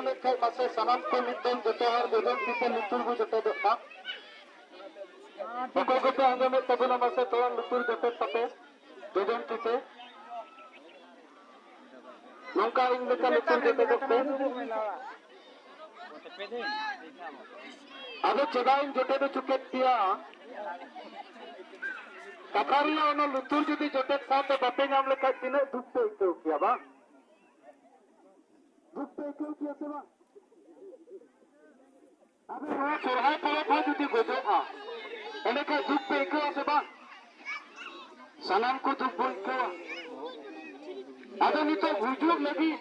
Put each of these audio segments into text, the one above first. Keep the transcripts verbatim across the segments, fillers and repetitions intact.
ᱞᱮᱠᱷᱟᱡ ᱢᱟᱥᱮ ᱥᱟᱱᱟᱢ ᱠᱚ ᱢᱤᱫ ᱫᱚᱢ ᱡᱚᱛᱚ ᱦᱚᱲ ᱡᱚᱡᱚᱢ ᱛᱤ ᱛᱮ ᱞᱩᱛᱩᱨ ᱵᱚ ᱡᱚᱴᱮᱫᱚᱜ ᱢᱟ᱾ ᱚᱠᱚᱭ ᱠᱚᱯᱮ ᱟᱸᱡᱚᱢᱮᱫ ᱛᱟᱵᱚᱱᱟ ᱢᱟᱥᱮ ᱛᱷᱚᱲᱟ ᱞᱩᱛᱩᱨ ᱡᱚᱴᱮᱫ ᱛᱟᱯᱮ ᱡᱚᱡᱚᱢ ᱛᱤ ᱛᱮ᱾ ᱱᱚᱝᱠᱟ ᱤᱧ ᱞᱮᱠᱟ ᱞᱩᱛᱩᱨ ᱡᱚᱴᱮᱫᱚᱜ ᱯᱮ᱾ ᱟᱫᱚ ᱪᱮᱫᱟᱜ ᱤᱧ ᱡᱚᱴᱮᱫ ᱦᱚᱪᱚ ᱠᱮᱫ ᱯᱮᱭᱟ? ᱠᱟᱛᱷᱟ ᱨᱮᱭᱟᱜ ᱚᱱᱟ ᱞᱩᱛᱩᱨ ᱡᱩᱫᱤ ᱡᱚᱴᱮᱫ ᱥᱟᱶᱛᱮ ᱵᱟᱯᱮ ᱧᱟᱢ ᱞᱮᱠᱷᱟᱡ ᱛᱤᱱᱟᱹᱜ ᱫᱩᱠ ᱯᱮ ᱟᱹᱭᱠᱟᱹᱣ ᱠᱮᱭᱟ ᱵᱟᱝ? ᱫᱩᱠ ᱯᱮ ᱟᱹᱭᱠᱟᱹᱣ ᱠᱮᱭᱟ ᱥᱮ ᱵᱟᱝ? ᱟᱫᱚ ᱱᱚᱣᱟ ᱥᱚᱨᱦᱟᱭ ᱯᱚᱨᱚᱵᱽ ᱦᱚᱸ ᱡᱩᱫᱤ ᱜᱚᱡᱚᱜᱼᱟ, ᱮᱸᱰᱮᱠᱷᱟᱱ ᱫᱩᱠ ᱯᱮ ᱟᱹᱭᱠᱟᱹᱣᱟ ᱥᱮ ᱵᱟᱝ? ᱥᱟᱱᱟᱢ ᱠᱚ ᱫᱩᱠ ᱵᱚᱱ ᱟᱹᱭᱠᱟᱹᱣᱟ᱾ ᱟᱫᱚ ᱱᱤᱛᱚᱜ ᱜᱩᱡᱩᱜ ᱞᱟᱹᱜᱤᱫ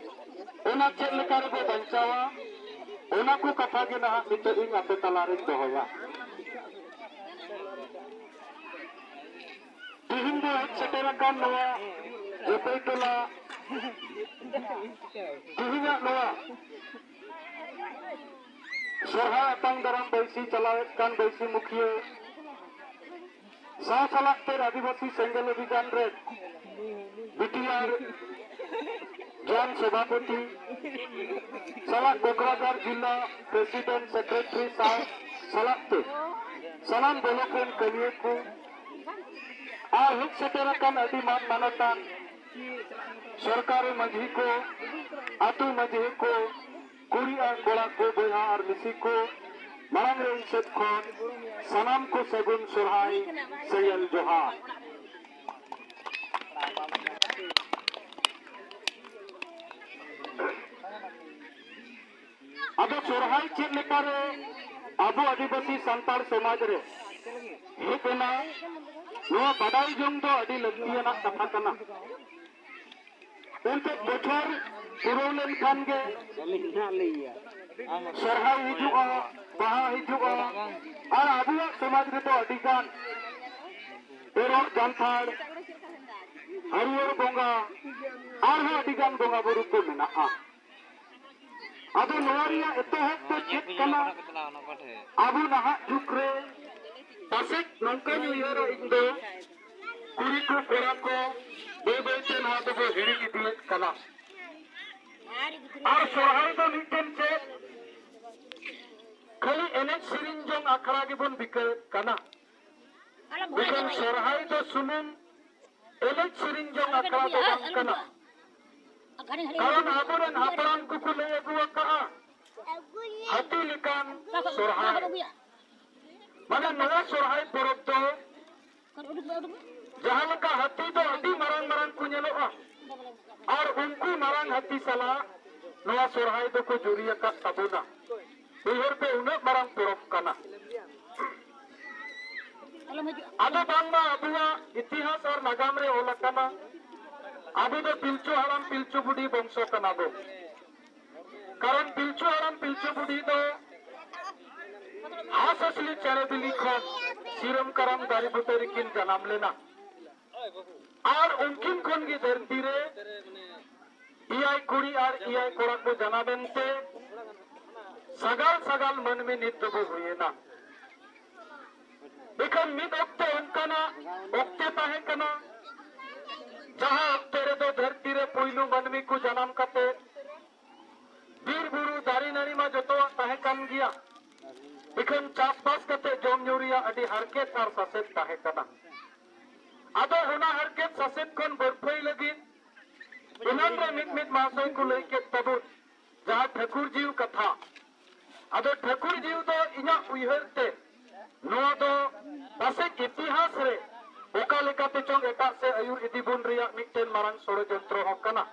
ᱚᱱᱟ ᱪᱮᱫ ᱞᱮᱠᱟ ᱨᱮᱵᱚ ᱵᱟᱧᱪᱟᱣᱟ, ᱚᱱᱟ ᱠᱚ ᱠᱟᱛᱷᱟ ᱜᱮ ᱱᱟᱦᱟᱜ ᱱᱤᱛᱚᱜ ᱤᱧ ᱟᱯᱮ ᱛᱟᱞᱟᱨᱮᱧ ᱫᱚᱦᱚᱭᱟ᱾ ᱛᱤᱦᱤᱧ ᱫᱚ ᱦᱮᱡ ᱥᱮᱴᱮᱨ ᱟᱠᱟᱱ ᱱᱚᱣᱟ ᱡᱟᱹᱯᱟᱹᱭ ᱴᱚᱞᱟ, ᱛᱤᱦᱤᱧᱟᱜ ᱱᱚᱣᱟ ᱥᱚᱨᱦᱟᱭ ᱟᱛᱟᱝ ᱫᱟᱨᱟᱢ ᱵᱟᱹᱭᱥᱤ ᱪᱟᱞᱟᱣᱮᱫ ᱠᱟᱱ ᱵᱟᱹᱭᱥᱤ ᱢᱩᱠᱷᱤᱭᱟᱹ, ᱥᱟᱶ ᱥᱟᱞᱟᱜ ᱛᱮ ᱟᱹᱫᱤᱵᱟᱹᱥᱤ ᱥᱮᱸᱜᱮᱞ ᱚᱵᱷᱤᱡᱟᱱ ᱨᱮ ᱵᱤ ᱴᱤ ᱟᱨ ᱡᱚᱱ ᱥᱚᱵᱷᱟᱯᱚᱛᱤ ᱥᱟᱞᱟᱜ ᱠᱚᱠᱨᱟᱡᱷᱟᱨ ᱡᱤᱞᱟ ᱯᱨᱮᱥᱤᱰᱮᱱᱴ ᱥᱮᱠᱨᱮᱴᱟᱨᱤ ᱥᱟᱶ ᱥᱟᱞᱟᱜ ᱛᱮ ᱥᱟᱱᱟᱢ ᱵᱞᱚᱠ ᱨᱮᱱ ᱠᱟᱹᱢᱤᱭᱟᱹ ᱠᱚ ᱟᱨ ᱦᱮᱡ ᱥᱮᱴᱮᱨ ᱟᱠᱟᱱ ᱟᱹᱰᱤ ᱢᱟᱱ ᱢᱟᱱᱚᱛᱟᱱ ᱥᱚᱨᱠᱟᱨᱤ ᱢᱟᱹᱡᱷᱤ ᱠᱚ, ᱟᱹᱛᱩ ᱢᱟᱹᱡᱷᱤ ᱠᱚ, ᱠᱩᱲᱤ ᱟᱨ ᱠᱚᱲᱟ ᱠᱚ, ᱵᱚᱭᱦᱟ ᱟᱨ ᱢᱤᱥᱤ ᱠᱚ, ᱢᱟᱲᱟᱝ ᱨᱮ ᱤᱧ ᱥᱮᱫ ᱠᱷᱚᱱ ᱥᱟᱱᱟᱢ ᱠᱚ ᱥᱟᱹᱜᱩᱱ ᱥᱚᱨᱦᱟᱭ ᱥᱮᱸᱜᱮᱞ ᱡᱚᱦᱟᱨ᱾ ᱟᱫᱚ ᱥᱚᱨᱦᱟᱭ ᱪᱮᱫ ᱞᱮᱠᱟᱨᱮ ᱟᱵᱚ ᱟᱹᱫᱤᱵᱟᱹᱥᱤ ᱥᱟᱱᱛᱟᱲ ᱥᱚᱢᱟᱡᱽ ᱨᱮ ᱦᱮᱡ ᱮᱱᱟ, ᱱᱚᱣᱟ ᱵᱟᱰᱟᱭ ᱡᱚᱝ ᱫᱚ ᱟᱹᱰᱤ ᱞᱟᱹᱠᱛᱤᱭᱟᱱᱟᱜ ᱠᱟᱛᱷᱟ ᱠᱟᱱᱟ᱾ ᱮᱱᱛᱮ ᱵᱚᱪᱷᱚᱨ ᱯᱩᱨᱟᱹᱣ ᱞᱮᱱᱠᱷᱟᱱ ᱜᱮ ᱥᱚᱨᱦᱟᱭ ᱦᱤᱡᱩᱜᱼᱟ, ᱵᱟᱦᱟ ᱦᱤᱡᱩᱜᱼᱟ, ᱟᱨ ᱟᱵᱚᱣᱟᱜ ᱥᱚᱢᱟᱡᱽ ᱨᱮᱫᱚ ᱟᱹᱰᱤ ᱜᱟᱱ ᱮᱨᱚᱜ ᱡᱟᱱᱛᱷᱟᱲ, ᱦᱟᱹᱨᱭᱟᱹᱲ ᱵᱚᱸᱜᱟ, ᱟᱨᱦᱚᱸ ᱟᱹᱰᱤ ᱜᱟᱱ ᱵᱚᱸᱜᱟ ᱵᱩᱨᱩ ᱠᱚ ᱢᱮᱱᱟᱜᱼᱟ᱾ ᱟᱫᱚ ᱱᱚᱣᱟ ᱨᱮᱭᱟᱜ ᱮᱛᱚᱦᱚᱵ ᱫᱚ ᱪᱮᱫ ᱠᱟᱱᱟ? ᱟᱵᱚ ᱱᱟᱦᱟᱜ ᱡᱩᱜᱽ ᱨᱮ ᱯᱟᱥᱮᱡ ᱱᱚᱝᱠᱟᱧ ᱩᱭᱦᱟᱹᱨᱟ ᱤᱧ ᱫᱚ, ᱠᱩᱲᱤ ᱠᱚ ᱠᱚᱲᱟ ᱠᱚ ᱵᱟᱹᱭ ᱵᱟᱹᱭ ᱛᱮ ᱱᱚᱣᱟ ᱫᱚᱵᱚ ᱦᱤᱲᱤᱧ ᱤᱫᱤᱭᱮᱫ ᱠᱟᱱᱟ᱾ ᱟᱨ ᱥᱚᱨᱦᱟᱭ ᱫᱚ ᱢᱤᱫᱴᱮᱱ ᱪᱮᱫ ᱠᱷᱟᱹᱞᱤ ᱮᱱᱮᱡ ᱥᱮᱨᱮᱧ ᱡᱚᱝ ᱟᱠᱷᱲᱟ ᱜᱮᱵᱚᱱ ᱵᱤᱠᱟᱹᱣᱮᱫ ᱠᱟᱱᱟ? ᱢᱮᱱᱠᱷᱟᱱ ᱥᱚᱨᱦᱟᱭ ᱫᱚ ᱥᱩᱢᱩᱝ ᱮᱱᱮᱡ ᱥᱮᱨᱮᱧ ᱡᱚᱝ ᱟᱠᱷᱲᱟ ᱫᱚ ᱵᱟᱝ ᱠᱟᱱᱟ᱾ ᱠᱟᱨᱚᱱ ᱟᱵᱚᱨᱮᱱ ᱦᱟᱯᱲᱟᱢ ᱠᱚᱠᱚ ᱞᱟᱹᱭ ᱟᱹᱜᱩ ᱟᱠᱟᱫᱼᱟ, ᱦᱟᱹᱛᱤ ᱞᱮᱠᱟᱱ ᱥᱚᱨᱦᱟᱭ᱾ ᱢᱟᱱᱮ ᱱᱚᱣᱟ ᱥᱚᱨᱦᱟᱭ ᱯᱚᱨᱚᱵᱽ ᱫᱚ ᱡᱟᱦᱟᱸ ᱞᱮᱠᱟ ᱦᱟᱹᱛᱤ ᱫᱚ ᱟᱹᱰᱤ ᱢᱟᱨᱟᱝ ᱢᱟᱨᱟᱝ ᱠᱚ ᱧᱮᱞᱚᱜᱼᱟ, ᱟᱨ ᱩᱱᱠᱩ ᱢᱟᱨᱟᱝ ᱦᱟᱹᱛᱤ ᱥᱟᱞᱟᱜ ᱱᱚᱣᱟ ᱥᱚᱨᱦᱟᱭ ᱫᱚᱠᱚ ᱡᱩᱨᱤ ᱟᱠᱟᱫ ᱛᱟᱵᱚᱱᱟ᱾ ᱩᱭᱦᱟᱹᱨ ᱯᱮ, ᱩᱱᱟᱹᱜ ᱢᱟᱨᱟᱝ ᱯᱚᱨᱚᱵᱽ ᱠᱟᱱᱟ᱾ ᱟᱫᱚ ᱵᱟᱝᱢᱟ ᱟᱵᱚᱣᱟᱜ ᱤᱛᱤᱦᱟᱥ ᱟᱨ ᱱᱟᱜᱟᱢ ᱨᱮ ᱚᱞ ᱟᱠᱟᱱᱟ, ᱟᱵᱚ ᱫᱚ ᱯᱤᱞᱪᱩ ᱦᱟᱲᱟᱢ ᱯᱤᱞᱪᱩ ᱵᱩᱰᱷᱤ ᱵᱚᱝᱥᱚ ᱠᱟᱱᱟ ᱵᱚ᱾ ᱠᱟᱨᱚᱱ ᱯᱤᱞᱪᱩ ᱦᱟᱲᱟᱢ ᱯᱤᱞᱪᱩ ᱵᱩᱰᱷᱤ ᱫᱚ ᱦᱟᱸᱥ ᱦᱟᱸᱥᱞᱤ ᱪᱮᱬᱮ ᱵᱤᱞᱤ ᱠᱷᱚᱱ ᱥᱤᱨᱚᱢ ᱠᱟᱨᱟᱢ ᱫᱟᱨᱮ ᱵᱩᱴᱟᱹ ᱨᱮᱠᱤᱱ ᱡᱟᱱᱟᱢ ᱞᱮᱱᱟ᱾ ᱟᱨ ᱩᱱᱠᱤᱱ ᱠᱷᱚᱱ ᱜᱮ ᱫᱷᱟᱹᱨᱛᱤ ᱨᱮ ᱮᱭᱟᱭ ᱠᱩᱲᱤ ᱟᱨ ᱮᱭᱟᱭ ᱠᱚᱲᱟ ᱠᱚ ᱡᱟᱱᱟᱢ ᱮᱱᱛᱮ ᱥᱟᱜᱟᱞ ᱥᱟᱜᱟᱞ ᱢᱟᱹᱱᱢᱤ ᱱᱤᱛ ᱫᱚᱵᱚ ᱦᱩᱭᱮᱱᱟ᱾ ᱮᱱᱠᱷᱟᱱ ᱢᱤᱫ ᱚᱠᱛᱮ ᱚᱱᱠᱟᱱᱟᱜ ᱚᱠᱛᱮ ᱛᱟᱦᱮᱸ ᱠᱟᱱᱟ, ᱡᱟᱦᱟᱸ ᱚᱠᱛᱮ ᱨᱮᱫᱚ ᱫᱷᱟᱹᱨᱛᱤ ᱨᱮ ᱯᱩᱭᱞᱩ ᱢᱟᱹᱱᱢᱤ ᱠᱚ ᱡᱟᱱᱟᱢ ᱠᱟᱛᱮ ᱵᱤᱨ ᱵᱩᱨᱩ ᱫᱟᱨᱮ ᱱᱟᱹᱲᱤ ᱢᱟ ᱡᱚᱛᱚᱣᱟᱜ ᱛᱟᱦᱮᱸ ᱠᱟᱱ ᱜᱮᱭᱟ, ᱮᱱᱠᱷᱟᱱ ᱪᱟᱥᱵᱟᱥ ᱠᱟᱛᱮ ᱡᱚᱢ ᱧᱩ ᱨᱮᱭᱟᱜ ᱟᱹᱰᱤ ᱦᱟᱨᱠᱮᱛ ᱟᱨ ᱥᱟᱥᱮᱛ ᱛᱟᱦᱮᱸ ᱠᱟᱱᱟ᱾ ᱟᱫᱚ ᱚᱱᱟ ᱦᱟᱨᱠᱮᱛ ᱥᱟᱥᱮᱛ ᱠᱷᱚᱱ ᱵᱟᱹᱨᱯᱷᱟᱹᱭ ᱞᱟᱹᱜᱤᱫ ᱮᱱᱟᱱ ᱨᱮ ᱢᱤᱫ ᱢᱤᱫ ᱢᱟᱦᱟᱥᱚᱭ ᱠᱚ ᱞᱟᱹᱭ ᱠᱮᱫ ᱛᱟᱵᱚᱱ, ᱡᱟᱦᱟᱸ ᱴᱷᱟᱹᱠᱩᱨ ᱡᱤᱣᱤ ᱠᱟᱛᱷᱟ᱾ ᱟᱫᱚ ᱴᱷᱟᱹᱠᱩᱨ ᱡᱤᱣᱤ ᱫᱚ ᱤᱧᱟᱹᱜ ᱩᱭᱦᱟᱹᱨ ᱛᱮ ᱱᱚᱣᱟ ᱫᱚ ᱯᱟᱥᱮᱡ ᱤᱛᱤᱦᱟᱥ ᱨᱮ ᱚᱠᱟ ᱞᱮᱠᱟᱛᱮ ᱪᱚᱝ ᱮᱴᱟᱜ ᱥᱮ ᱟᱹᱭᱩᱨ ᱤᱫᱤ ᱵᱚᱱ ᱨᱮᱭᱟᱜ ᱢᱤᱫᱴᱮᱱ ᱢᱟᱨᱟᱝ ᱥᱚᱲᱚᱡᱚᱱᱛᱨᱚ ᱦᱚᱸ ᱠᱟᱱᱟ᱾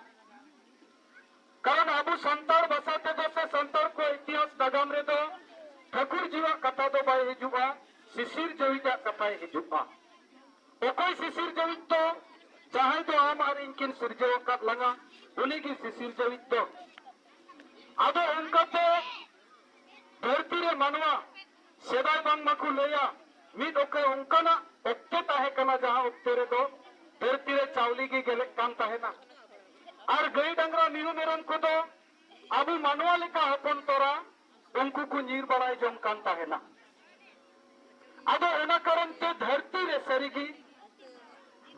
ᱠᱟᱨᱚᱱ ᱟᱵᱚ ᱥᱟᱱᱛᱟᱲ ᱵᱷᱟᱥᱟ ᱛᱮᱫᱚ ᱥᱮ ᱥᱟᱱᱛᱟᱲ ᱠᱚᱣᱟᱜ ᱤᱛᱤᱦᱟᱥ ᱱᱟᱜᱟᱢ ᱨᱮᱫᱚ ᱴᱷᱟᱹᱠᱩᱨ ᱡᱤᱣᱟᱜ ᱠᱟᱛᱷᱟ ᱫᱚ ᱵᱟᱭ ᱦᱤᱡᱩᱜᱼᱟ, ᱥᱤᱥᱤᱨ ᱡᱟᱹᱣᱤᱡᱟᱜ ᱠᱟᱛᱷᱟᱭ ᱦᱤᱡᱩᱜᱼᱟ᱾ ᱚᱠᱚᱭ ᱥᱤᱥᱤᱨ ᱡᱟᱹᱣᱤᱡ ᱫᱚ? ᱡᱟᱦᱟᱸᱭ ᱫᱚ ᱟᱢ ᱟᱨ ᱤᱧ ᱠᱤᱱ ᱥᱤᱨᱡᱟᱹᱣ ᱟᱠᱟᱫ ᱞᱟᱝᱟ, ᱩᱱᱤ ᱜᱮ ᱥᱤᱥᱤᱨ ᱡᱟᱹᱣᱤᱡ ᱫᱚ᱾ ᱟᱫᱚ ᱚᱱᱠᱟᱛᱮ ᱫᱷᱟᱹᱨᱛᱤ ᱨᱮ ᱢᱟᱱᱣᱟ ᱥᱮᱫᱟᱭ ᱵᱟᱝᱢᱟ ᱠᱚ ᱞᱟᱹᱭᱟ, ᱢᱤᱫ ᱚᱠᱛᱮ ᱚᱱᱠᱟᱱᱟᱜ ᱚᱠᱛᱮ ᱛᱟᱦᱮᱸ ᱠᱟᱱᱟ, ᱡᱟᱦᱟᱸ ᱚᱠᱛᱮ ᱨᱮᱫᱚ ᱫᱷᱟᱹᱨᱛᱤ ᱨᱮ ᱪᱟᱣᱞᱮ ᱜᱮ ᱜᱮᱞᱮᱜ ᱠᱟᱱ ᱛᱟᱦᱮᱱᱟ᱾ ᱟᱨ ᱜᱟᱹᱭ ᱰᱟᱝᱨᱟ ᱢᱤᱦᱩ ᱢᱮᱨᱚᱢ ᱠᱚᱫᱚ ᱟᱵᱚ ᱢᱟᱱᱣᱟ ᱞᱮᱠᱟ ᱦᱚᱯᱚᱱ ᱛᱚᱨᱟ ᱩᱱᱠᱩ ᱠᱚ ᱧᱤᱨ ᱵᱟᱲᱟᱭ ᱡᱚᱝ ᱠᱟᱱ ᱛᱟᱦᱮᱱᱟ᱾ ᱟᱫᱚ ᱚᱱᱟ ᱠᱟᱨᱚᱱ ᱛᱮ ᱫᱷᱟᱹᱨᱛᱤ ᱨᱮ ᱥᱟᱹᱨᱤᱜᱮ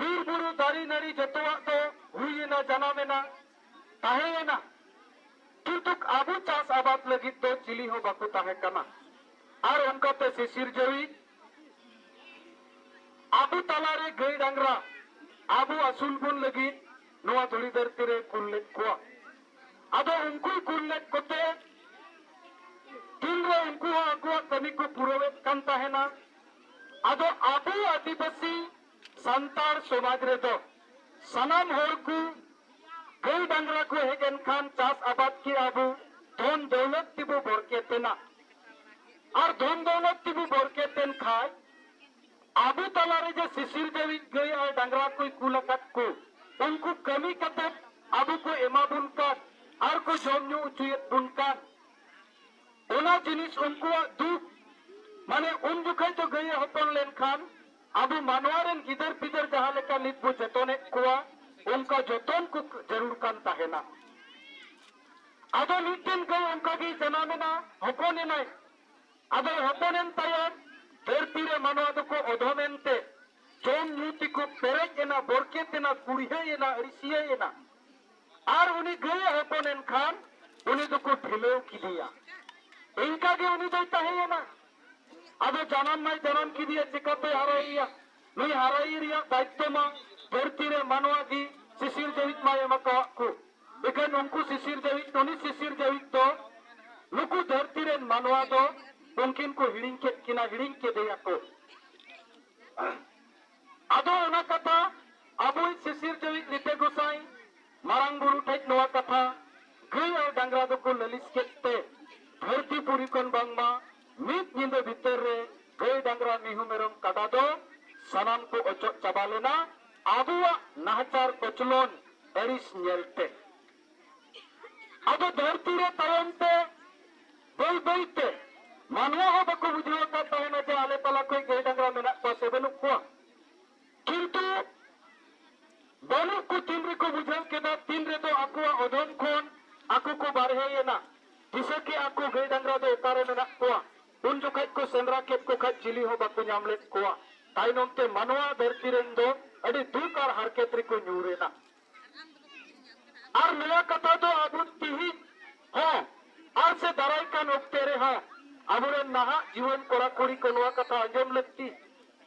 ᱵᱤᱨ ᱵᱩᱨᱩ ᱫᱟᱨᱮ ᱱᱟᱹᱲᱤ ᱡᱚᱛᱚᱣᱟᱜ ᱫᱚ ᱦᱩᱭᱮᱱᱟ, ᱡᱟᱱᱟᱢᱮᱱᱟ, ᱛᱟᱦᱮᱸᱭᱮᱱᱟ᱾ ᱠᱤᱱᱛᱩ ᱟᱵᱚ ᱪᱟᱥ ᱟᱵᱟᱫ ᱞᱟᱹᱜᱤᱫ ᱫᱚ ᱪᱤᱞᱤ ᱦᱚᱸ ᱵᱟᱠᱚ ᱛᱟᱦᱮᱸ ᱠᱟᱱᱟ᱾ ᱟᱨ ᱚᱱᱠᱟᱛᱮ ᱥᱤᱥᱤᱨ ᱡᱟᱹᱣᱤᱡ ᱟᱵᱚ ᱛᱟᱞᱟᱨᱮ ᱜᱟᱹᱭ ᱰᱟᱝᱨᱟ ᱟᱵᱚ ᱟᱹᱥᱩᱞ ᱵᱚᱱ ᱞᱟᱹᱜᱤᱫ ᱱᱚᱣᱟ ᱫᱷᱩᱲᱤ ᱫᱷᱟᱹᱨᱛᱤ ᱨᱮ ᱠᱩᱞ ᱞᱮᱫ ᱠᱚᱣᱟ᱾ ᱟᱫᱚ ᱩᱱᱠᱩᱭ ᱠᱩᱞ ᱞᱮᱫ ᱠᱚᱛᱮ ᱛᱤᱱᱨᱮ ᱩᱱᱠᱩ ᱦᱚᱸ ᱟᱠᱚᱣᱟᱜ ᱠᱟᱹᱢᱤ ᱠᱚ ᱯᱩᱨᱟᱹᱣᱮᱫ ᱠᱟᱱ ᱛᱟᱦᱮᱱᱟ᱾ ᱟᱫᱚ ᱟᱵᱚ ᱟᱹᱫᱤᱵᱟᱹᱥᱤ ᱥᱟᱱᱛᱟᱲ ᱥᱚᱢᱟᱡᱽ ᱨᱮᱫᱚ ᱥᱟᱱᱟᱢ ᱦᱚᱲ ᱠᱚ ᱜᱟᱹᱭ ᱰᱟᱝᱨᱟ ᱠᱚ ᱦᱮᱡ ᱮᱱ ᱠᱷᱟᱱ ᱪᱟᱥ ᱟᱵᱟᱫ ᱠᱮᱜᱼᱟ ᱵᱚ, ᱫᱷᱚᱱ ᱫᱚᱣᱞᱚᱛ ᱛᱮᱵᱚ ᱵᱚᱨᱠᱮᱛ ᱮᱱᱟ᱾ ᱟᱨ ᱫᱷᱚᱱ ᱫᱚᱣᱞᱚᱛ ᱛᱮᱵᱚ ᱵᱚᱨᱠᱮᱛ ᱮᱱ ᱠᱷᱟᱡ ᱟᱵᱚ ᱛᱟᱞᱟᱨᱮ ᱡᱮ ᱥᱤᱥᱤᱨ ᱡᱟᱹᱣᱤᱡ ᱜᱟᱹᱭ ᱟᱨ ᱰᱟᱝᱨᱟ ᱠᱚᱭ ᱠᱩᱞ ᱟᱠᱟᱫ ᱠᱚ, ᱩᱱᱠᱩ ᱠᱟᱹᱢᱤ ᱠᱟᱛᱮ ᱟᱵᱚ ᱠᱚ ᱮᱢᱟ ᱵᱚᱱ ᱠᱟᱱ ᱟᱨ ᱠᱚ ᱡᱚᱢ ᱧᱩ ᱦᱚᱪᱚᱭᱮᱫ ᱵᱚᱱ ᱠᱟᱱ, ᱚᱱᱟ ᱡᱤᱱᱤᱥ ᱩᱱᱠᱩᱣᱟᱜ ᱫᱩᱠ, ᱢᱟᱱᱮ ᱩᱱ ᱡᱚᱠᱷᱟᱡ ᱫᱚ ᱜᱟᱹᱭ ᱮ ᱦᱚᱯᱚᱱ ᱞᱮᱱᱠᱷᱟᱱ ᱟᱵᱚ ᱢᱟᱱᱣᱟ ᱨᱮᱱ ᱜᱤᱫᱟᱹᱨ ᱯᱤᱫᱟᱹᱨ ᱡᱟᱦᱟᱸ ᱞᱮᱠᱟ ᱱᱤᱛ ᱵᱚ ᱡᱚᱛᱚᱱᱮᱫ ᱠᱚᱣᱟ, ᱚᱱᱠᱟ ᱡᱚᱛᱚᱱ ᱠᱚ ᱡᱟᱹᱨᱩᱲ ᱠᱟᱱ ᱛᱟᱦᱮᱱᱟ᱾ ᱟᱫᱚ ᱢᱤᱫᱴᱮᱱ ᱜᱟᱹᱭ ᱚᱱᱠᱟ ᱜᱮᱭ ᱡᱟᱱᱟᱢ ᱮᱱᱟ, ᱦᱚᱯᱚᱱ ᱮᱱᱟᱭ᱾ ᱟᱫᱚ ᱦᱚᱯᱚᱱ ᱮᱱ ᱛᱟᱭᱚᱢ ᱫᱷᱟᱹᱨᱛᱤ ᱨᱮ ᱢᱟᱱᱣᱟ ᱫᱚᱠᱚ ᱚᱫᱷᱚᱢ ᱮᱱᱛᱮ ᱡᱚᱢ ᱧᱩ ᱛᱮᱠᱚ ᱯᱮᱨᱮᱡ ᱮᱱᱟ, ᱵᱚᱨᱠᱮᱛ ᱮᱱᱟ, ᱠᱩᱲᱦᱟᱹᱭ ᱮᱱᱟ, ᱟᱹᱲᱤᱥᱤᱭᱟᱹᱭ ᱮᱱᱟ᱾ ᱟᱨ ᱩᱱᱤ ᱜᱟᱹᱭ ᱮ ᱦᱚᱯᱚᱱ ᱮᱱ ᱠᱷᱟᱱ ᱩᱱᱤ ᱫᱚᱠᱚ ᱰᱷᱤᱞᱟᱹᱣ ᱠᱮᱫᱮᱭᱟ᱾ ᱤᱱᱠᱟ ᱜᱮ ᱩᱱᱤ ᱫᱚᱭ ᱛᱟᱦᱮᱸᱭᱮᱱᱟ᱾ ᱟᱫᱚ ᱡᱟᱱᱟᱢ ᱢᱟᱭ ᱡᱟᱱᱟᱢ ᱠᱮᱫᱮᱭᱟ, ᱪᱤᱠᱟᱹᱛᱮ ᱦᱟᱨᱟᱭᱮᱭᱟ? ᱱᱩᱭ ᱦᱟᱨᱟᱭᱮ ᱨᱮᱭᱟᱜ ᱫᱟᱭᱤᱛᱛᱚ ᱢᱟ ᱫᱷᱟᱹᱨᱛᱤ ᱨᱮ ᱢᱟᱱᱣᱟ ᱜᱮ ᱥᱤᱥᱤᱨ ᱡᱟᱹᱣᱤᱡ ᱢᱟᱭ ᱮᱢ ᱟᱠᱟᱣᱟᱫ ᱠᱚ᱾ ᱤᱠᱷᱟᱹᱱ ᱩᱱᱠᱩ ᱥᱤᱥᱤᱨ ᱡᱟᱹᱣᱤᱡ, ᱩᱱᱤ ᱥᱤᱥᱤᱨ ᱡᱟᱹᱣᱤᱡ ᱫᱚ ᱱᱩᱠᱩ ᱫᱷᱟᱹᱨᱛᱤ ᱨᱮᱱ ᱢᱟᱱᱣᱟ ᱫᱚ ᱩᱱᱠᱤᱱ ᱠᱚ ᱦᱤᱲᱤᱧ ᱠᱮᱫ ᱠᱤᱱᱟ, ᱦᱤᱲᱤᱧ ᱠᱮᱫᱮᱭᱟ ᱠᱚ᱾ ᱟᱫᱚ ᱚᱱᱟ ᱠᱟᱛᱷᱟ ᱟᱵᱚᱭᱤᱡ ᱥᱤᱥᱤᱨ ᱡᱟᱹᱣᱤᱡ ᱞᱤᱴᱟᱹ ᱜᱚᱸᱥᱟᱭ ᱢᱟᱨᱟᱝ ᱵᱩᱨᱩ ᱴᱷᱮᱡ ᱱᱚᱣᱟ ᱠᱟᱛᱷᱟ ᱜᱟᱹᱭ ᱟᱨ ᱰᱟᱝᱨᱟ ᱫᱚᱠᱚ ᱞᱟᱹᱞᱤᱥ ᱠᱮᱫ ᱛᱮ ᱫᱷᱟᱹᱨᱛᱤ ᱯᱩᱨᱤ ᱠᱷᱚᱱ ᱵᱟᱝᱢᱟ ᱢᱤᱫ ᱧᱤᱫᱟᱹ ᱵᱷᱤᱛᱟᱹᱨ ᱨᱮ ᱜᱟᱹᱭ ᱰᱟᱝᱨᱟ ᱢᱤᱦᱩ ᱢᱮᱨᱚᱢ ᱠᱟᱰᱟ ᱫᱚ ᱥᱟᱱᱟᱢ ᱠᱚ ᱚᱪᱚᱜ ᱪᱟᱵᱟ ᱞᱮᱱᱟ ᱟᱵᱚᱣᱟᱜ ᱱᱟᱦᱟᱪᱟᱨ ᱠᱚᱪᱞᱚᱱ ᱟᱹᱲᱤᱥ ᱧᱮᱞᱛᱮ᱾ ᱟᱫᱚ ᱫᱷᱟᱹᱨᱛᱤ ᱨᱮ ᱛᱟᱭᱚᱢ ᱛᱮ ᱵᱟᱹᱭ ᱵᱟᱹᱭ ᱛᱮ ᱢᱟᱱᱣᱟ ᱦᱚᱸ ᱵᱟᱠᱚ ᱵᱩᱡᱷᱟᱹᱣ ᱟᱠᱟᱫ ᱛᱟᱦᱮᱱᱟ ᱡᱮ ᱟᱞᱮ ᱛᱟᱞᱟ ᱠᱷᱚᱱ ᱜᱟᱹᱭ ᱰᱟᱝᱨᱟ ᱢᱮᱱᱟᱜ ᱠᱚᱣᱟ ᱥᱮ ᱵᱟᱹᱱᱩᱜ ᱠᱚᱣᱟ᱾ ᱠᱤᱱᱛᱩ ᱵᱟᱹᱱᱩᱜ ᱠᱚ ᱛᱤᱱ ᱨᱮᱠᱚ ᱵᱩᱡᱷᱟᱹᱣ ᱠᱮᱫᱟ, ᱛᱤᱱ ᱨᱮᱫᱚ ᱟᱠᱚᱣᱟᱜ ᱚᱫᱷᱚᱢ ᱠᱷᱚᱱ ᱟᱠᱚ ᱠᱚ ᱵᱟᱨᱦᱮᱭᱮᱱᱟ, ᱫᱤᱥᱟᱹ ᱠᱮᱫᱼᱟ ᱠᱚ ᱜᱟᱹᱭ ᱰᱟᱝᱨᱟ ᱫᱚ ᱚᱠᱟᱨᱮ ᱢᱮᱱᱟᱜ ᱠᱚᱣᱟ᱾ ᱩᱱ ᱡᱚᱠᱷᱟᱡ ᱠᱚ ᱥᱮᱸᱫᱽᱨᱟ ᱠᱮᱫ ᱠᱚ ᱠᱷᱟᱡ ᱪᱤᱞᱤ ᱦᱚᱸ ᱵᱟᱠᱚ ᱧᱟᱢ ᱞᱮᱫ ᱠᱚᱣᱟ᱾ ᱛᱟᱭᱱᱚᱢ ᱛᱮ ᱢᱟᱱᱣᱟ ᱫᱷᱟᱹᱨᱛᱤ ᱨᱮᱱ ᱫᱚ ᱟᱹᱰᱤ ᱫᱩᱠ ᱟᱨ ᱦᱟᱨᱠᱮᱛ ᱨᱮᱠᱚ ᱧᱩᱨ ᱮᱱᱟ᱾ ᱟᱨ ᱱᱚᱣᱟ ᱠᱟᱛᱷᱟ ᱫᱚ ᱟᱵᱚ ᱛᱤᱦᱤᱧ ᱦᱚᱸ, ᱟᱨ ᱥᱮ ᱫᱟᱨᱟᱭ ᱠᱟᱱ ᱚᱠᱛᱮ ᱨᱮᱦᱚᱸ ᱟᱵᱚᱨᱮᱱ ᱱᱟᱦᱟᱜ ᱡᱩᱣᱟᱹᱱ ᱠᱚᱲᱟ ᱠᱩᱲᱤ ᱠᱚ ᱱᱚᱣᱟ ᱠᱟᱛᱷᱟ ᱟᱸᱡᱚᱢ ᱞᱟᱹᱠᱛᱤ᱾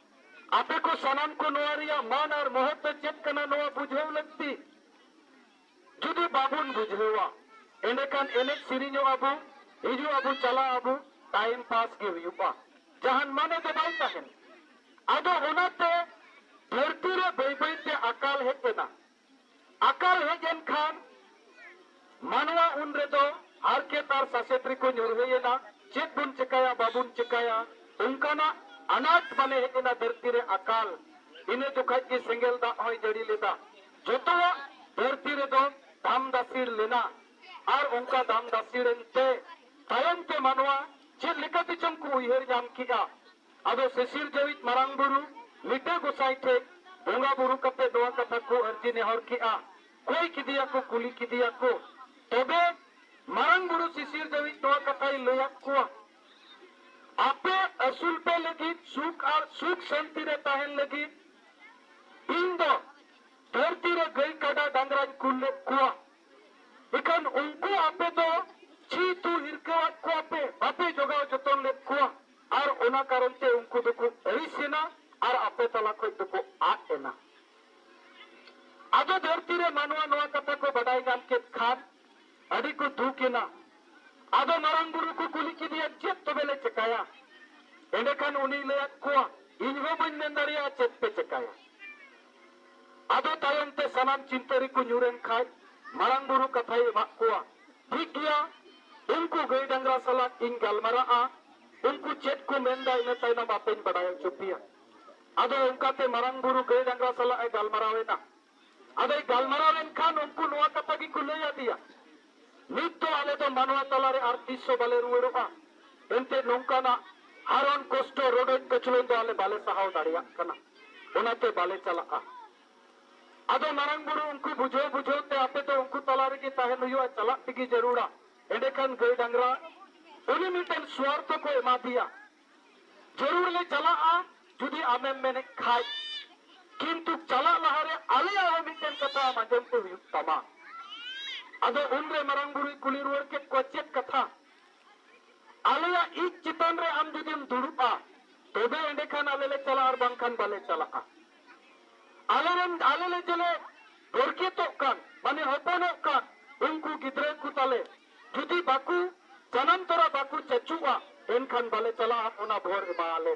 ᱟᱯᱮ ᱠᱚ ᱥᱟᱱᱟᱢ ᱠᱚ ᱱᱚᱣᱟ ᱨᱮᱭᱟᱜ ᱢᱟᱱ ᱟᱨ ᱢᱚᱦᱚᱛ ᱫᱚ ᱪᱮᱫ ᱠᱟᱱᱟ, ᱱᱚᱣᱟ ᱵᱩᱡᱷᱟᱹᱣ ᱞᱟᱹᱠᱛᱤ᱾ ᱡᱩᱫᱤ ᱵᱟᱵᱚᱱ ᱵᱩᱡᱷᱟᱹᱣᱟ, ᱮᱸᱰᱮᱠᱷᱟᱱ ᱮᱱᱮᱡ ᱥᱮᱨᱮᱧᱚᱜ ᱟᱵᱚ, ᱦᱤᱡᱩᱜ ᱟᱵᱚ, ᱪᱟᱞᱟᱜ ᱟᱵᱚ, time pass ᱜᱮ ᱦᱩᱭᱩᱜᱼᱟ, ᱡᱟᱦᱟᱱ ᱢᱟᱱᱮ ᱫᱚ ᱵᱟᱭ ᱛᱟᱦᱮᱱ᱾ ᱟᱫᱚ ᱚᱱᱟᱛᱮ ᱫᱷᱟᱹᱨᱛᱤ ᱨᱮ ᱵᱟᱹᱭ ᱵᱟᱹᱭ ᱛᱮ ᱟᱠᱟᱞ ᱦᱮᱡ ᱮᱱᱟ᱾ ᱟᱠᱟᱞ ᱦᱮᱡ ᱮᱱ ᱠᱷᱟᱱ ᱢᱟᱱᱣᱟ ᱩᱱ ᱨᱮᱫᱚ ᱦᱟᱨᱠᱮᱛ ᱟᱨ ᱥᱟᱥᱮᱛ ᱨᱮᱠᱚ ᱧᱩᱨᱦᱟᱹᱭᱮᱱᱟ᱾ ᱪᱮᱫ ᱵᱚᱱ ᱪᱮᱠᱟᱭᱟ, ᱵᱟᱵᱚᱱ ᱪᱮᱠᱟᱭᱟ, ᱚᱱᱠᱟᱱᱟᱜ ᱟᱱᱟᱴ ᱢᱟᱱᱮ ᱦᱮᱡ ᱮᱱᱟ ᱫᱷᱟᱹᱨᱛᱤ ᱨᱮ ᱟᱠᱟᱞ᱾ ᱤᱱᱟᱹ ᱡᱚᱠᱷᱟᱡ ᱜᱮ ᱥᱮᱸᱜᱮᱞ ᱫᱟᱜ ᱦᱚᱸᱭ ᱡᱟᱹᱲᱤ ᱞᱮᱫᱟ᱾ ᱡᱚᱛᱚᱣᱟᱜ ᱫᱷᱟᱹᱨᱛᱤ ᱨᱮᱫᱚ ᱫᱟᱢ ᱫᱟᱥᱤᱲ ᱞᱮᱱᱟ᱾ ᱟᱨ ᱚᱱᱠᱟ ᱫᱟᱢ ᱫᱟᱥᱤᱲ ᱮᱱᱛᱮ ᱛᱟᱭᱚᱢ ᱛᱮ ᱢᱟᱱᱣᱟ ᱪᱮᱫ ᱞᱮᱠᱟ ᱛᱮᱪᱚᱝ ᱠᱚ ᱩᱭᱦᱟᱹᱨ ᱧᱟᱢ ᱠᱮᱜᱼᱟ᱾ ᱟᱫᱚ ᱥᱤᱥᱤᱨ ᱡᱟᱹᱣᱤᱡ ᱢᱟᱨᱟᱝ ᱵᱩᱨᱩ ᱞᱤᱴᱟᱹ ᱜᱚᱸᱥᱟᱭ ᱴᱷᱮᱡ ᱵᱚᱸᱜᱟ ᱵᱩᱨᱩ ᱠᱟᱛᱮ ᱱᱚᱣᱟ ᱠᱟᱛᱷᱟ ᱠᱚ ᱟᱹᱨᱡᱤ ᱱᱮᱦᱚᱨ ᱠᱮᱜᱼᱟ᱾ ᱠᱚᱭ ᱠᱮᱫᱮᱭᱟᱠᱚ, ᱠᱩᱞᱤ ᱠᱮᱫᱮᱭᱟᱠᱚ᱾ ᱛᱚᱵᱮ ᱢᱟᱨᱟᱝ ᱵᱩᱨᱩ ᱥᱤᱥᱤᱨ ᱡᱟᱹᱣᱤᱡ ᱱᱚᱣᱟ ᱠᱟᱛᱷᱟᱭ ᱞᱟᱹᱭᱟᱫ ᱠᱚᱣᱟ, ᱟᱯᱮ ᱟᱹᱥᱩᱞ ᱯᱮ ᱞᱟᱹᱜᱤᱫ, ᱥᱩᱠ ᱟᱨ ᱥᱩᱠ ᱥᱟᱱᱛᱤ ᱨᱮ ᱛᱟᱦᱮᱱ ᱞᱟᱹᱜᱤᱫ ᱤᱧ ᱫᱚ ᱫᱷᱟᱹᱨᱛᱤ ᱨᱮ ᱜᱟᱹᱭ ᱠᱟᱰᱟ ᱰᱟᱝᱨᱟᱧ ᱠᱩᱞ ᱞᱮᱫ ᱠᱚᱣᱟ᱾ ᱤᱠᱷᱟᱹᱱ ᱩᱱᱠᱩ ᱟᱯᱮ ᱫᱚ ᱪᱷᱤ ᱛᱩ ᱦᱤᱨᱠᱟᱹᱣᱟᱫ ᱠᱚᱣᱟ ᱯᱮ, ᱵᱟᱯᱮ ᱡᱚᱜᱟᱣ ᱡᱚᱛᱚᱱ ᱞᱮᱫ ᱠᱚᱣᱟ᱾ ᱟᱨ ᱚᱱᱟ ᱠᱟᱨᱚᱱ ᱛᱮ ᱩᱱᱠᱩ ᱫᱚᱠᱚ ᱟᱹᱲᱤᱥ ᱮᱱᱟ ᱟᱨ ᱟᱯᱮ ᱛᱟᱞᱟ ᱠᱷᱚᱡ ᱫᱚᱠᱚ ᱟᱫ ᱮᱱᱟ᱾ ᱟᱫᱚ ᱫᱷᱟᱹᱨᱛᱤ ᱨᱮ ᱢᱟᱱᱣᱟ ᱱᱚᱣᱟ ᱠᱟᱛᱷᱟ ᱠᱚ ᱵᱟᱰᱟᱭ ᱧᱟᱢ ᱠᱮᱫ ᱠᱷᱟᱱ ᱟᱹᱰᱤ ᱠᱚ ᱫᱩᱠ ᱮᱱᱟ᱾ ᱟᱫᱚ ᱢᱟᱨᱟᱝ ᱵᱩᱨᱩ ᱠᱚ ᱠᱩᱞᱤ ᱠᱮᱫᱮᱭᱟ, "ᱪᱮᱫ ᱛᱚᱵᱮ ᱞᱮ ᱪᱮᱠᱟᱭᱟ?" ᱮᱸᱰᱮᱠᱷᱟᱱ ᱩᱱᱤᱭ ᱞᱟᱹᱭᱟᱫ ᱠᱚᱣᱟ, "ᱤᱧ ᱦᱚᱸ ᱵᱟᱹᱧ ᱢᱮᱱ ᱫᱟᱲᱮᱭᱟᱜᱼᱟ ᱪᱮᱫ ᱯᱮ ᱪᱮᱠᱟᱭᱟ᱾ ᱟᱫᱚ ᱛᱟᱭᱚᱢ ᱛᱮ ᱥᱟᱱᱟᱢ ᱪᱤᱱᱛᱟᱹ ᱨᱮᱠᱚ ᱧᱩᱨ ᱮᱱ ᱠᱷᱟᱡ ᱢᱟᱨᱟᱝ ᱵᱩᱨᱩ ᱠᱟᱛᱷᱟᱭ ᱮᱢᱟᱫ ᱠᱚᱣᱟ, ᱴᱷᱤᱠ ᱜᱮᱭᱟ, ᱩᱱᱠᱩ ᱜᱟᱹᱭ ᱰᱟᱝᱨᱟ ᱥᱟᱞᱟᱜ ᱤᱧ ᱜᱟᱞᱢᱟᱨᱟᱜᱼᱟ, ᱩᱱᱠᱩ ᱪᱮᱫ ᱠᱚ ᱢᱮᱱᱫᱟ ᱤᱱᱟᱹ ᱛᱟᱭᱱᱚᱢ ᱟᱯᱮᱧ ᱵᱟᱰᱟᱭ ᱦᱚᱪᱚ ᱯᱮᱭᱟ᱾ ᱟᱫᱚ ᱚᱱᱠᱟᱛᱮ ᱢᱟᱨᱟᱝ ᱵᱩᱨᱩ ᱜᱟᱹᱭ ᱰᱟᱝᱨᱟ ᱥᱟᱞᱟᱜ ᱮ ᱜᱟᱞᱢᱟᱨᱟᱣ ᱮᱱᱟ᱾ ᱟᱫᱚᱭ ᱜᱟᱞᱢᱟᱨᱟᱣ ᱮᱱ ᱠᱷᱟᱱ ᱩᱱᱠᱩ ᱱᱚᱣᱟ ᱠᱟᱛᱷᱟ ᱜᱮᱠᱚ ᱞᱟᱹᱭ ᱟᱫᱮᱭᱟ, "ᱱᱤᱛ ᱫᱚ ᱟᱞᱮ ᱫᱚ ᱢᱟᱱᱣᱟ ᱛᱟᱞᱟᱨᱮ ᱟᱨ ᱛᱤᱥ ᱦᱚᱸ ᱵᱟᱞᱮ ᱨᱩᱣᱟᱹᱲᱚᱜᱼᱟ, ᱮᱱᱛᱮ ᱱᱚᱝᱠᱟᱱᱟᱜ ᱦᱟᱨᱚᱱ ᱠᱚᱥᱴᱚ ᱨᱚᱰᱚᱡ ᱠᱚᱪᱞᱚᱱ ᱫᱚ ᱟᱞᱮ ᱵᱟᱞᱮ ᱥᱟᱦᱟᱣ ᱫᱟᱲᱮᱭᱟᱜ ᱠᱟᱱᱟ, ᱚᱱᱟᱛᱮ ᱵᱟᱞᱮ ᱪᱟᱞᱟᱜᱼᱟ᱾" ᱟᱫᱚ ᱢᱟᱨᱟᱝ ᱵᱩᱨᱩ ᱩᱱᱠᱩ ᱵᱩᱡᱷᱟᱹᱣ ᱵᱩᱡᱷᱟᱹᱣ ᱛᱮ, "ᱟᱯᱮ ᱫᱚ ᱩᱱᱠᱩ ᱛᱟᱞᱟ ᱨᱮᱜᱮ ᱛᱟᱦᱮᱱ ᱦᱩᱭᱩᱜᱼᱟ, ᱪᱟᱞᱟᱜ ᱛᱮᱜᱮ ᱡᱟᱹᱨᱩᱲᱟ᱾" ᱮᱸᱰᱮᱠᱷᱟᱱ ᱜᱟᱹᱭ ᱰᱟᱝᱨᱟ ᱩᱱᱤ ᱢᱤᱫᱴᱮᱱ ᱥᱣᱟᱨᱛᱷᱚ ᱠᱚ ᱮᱢᱟ ᱫᱮᱭᱟ, "ᱡᱟᱹᱨᱩᱲ ᱞᱮ ᱪᱟᱞᱟᱜᱼᱟ ᱡᱩᱫᱤ ᱟᱢᱮᱢ ᱢᱮᱱᱮᱫ ᱠᱷᱟᱡ, ᱠᱤᱱᱛᱩ ᱪᱟᱞᱟᱜ ᱞᱟᱦᱟᱨᱮ ᱟᱞᱮᱭᱟᱜ ᱦᱚᱸ ᱢᱤᱫᱴᱮᱱ ᱠᱟᱛᱷᱟ ᱟᱢ ᱟᱸᱡᱚᱢ ᱛᱮ ᱦᱩᱭᱩᱜ ᱛᱟᱢᱟ᱾ ᱟᱫᱚ ᱩᱱᱨᱮ ᱢᱟᱨᱟᱝ ᱵᱩᱨᱩᱭ ᱠᱩᱞᱤ ᱨᱩᱣᱟᱹᱲ ᱠᱮᱫ ᱠᱚᱣᱟ, "ᱪᱮᱫ ᱠᱟᱛᱷᱟ? ᱟᱞᱮᱭᱟᱜ ᱤᱡ ᱪᱮᱛᱟᱱ ᱨᱮ ᱟᱢ ᱡᱩᱫᱤᱢ ᱫᱩᱲᱩᱵᱼᱟ, ᱛᱚᱵᱮ ᱮᱸᱰᱮᱠᱷᱟᱱ ᱟᱞᱮ ᱞᱮ ᱪᱟᱞᱟᱜᱼᱟ, ᱟᱨ ᱵᱟᱝᱠᱷᱟᱱ ᱵᱟᱞᱮ ᱪᱟᱞᱟᱜᱼᱟ᱾ ᱟᱞᱮ ᱨᱮᱱ, ᱟᱞᱮ ᱞᱮ ᱡᱮᱞᱮ ᱵᱚᱨᱠᱮᱛᱚᱜ ᱠᱟᱱ, ᱢᱟᱱᱮ ᱦᱚᱯᱚᱱᱚᱜ ᱠᱟᱱ, ᱩᱱᱠᱩ ᱜᱤᱫᱽᱨᱟᱹ ᱠᱚ ᱛᱟᱞᱮ ᱡᱩᱫᱤ ᱵᱟᱠᱚ ᱡᱟᱱᱟᱢ ᱛᱚᱨᱟ ᱵᱟᱠᱚ ᱪᱟᱪᱩᱜᱼᱟ, ᱮᱱᱠᱷᱟᱱ ᱵᱟᱞᱮ ᱪᱟᱞᱟᱜᱼᱟ, ᱚᱱᱟ ᱵᱷᱚᱨ ᱮᱢᱟ ᱟᱞᱮ᱾"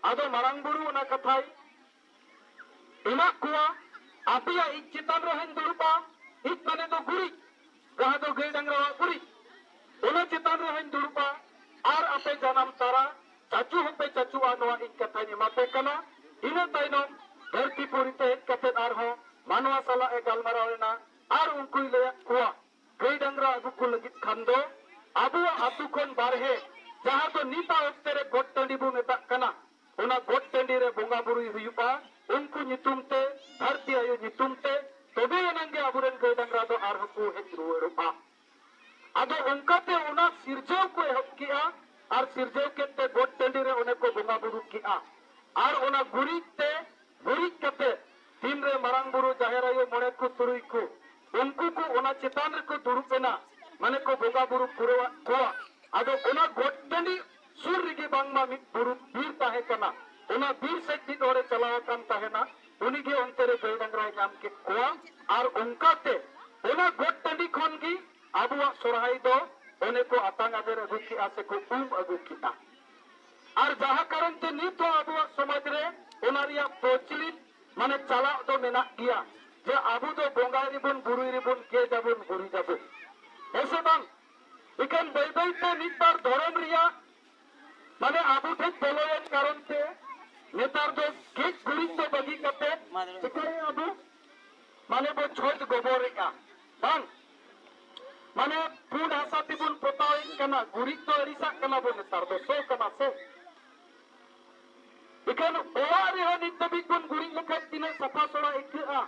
ᱟᱫᱚ ᱢᱟᱨᱟᱝ ᱵᱩᱨᱩ ᱚᱱᱟ ᱠᱟᱛᱷᱟᱭ ᱮᱢᱟᱜ ᱠᱚᱣᱟ, "ᱟᱯᱮᱭᱟᱜ ᱤᱡ ᱪᱮᱛᱟᱱ ᱨᱮᱦᱚᱸᱧ ᱫᱩᱲᱩᱵᱼᱟ", ᱤᱡ ᱢᱟᱱᱮ ᱫᱚ ᱜᱩᱨᱤᱡ, ᱡᱟᱦᱟᱸ ᱫᱚ ᱜᱟᱹᱭ ᱰᱟᱝᱨᱟᱣᱟᱜ ᱜᱩᱨᱤᱡ, ᱚᱱᱟ ᱪᱮᱛᱟᱱ ᱨᱮᱦᱚᱸᱧ ᱫᱩᱲᱩᱵᱼᱟ, ᱟᱨ ᱟᱯᱮ ᱡᱟᱱᱟᱢ ᱛᱟᱨᱟ ᱪᱟᱪᱩ ᱦᱚᱸᱯᱮ ᱪᱟᱪᱩᱜᱼᱟ, ᱱᱚᱣᱟ ᱤᱧ ᱠᱟᱛᱷᱟᱧ ᱮᱢᱟ ᱯᱮ ᱠᱟᱱᱟ᱾ ᱤᱱᱟᱹ ᱛᱟᱭᱱᱚᱢ ᱫᱷᱟᱹᱨᱛᱤ ᱯᱩᱨᱤ ᱛᱮ ᱦᱮᱡ ᱠᱟᱛᱮ ᱟᱨᱦᱚᱸ ᱢᱟᱱᱣᱟ ᱥᱟᱞᱟᱜ ᱮ ᱜᱟᱞᱢᱟᱨᱟᱣ ᱮᱱᱟ, ᱟᱨ ᱩᱱᱠᱩᱭ ᱞᱟᱹᱭᱟᱫ ᱠᱚᱣᱟ, ᱜᱟᱹᱭ ᱰᱟᱝᱨᱟ ᱟᱹᱜᱩ ᱠᱚ ᱞᱟᱹᱜᱤᱫ ᱠᱷᱟᱱ ᱫᱚ ᱟᱵᱚᱣᱟᱜ ᱟᱹᱛᱩ ᱠᱷᱚᱱ ᱵᱟᱨᱦᱮ, ᱡᱟᱦᱟᱸ ᱫᱚ ᱱᱤᱛᱟᱜ ᱚᱠᱛᱮ ᱨᱮ ᱜᱚᱴ ᱴᱟᱺᱰᱤ ᱵᱚ ᱢᱮᱛᱟᱜ ᱠᱟᱱᱟ, ᱚᱱᱟ ᱜᱚᱴ ᱴᱟᱺᱰᱤ ᱨᱮ ᱵᱚᱸᱜᱟ ᱵᱩᱨᱩᱭ ᱦᱩᱭᱩᱜᱼᱟ, ᱩᱱᱠᱩ ᱧᱩᱛᱩᱢ ᱛᱮ, ᱫᱷᱟᱹᱨᱛᱤ ᱟᱭᱳ ᱧᱩᱛᱩᱢ ᱛᱮ, ᱛᱚᱵᱮ ᱮᱱᱟᱝ ᱜᱮ ᱟᱵᱚᱨᱮᱱ ᱜᱟᱹᱭ ᱰᱟᱝᱨᱟ ᱫᱚ ᱟᱨᱦᱚᱸ ᱠᱚ ᱦᱮᱡ ᱨᱩᱣᱟᱹᱲᱚᱜᱼᱟ᱾ ᱟᱫᱚ ᱚᱱᱠᱟᱛᱮ ᱚᱱᱟ ᱥᱤᱨᱡᱟᱹᱣ ᱠᱚ ᱮᱦᱚᱵ ᱠᱮᱜᱼᱟ, ᱟᱨ ᱥᱤᱨᱡᱟᱹᱣ ᱠᱮᱫ ᱛᱮ ᱜᱚᱴ ᱴᱟᱺᱰᱤ ᱨᱮ ᱚᱱᱮ ᱠᱚ ᱵᱚᱸᱜᱟ ᱵᱩᱨᱩ ᱠᱮᱜᱼᱟ, ᱟᱨ ᱚᱱᱟ ᱜᱩᱨᱤᱡ ᱛᱮ, ᱜᱩᱨᱤᱡ ᱠᱟᱛᱮ ᱛᱤᱱᱨᱮ ᱢᱟᱨᱟᱝ ᱵᱩᱨᱩ, ᱡᱟᱦᱮᱨ ᱟᱭᱳ, ᱢᱚᱬᱮ ᱠᱚ, ᱛᱩᱨᱩᱭ ᱠᱚ, ᱩᱱᱠᱩ ᱠᱚ ᱚᱱᱟ ᱪᱮᱛᱟᱱ ᱨᱮᱠᱚ ᱫᱩᱲᱩᱵ ᱮᱱᱟ, ᱢᱟᱱᱮ ᱠᱚ ᱵᱚᱸᱜᱟ ᱵᱩᱨᱩ ᱯᱩᱨᱟᱹᱣᱟᱫ ᱠᱚᱣᱟ᱾ ᱟᱫᱚ ᱚᱱᱟ ᱜᱚᱴ ᱴᱟᱺᱰᱤ ᱥᱩᱨ ᱨᱮᱜᱮ ᱵᱟᱝᱢᱟ ᱢᱤᱫ ᱵᱩᱨᱩ ᱵᱤᱨ ᱛᱟᱦᱮᱸ ᱠᱟᱱᱟ᱾ ᱚᱱᱟ ᱵᱤᱨ ᱥᱮᱫ ᱢᱤᱫ ᱦᱚᱲᱮ ᱪᱟᱞᱟᱣ ᱟᱠᱟᱱ ᱛᱟᱦᱮᱱᱟ, ᱩᱱᱤᱜᱮ ᱚᱱᱛᱮ ᱨᱮ ᱜᱟᱹᱭ ᱰᱟᱝᱨᱟᱭ ᱧᱟᱢ ᱠᱮᱫ ᱠᱚᱣᱟ, ᱟᱨ ᱚᱱᱠᱟᱛᱮ ᱚᱱᱟ ᱜᱚᱴ ᱴᱟᱺᱰᱤ ᱠᱷᱚᱱ ᱜᱮ ᱟᱵᱚᱣᱟᱜ ᱥᱚᱨᱦᱟᱭ ᱫᱚ ᱚᱱᱮ ᱠᱚ ᱟᱛᱟᱝ ᱟᱫᱮᱨ ᱟᱹᱜᱩ ᱠᱮᱜᱼᱟ ᱥᱮ ᱠᱚ ᱩᱢ ᱟᱹᱜᱩ ᱠᱮᱜᱼᱟ᱾ ᱟᱨ ᱡᱟᱦᱟᱸ ᱠᱟᱨᱚᱱ ᱛᱮ ᱱᱤᱛ ᱦᱚᱸ ᱟᱵᱚᱣᱟᱜ ᱥᱚᱢᱟᱡᱽ ᱨᱮ ᱚᱱᱟ ᱨᱮᱭᱟᱜ ᱯᱨᱚᱪᱚᱞᱤᱛ, ᱢᱟᱱᱮ ᱪᱟᱞᱟᱜ ᱫᱚ ᱢᱮᱱᱟᱜ ᱜᱮᱭᱟ, ᱡᱮ ᱟᱵᱚ ᱫᱚ ᱵᱚᱸᱜᱟᱭ ᱨᱮᱵᱚᱱ, ᱵᱩᱨᱩᱭ ᱨᱮᱵᱚᱱ, ᱜᱮᱡ ᱟᱵᱚᱱ, ᱜᱩᱨᱤᱡ ᱟᱵᱚᱱ, ᱦᱮᱸ ᱥᱮ ᱵᱟᱝ? ᱤᱠᱷᱟᱹᱱ ᱵᱟᱹᱭ ᱵᱟᱹᱭ ᱛᱮ ᱢᱤᱫ ᱵᱟᱨ ᱫᱷᱚᱨᱚᱢ ᱨᱮᱭᱟᱜ, ᱢᱟᱱᱮ ᱟᱵᱚ ᱴᱷᱮᱱ ᱵᱚᱞᱚᱭᱮᱱ ᱠᱟᱨᱚᱱ ᱛᱮ ᱱᱮᱛᱟᱨ ᱫᱚ ᱜᱮᱡ ᱜᱩᱨᱤᱡ ᱫᱚ ᱵᱟᱹᱜᱤ ᱠᱟᱛᱮ ᱪᱤᱠᱟᱹᱭᱮᱫᱼᱟ ᱵᱚ? ᱢᱟᱱᱮ ᱵᱚ ᱪᱷᱚᱸᱪ ᱜᱚᱵᱚᱨᱮᱜᱼᱟ, ᱵᱟᱝ? ᱢᱟᱱᱮ ᱯᱩᱸᱰ ᱦᱟᱥᱟ ᱛᱮᱵᱚᱱ ᱯᱚᱛᱟᱣᱮᱫ ᱠᱟᱱᱟ, ᱜᱩᱨᱤᱡ ᱫᱚ ᱟᱹᱲᱤᱥᱟᱜ ᱠᱟᱱᱟ ᱵᱚ, ᱱᱮᱛᱟᱨ ᱫᱚ ᱥᱚ ᱠᱟᱱᱟ ᱥᱮ᱾ ᱤᱠᱷᱟᱹᱱ ᱚᱲᱟᱜ ᱨᱮᱦᱚᱸ ᱱᱤᱛ ᱫᱷᱟᱹᱵᱤᱡ ᱵᱚᱱ ᱜᱩᱨᱤᱡ ᱞᱮᱠᱷᱟᱱ ᱛᱤᱱᱟᱹᱜ ᱥᱟᱯᱷᱟ ᱥᱚᱲᱟ ᱟᱹᱭᱠᱟᱹᱜᱼᱟ᱾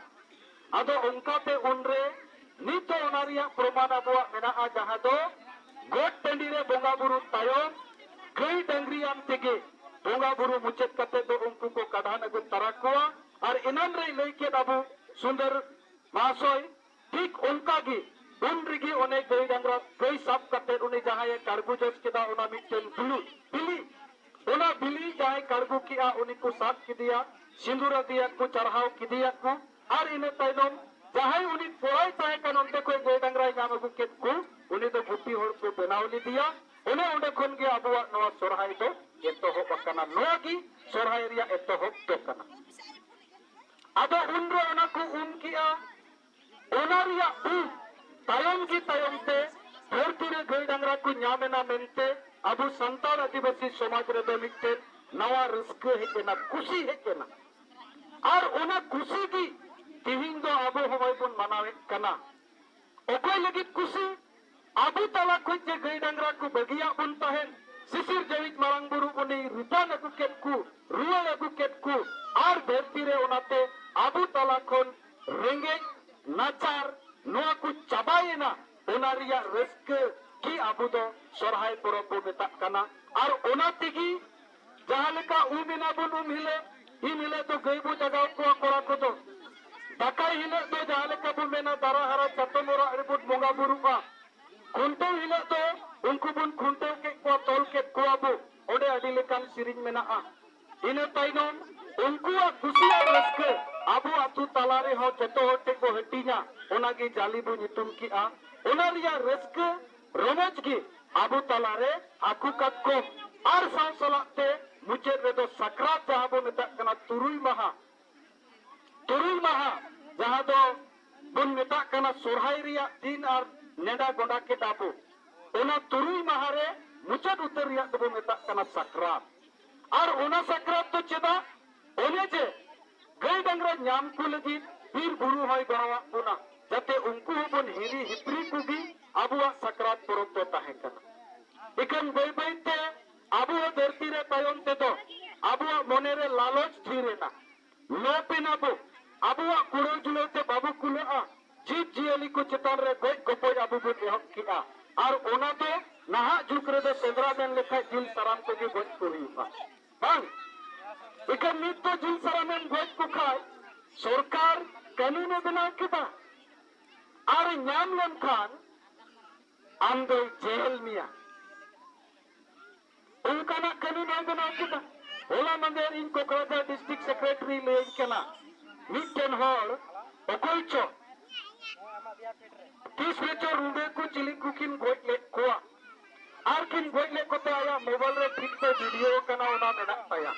ᱟᱫᱚ ᱚᱱᱠᱟᱛᱮ ᱩᱱᱨᱮ ᱱᱤᱛ ᱫᱚ ᱚᱱᱟ ᱨᱮᱭᱟᱜ ᱯᱨᱚᱢᱟᱱ ᱟᱵᱚᱣᱟᱜ ᱢᱮᱱᱟᱜᱼᱟ, ᱡᱟᱦᱟᱸ ᱫᱚ ᱜᱚᱴ ᱴᱟᱺᱰᱤ ᱨᱮ ᱵᱚᱸᱜᱟ ᱵᱩᱨᱩ ᱛᱟᱭᱚᱢ ᱜᱟᱹᱭ ᱰᱟᱝᱨᱤᱭᱟᱱ ᱛᱮᱜᱮ ᱵᱚᱸᱜᱟ ᱵᱩᱨᱩ ᱢᱩᱪᱟᱹᱫ ᱠᱟᱛᱮ ᱫᱚ ᱩᱱᱠᱩ ᱠᱚ ᱠᱟᱰᱷᱟᱱ ᱟᱹᱜᱩ ᱛᱟᱨᱟ ᱠᱚᱣᱟ᱾ ᱟᱨ ᱮᱱᱟᱱ ᱨᱮᱭ ᱞᱟᱹᱭ ᱠᱮᱫ ᱟᱵᱚ ᱥᱩᱱᱫᱚᱨ ᱢᱟᱦᱟᱥᱚᱭ, ᱴᱷᱤᱠ ᱚᱱᱠᱟ ᱜᱮ ᱩᱱ ᱨᱮᱜᱮ ᱚᱱᱮ ᱜᱟᱹᱭ ᱰᱟᱝᱨᱟ, ᱜᱟᱹᱭ ᱥᱟᱵ ᱠᱟᱛᱮ ᱩᱱᱤ ᱡᱟᱦᱟᱸᱭᱮ ᱠᱟᱲᱜᱩ ᱡᱚᱥ ᱠᱮᱫᱟ, ᱚᱱᱟ ᱢᱤᱫᱴᱮᱱ ᱵᱤᱞᱤ, ᱵᱤᱞᱤ, ᱚᱱᱟ ᱵᱤᱞᱤ ᱡᱟᱦᱟᱸᱭ ᱠᱟᱲᱜᱩ ᱠᱮᱜᱼᱟ, ᱩᱱᱤ ᱠᱚ ᱥᱟᱵ ᱠᱮᱫᱮᱭᱟ, ᱥᱤᱸᱫᱩᱨ ᱟᱫᱮᱭᱟ ᱠᱚ, ᱪᱟᱨᱦᱟᱣ ᱠᱮᱫᱮᱭᱟ ᱠᱚ᱾ ᱟᱨ ᱤᱱᱟᱹ ᱛᱟᱭᱱᱚᱢ ᱡᱟᱦᱟᱸᱭ ᱩᱱᱤ ᱠᱚᱲᱟᱭ ᱛᱟᱦᱮᱸ ᱠᱟᱱ, ᱚᱱᱛᱮ ᱠᱷᱚᱱ ᱜᱟᱹᱭ ᱰᱟᱝᱨᱟᱭ ᱧᱟᱢ ᱟᱹᱜᱩ ᱠᱮᱫ ᱠᱚ, ᱩᱱᱤ ᱫᱚ ᱜᱩᱯᱤ ᱦᱚᱲ ᱠᱚ ᱵᱮᱱᱟᱣ ᱞᱮᱫᱮᱭᱟ᱾ ᱚᱱᱮ ᱚᱸᱰᱮ ᱠᱷᱚᱱ ᱜᱮ ᱟᱵᱚᱣᱟᱜ ᱱᱚᱣᱟ ᱥᱚᱨᱦᱟᱭ ᱫᱚ ᱮᱛᱚᱦᱚᱵ ᱟᱠᱟᱱᱟ᱾ ᱱᱚᱣᱟ ᱜᱮ ᱥᱚᱨᱦᱟᱭ ᱨᱮᱭᱟᱜ ᱮᱛᱚᱦᱚᱵ ᱫᱚ ᱠᱟᱱᱟ᱾ ᱟᱫᱚ ᱩᱱᱨᱮ ᱚᱱᱟ ᱠᱚ ᱩᱢ ᱠᱮᱜᱼᱟ, ᱚᱱᱟ ᱨᱮᱭᱟᱜ ᱩᱢ ᱛᱟᱭᱚᱢ ᱜᱮ ᱛᱟᱭᱚᱢ ᱛᱮ ᱫᱷᱟᱹᱨᱛᱤ ᱨᱮ ᱜᱟᱹᱭ ᱰᱟᱝᱨᱟ ᱠᱚ ᱧᱟᱢ ᱮᱱᱟ ᱢᱮᱱᱛᱮ ᱟᱵᱚ ᱥᱟᱱᱛᱟᱲ ᱟᱹᱫᱤᱵᱟᱹᱥᱤ ᱥᱚᱢᱟᱡᱽ ᱨᱮᱫᱚ ᱢᱤᱫᱴᱮᱱ ᱱᱟᱣᱟ ᱨᱟᱹᱥᱠᱟᱹ ᱦᱮᱡ ᱮᱱᱟ, ᱠᱩᱥᱤ ᱦᱮᱡ ᱮᱱᱟ᱾ ᱟᱨ ᱚᱱᱟ ᱠᱩᱥᱤ ᱜᱮ ᱛᱮᱦᱮᱧ ᱫᱚ ᱟᱵᱚ ᱦᱚᱸᱜᱼᱚᱭ ᱵᱚᱱ ᱢᱟᱱᱟᱣᱮᱫ ᱠᱟᱱᱟ᱾ ᱚᱠᱚᱭ ᱞᱟᱹᱜᱤᱫ ᱠᱩᱥᱤ? ᱟᱵᱚ ᱛᱟᱞᱟ ᱠᱷᱚᱱ ᱡᱮ ᱜᱟᱹᱭ ᱰᱟᱝᱨᱟ ᱠᱚ ᱵᱟᱹᱜᱤᱭᱟᱜ ᱵᱚᱱ ᱛᱟᱦᱮᱸᱱ, ᱥᱤᱥᱤᱨ ᱡᱟᱹᱣᱤᱡ ᱢᱟᱨᱟᱝ ᱵᱩᱨᱩ ᱩᱱᱤ return ᱟᱹᱜᱩ ᱠᱮᱫ ᱠᱚ, ᱨᱩᱣᱟᱹᱲ ᱟᱹᱜᱩ ᱠᱮᱫ ᱠᱚ, ᱟᱨ ᱫᱷᱟᱹᱨᱛᱤ ᱨᱮ ᱚᱱᱟᱛᱮ ᱟᱵᱚ ᱛᱟᱞᱟ ᱠᱷᱚᱱ ᱨᱮᱸᱜᱮᱡ ᱱᱟᱪᱟᱨ ᱱᱚᱣᱟ ᱠᱚ ᱪᱟᱵᱟᱭᱮᱱᱟ, ᱚᱱᱟ ᱨᱮᱭᱟᱜ ᱨᱟᱹᱥᱠᱟᱹ ᱜᱮ ᱟᱵᱚ ᱫᱚ ᱥᱚᱨᱦᱟᱭ ᱯᱚᱨᱚᱵᱽ ᱵᱚ ᱢᱮᱛᱟᱜ ᱠᱟᱱᱟ᱾ ᱟᱨ ᱚᱱᱟ ᱛᱮᱜᱮ ᱡᱟᱦᱟᱸ ᱞᱮᱠᱟ ᱩᱢ ᱮᱱᱟ ᱵᱚᱱ ᱩᱢ ᱦᱤᱞᱳᱜ, ᱤᱱ ᱦᱤᱞᱳᱜ ᱫᱚ ᱜᱟᱹᱭ ᱵᱚ ᱡᱟᱜᱟᱣ ᱠᱚᱣᱟ ᱠᱚᱲᱟ ᱠᱚᱫᱚ᱾ ᱫᱟᱠᱟᱭ ᱦᱤᱞᱳᱜ ᱫᱚ ᱡᱟᱦᱟᱸ ᱞᱮᱠᱟ ᱵᱚ ᱢᱮᱱᱟ ᱫᱟᱨᱟ ᱦᱟᱨᱟ ᱪᱟᱛᱚᱢ ᱚᱨᱟᱜ ᱨᱮᱵᱚᱱ ᱵᱚᱸᱜᱟ ᱵᱩᱨᱩᱜᱼᱟ᱾ ᱠᱷᱩᱱᱴᱟᱹᱣ ᱦᱤᱞᱳᱜ ᱫᱚ ᱩᱱᱠᱩ ᱵᱚᱱ ᱠᱷᱩᱱᱴᱟᱹᱣ ᱠᱮᱫ ᱠᱚᱣᱟ, ᱛᱚᱞ ᱠᱮᱫ ᱠᱚᱣᱟ ᱵᱚ᱾ ᱚᱸᱰᱮ ᱟᱹᱰᱤ ᱞᱮᱠᱟᱱ ᱥᱮᱨᱮᱧ ᱢᱮᱱᱟᱜᱼᱟ᱾ ᱤᱱᱟᱹ ᱛᱟᱭᱱᱚᱢ ᱩᱱᱠᱩᱣᱟᱜ ᱠᱩᱥᱤ ᱟᱨ ᱨᱟᱹᱥᱠᱟᱹ ᱟᱵᱚ ᱟᱹᱛᱩ ᱛᱟᱞᱟ ᱨᱮᱦᱚᱸ ᱡᱚᱛᱚ ᱦᱚᱲ ᱴᱷᱮᱱ ᱵᱚ ᱦᱟᱹᱴᱤᱧᱟ, ᱚᱱᱟᱜᱮ ᱡᱟᱞᱮ ᱵᱚ ᱧᱩᱛᱩᱢ ᱠᱮᱜᱼᱟ᱾ ᱚᱱᱟ ᱨᱮᱭᱟᱜ ᱨᱟᱹᱥᱠᱟᱹ ᱨᱚᱢᱚᱡᱽ ᱜᱮ ᱟᱵᱚ ᱛᱟᱞᱟᱨᱮ ᱦᱟᱹᱠᱩ ᱠᱟᱴᱠᱚᱢ ᱟᱨ ᱥᱟᱶ ᱥᱟᱞᱟᱜ ᱛᱮ ᱢᱩᱪᱟᱹᱫ ᱨᱮᱫᱚ ᱥᱟᱠᱨᱟᱛ, ᱡᱟᱦᱟᱸ ᱵᱚ ᱢᱮᱛᱟᱜ ᱠᱟᱱᱟ ᱛᱩᱨᱩᱭ ᱢᱟᱦᱟ, ᱛᱩᱨᱩᱭ ᱢᱟᱦᱟ ᱡᱟᱦᱟᱸ ᱫᱚ ᱵᱚᱱ ᱢᱮᱛᱟᱜ ᱠᱟᱱᱟ ᱥᱚᱨᱦᱟᱭ ᱨᱮᱭᱟᱜ ᱫᱤᱱ ᱟᱨ ᱱᱮᱰᱟ ᱜᱚᱸᱰᱟ ᱠᱮᱫᱟ ᱵᱚ, ᱚᱱᱟ ᱛᱩᱨᱩᱭ ᱢᱟᱦᱟ ᱨᱮ ᱢᱩᱪᱟᱹᱫ ᱩᱛᱟᱹᱨ ᱨᱮᱭᱟᱜ ᱫᱚᱵᱚ ᱢᱮᱛᱟᱜ ᱠᱟᱱᱟ ᱥᱟᱠᱨᱟᱛ᱾ ᱟᱨ ᱚᱱᱟ ᱥᱟᱠᱨᱟᱛ ᱫᱚ ᱪᱮᱫᱟᱜ? ᱚᱱᱮ ᱡᱮ ᱜᱟᱹᱭ ᱰᱟᱝᱨᱟ ᱧᱟᱢ ᱠᱚ ᱞᱟᱹᱜᱤᱫ ᱵᱤᱨ ᱵᱩᱨᱩ ᱦᱚᱸᱭ ᱜᱚᱲᱚᱣᱟᱜ ᱵᱚᱱᱟ, ᱡᱟᱛᱮ ᱩᱱᱠᱩ ᱦᱚᱸᱵᱚᱱ ᱦᱤᱨᱤ ᱦᱤᱯᱨᱤ ᱠᱚᱜᱮ ᱟᱵᱚᱣᱟᱜ ᱥᱟᱠᱨᱟᱛ ᱯᱚᱨᱚᱵᱽ ᱫᱚ ᱛᱟᱦᱮᱸ ᱠᱟᱱᱟ᱾ ᱤᱠᱷᱟᱹᱱ ᱵᱟᱹᱭ ᱵᱟᱹᱭ ᱛᱮ ᱟᱵᱚ ᱦᱚᱸ ᱫᱷᱟᱹᱨᱛᱤ ᱨᱮ ᱛᱟᱭᱚᱢ ᱛᱮᱫᱚ ᱟᱵᱚᱣᱟᱜ ᱢᱚᱱᱮ ᱨᱮ ᱞᱟᱞᱚᱪ ᱰᱷᱮᱨ ᱮᱱᱟ, ᱞᱳᱵᱷ ᱮᱱᱟ ᱵᱚ, ᱟᱵᱚᱣᱟᱜ ᱠᱩᱲᱟᱹᱣ ᱡᱩᱲᱟᱹᱣ ᱛᱮ ᱵᱟᱵᱚ ᱠᱩᱞᱟᱹᱜᱼᱟ, ᱡᱤᱵᱽ ᱡᱤᱭᱟᱹᱞᱤ ᱠᱚ ᱪᱮᱛᱟᱱ ᱨᱮ ᱜᱚᱡ ᱜᱚᱯᱚᱡ ᱟᱵᱚ ᱵᱚᱱ ᱮᱦᱚᱵ ᱠᱮᱜᱼᱟ᱾ ᱟᱨ ᱚᱱᱟ ᱫᱚ ᱱᱟᱦᱟᱜ ᱡᱩᱜᱽ ᱨᱮᱫᱚ ᱥᱮᱸᱫᱽᱨᱟ ᱢᱮᱱ ᱞᱮᱠᱷᱟᱡ ᱡᱤᱞ ᱥᱟᱨᱟᱢ ᱠᱚᱜᱮ ᱜᱚᱡ ᱠᱚ ᱦᱩᱭᱩᱜᱼᱟ, ᱵᱟᱝ? ᱤᱠᱷᱟᱹᱱ ᱱᱤᱛ ᱫᱚ ᱡᱤᱞ ᱥᱟᱨᱟᱢᱮᱢ ᱜᱚᱡ ᱠᱚ ᱠᱷᱟᱡ ᱥᱚᱨᱠᱟᱨ ᱠᱟᱹᱱᱩᱱ ᱮ ᱵᱮᱱᱟᱣ ᱠᱮᱫᱟ, ᱟᱨ ᱧᱟᱢ ᱞᱮᱱᱠᱷᱟᱱ ᱟᱢ ᱫᱚᱭ ᱡᱮᱞ ᱢᱮᱭᱟ᱾ ᱚᱱᱠᱟᱱᱟᱜ ᱠᱟᱹᱱᱩᱱ ᱦᱚᱸᱭ ᱵᱮᱱᱟᱣ ᱠᱮᱫᱟ᱾ ᱦᱚᱞᱟ ᱢᱟᱫᱷᱮᱨ ᱤᱧ ᱠᱚᱠᱨᱟᱡᱷᱟᱨ ᱰᱤᱥᱴᱨᱤᱠᱴ ᱥᱮᱠᱨᱮᱴᱟᱨᱤ ᱞᱟᱹᱭᱟᱹᱧ ᱠᱟᱱᱟ, ᱢᱤᱫᱴᱮᱱ ᱦᱚᱲ ᱚᱠᱚᱭ ᱪᱚ ᱛᱤᱥ ᱨᱮᱪᱚ ᱨᱩᱸᱰᱟᱹ ᱠᱚ ᱪᱤᱞᱤ ᱠᱚ ᱠᱤᱱ ᱜᱚᱡ ᱞᱮᱫ ᱠᱚᱣᱟ, ᱟᱨ ᱠᱤᱱ ᱜᱚᱡ ᱞᱮᱫ ᱠᱚᱛᱮ ᱟᱭᱟᱜ ᱢᱳᱵᱟᱭᱤᱞ ᱨᱮ ᱴᱷᱤᱠ ᱛᱮ ᱵᱷᱤᱰᱤᱭᱳ ᱠᱟᱱᱟ, ᱚᱱᱟ ᱢᱮᱱᱟᱜ ᱛᱟᱭᱟ᱾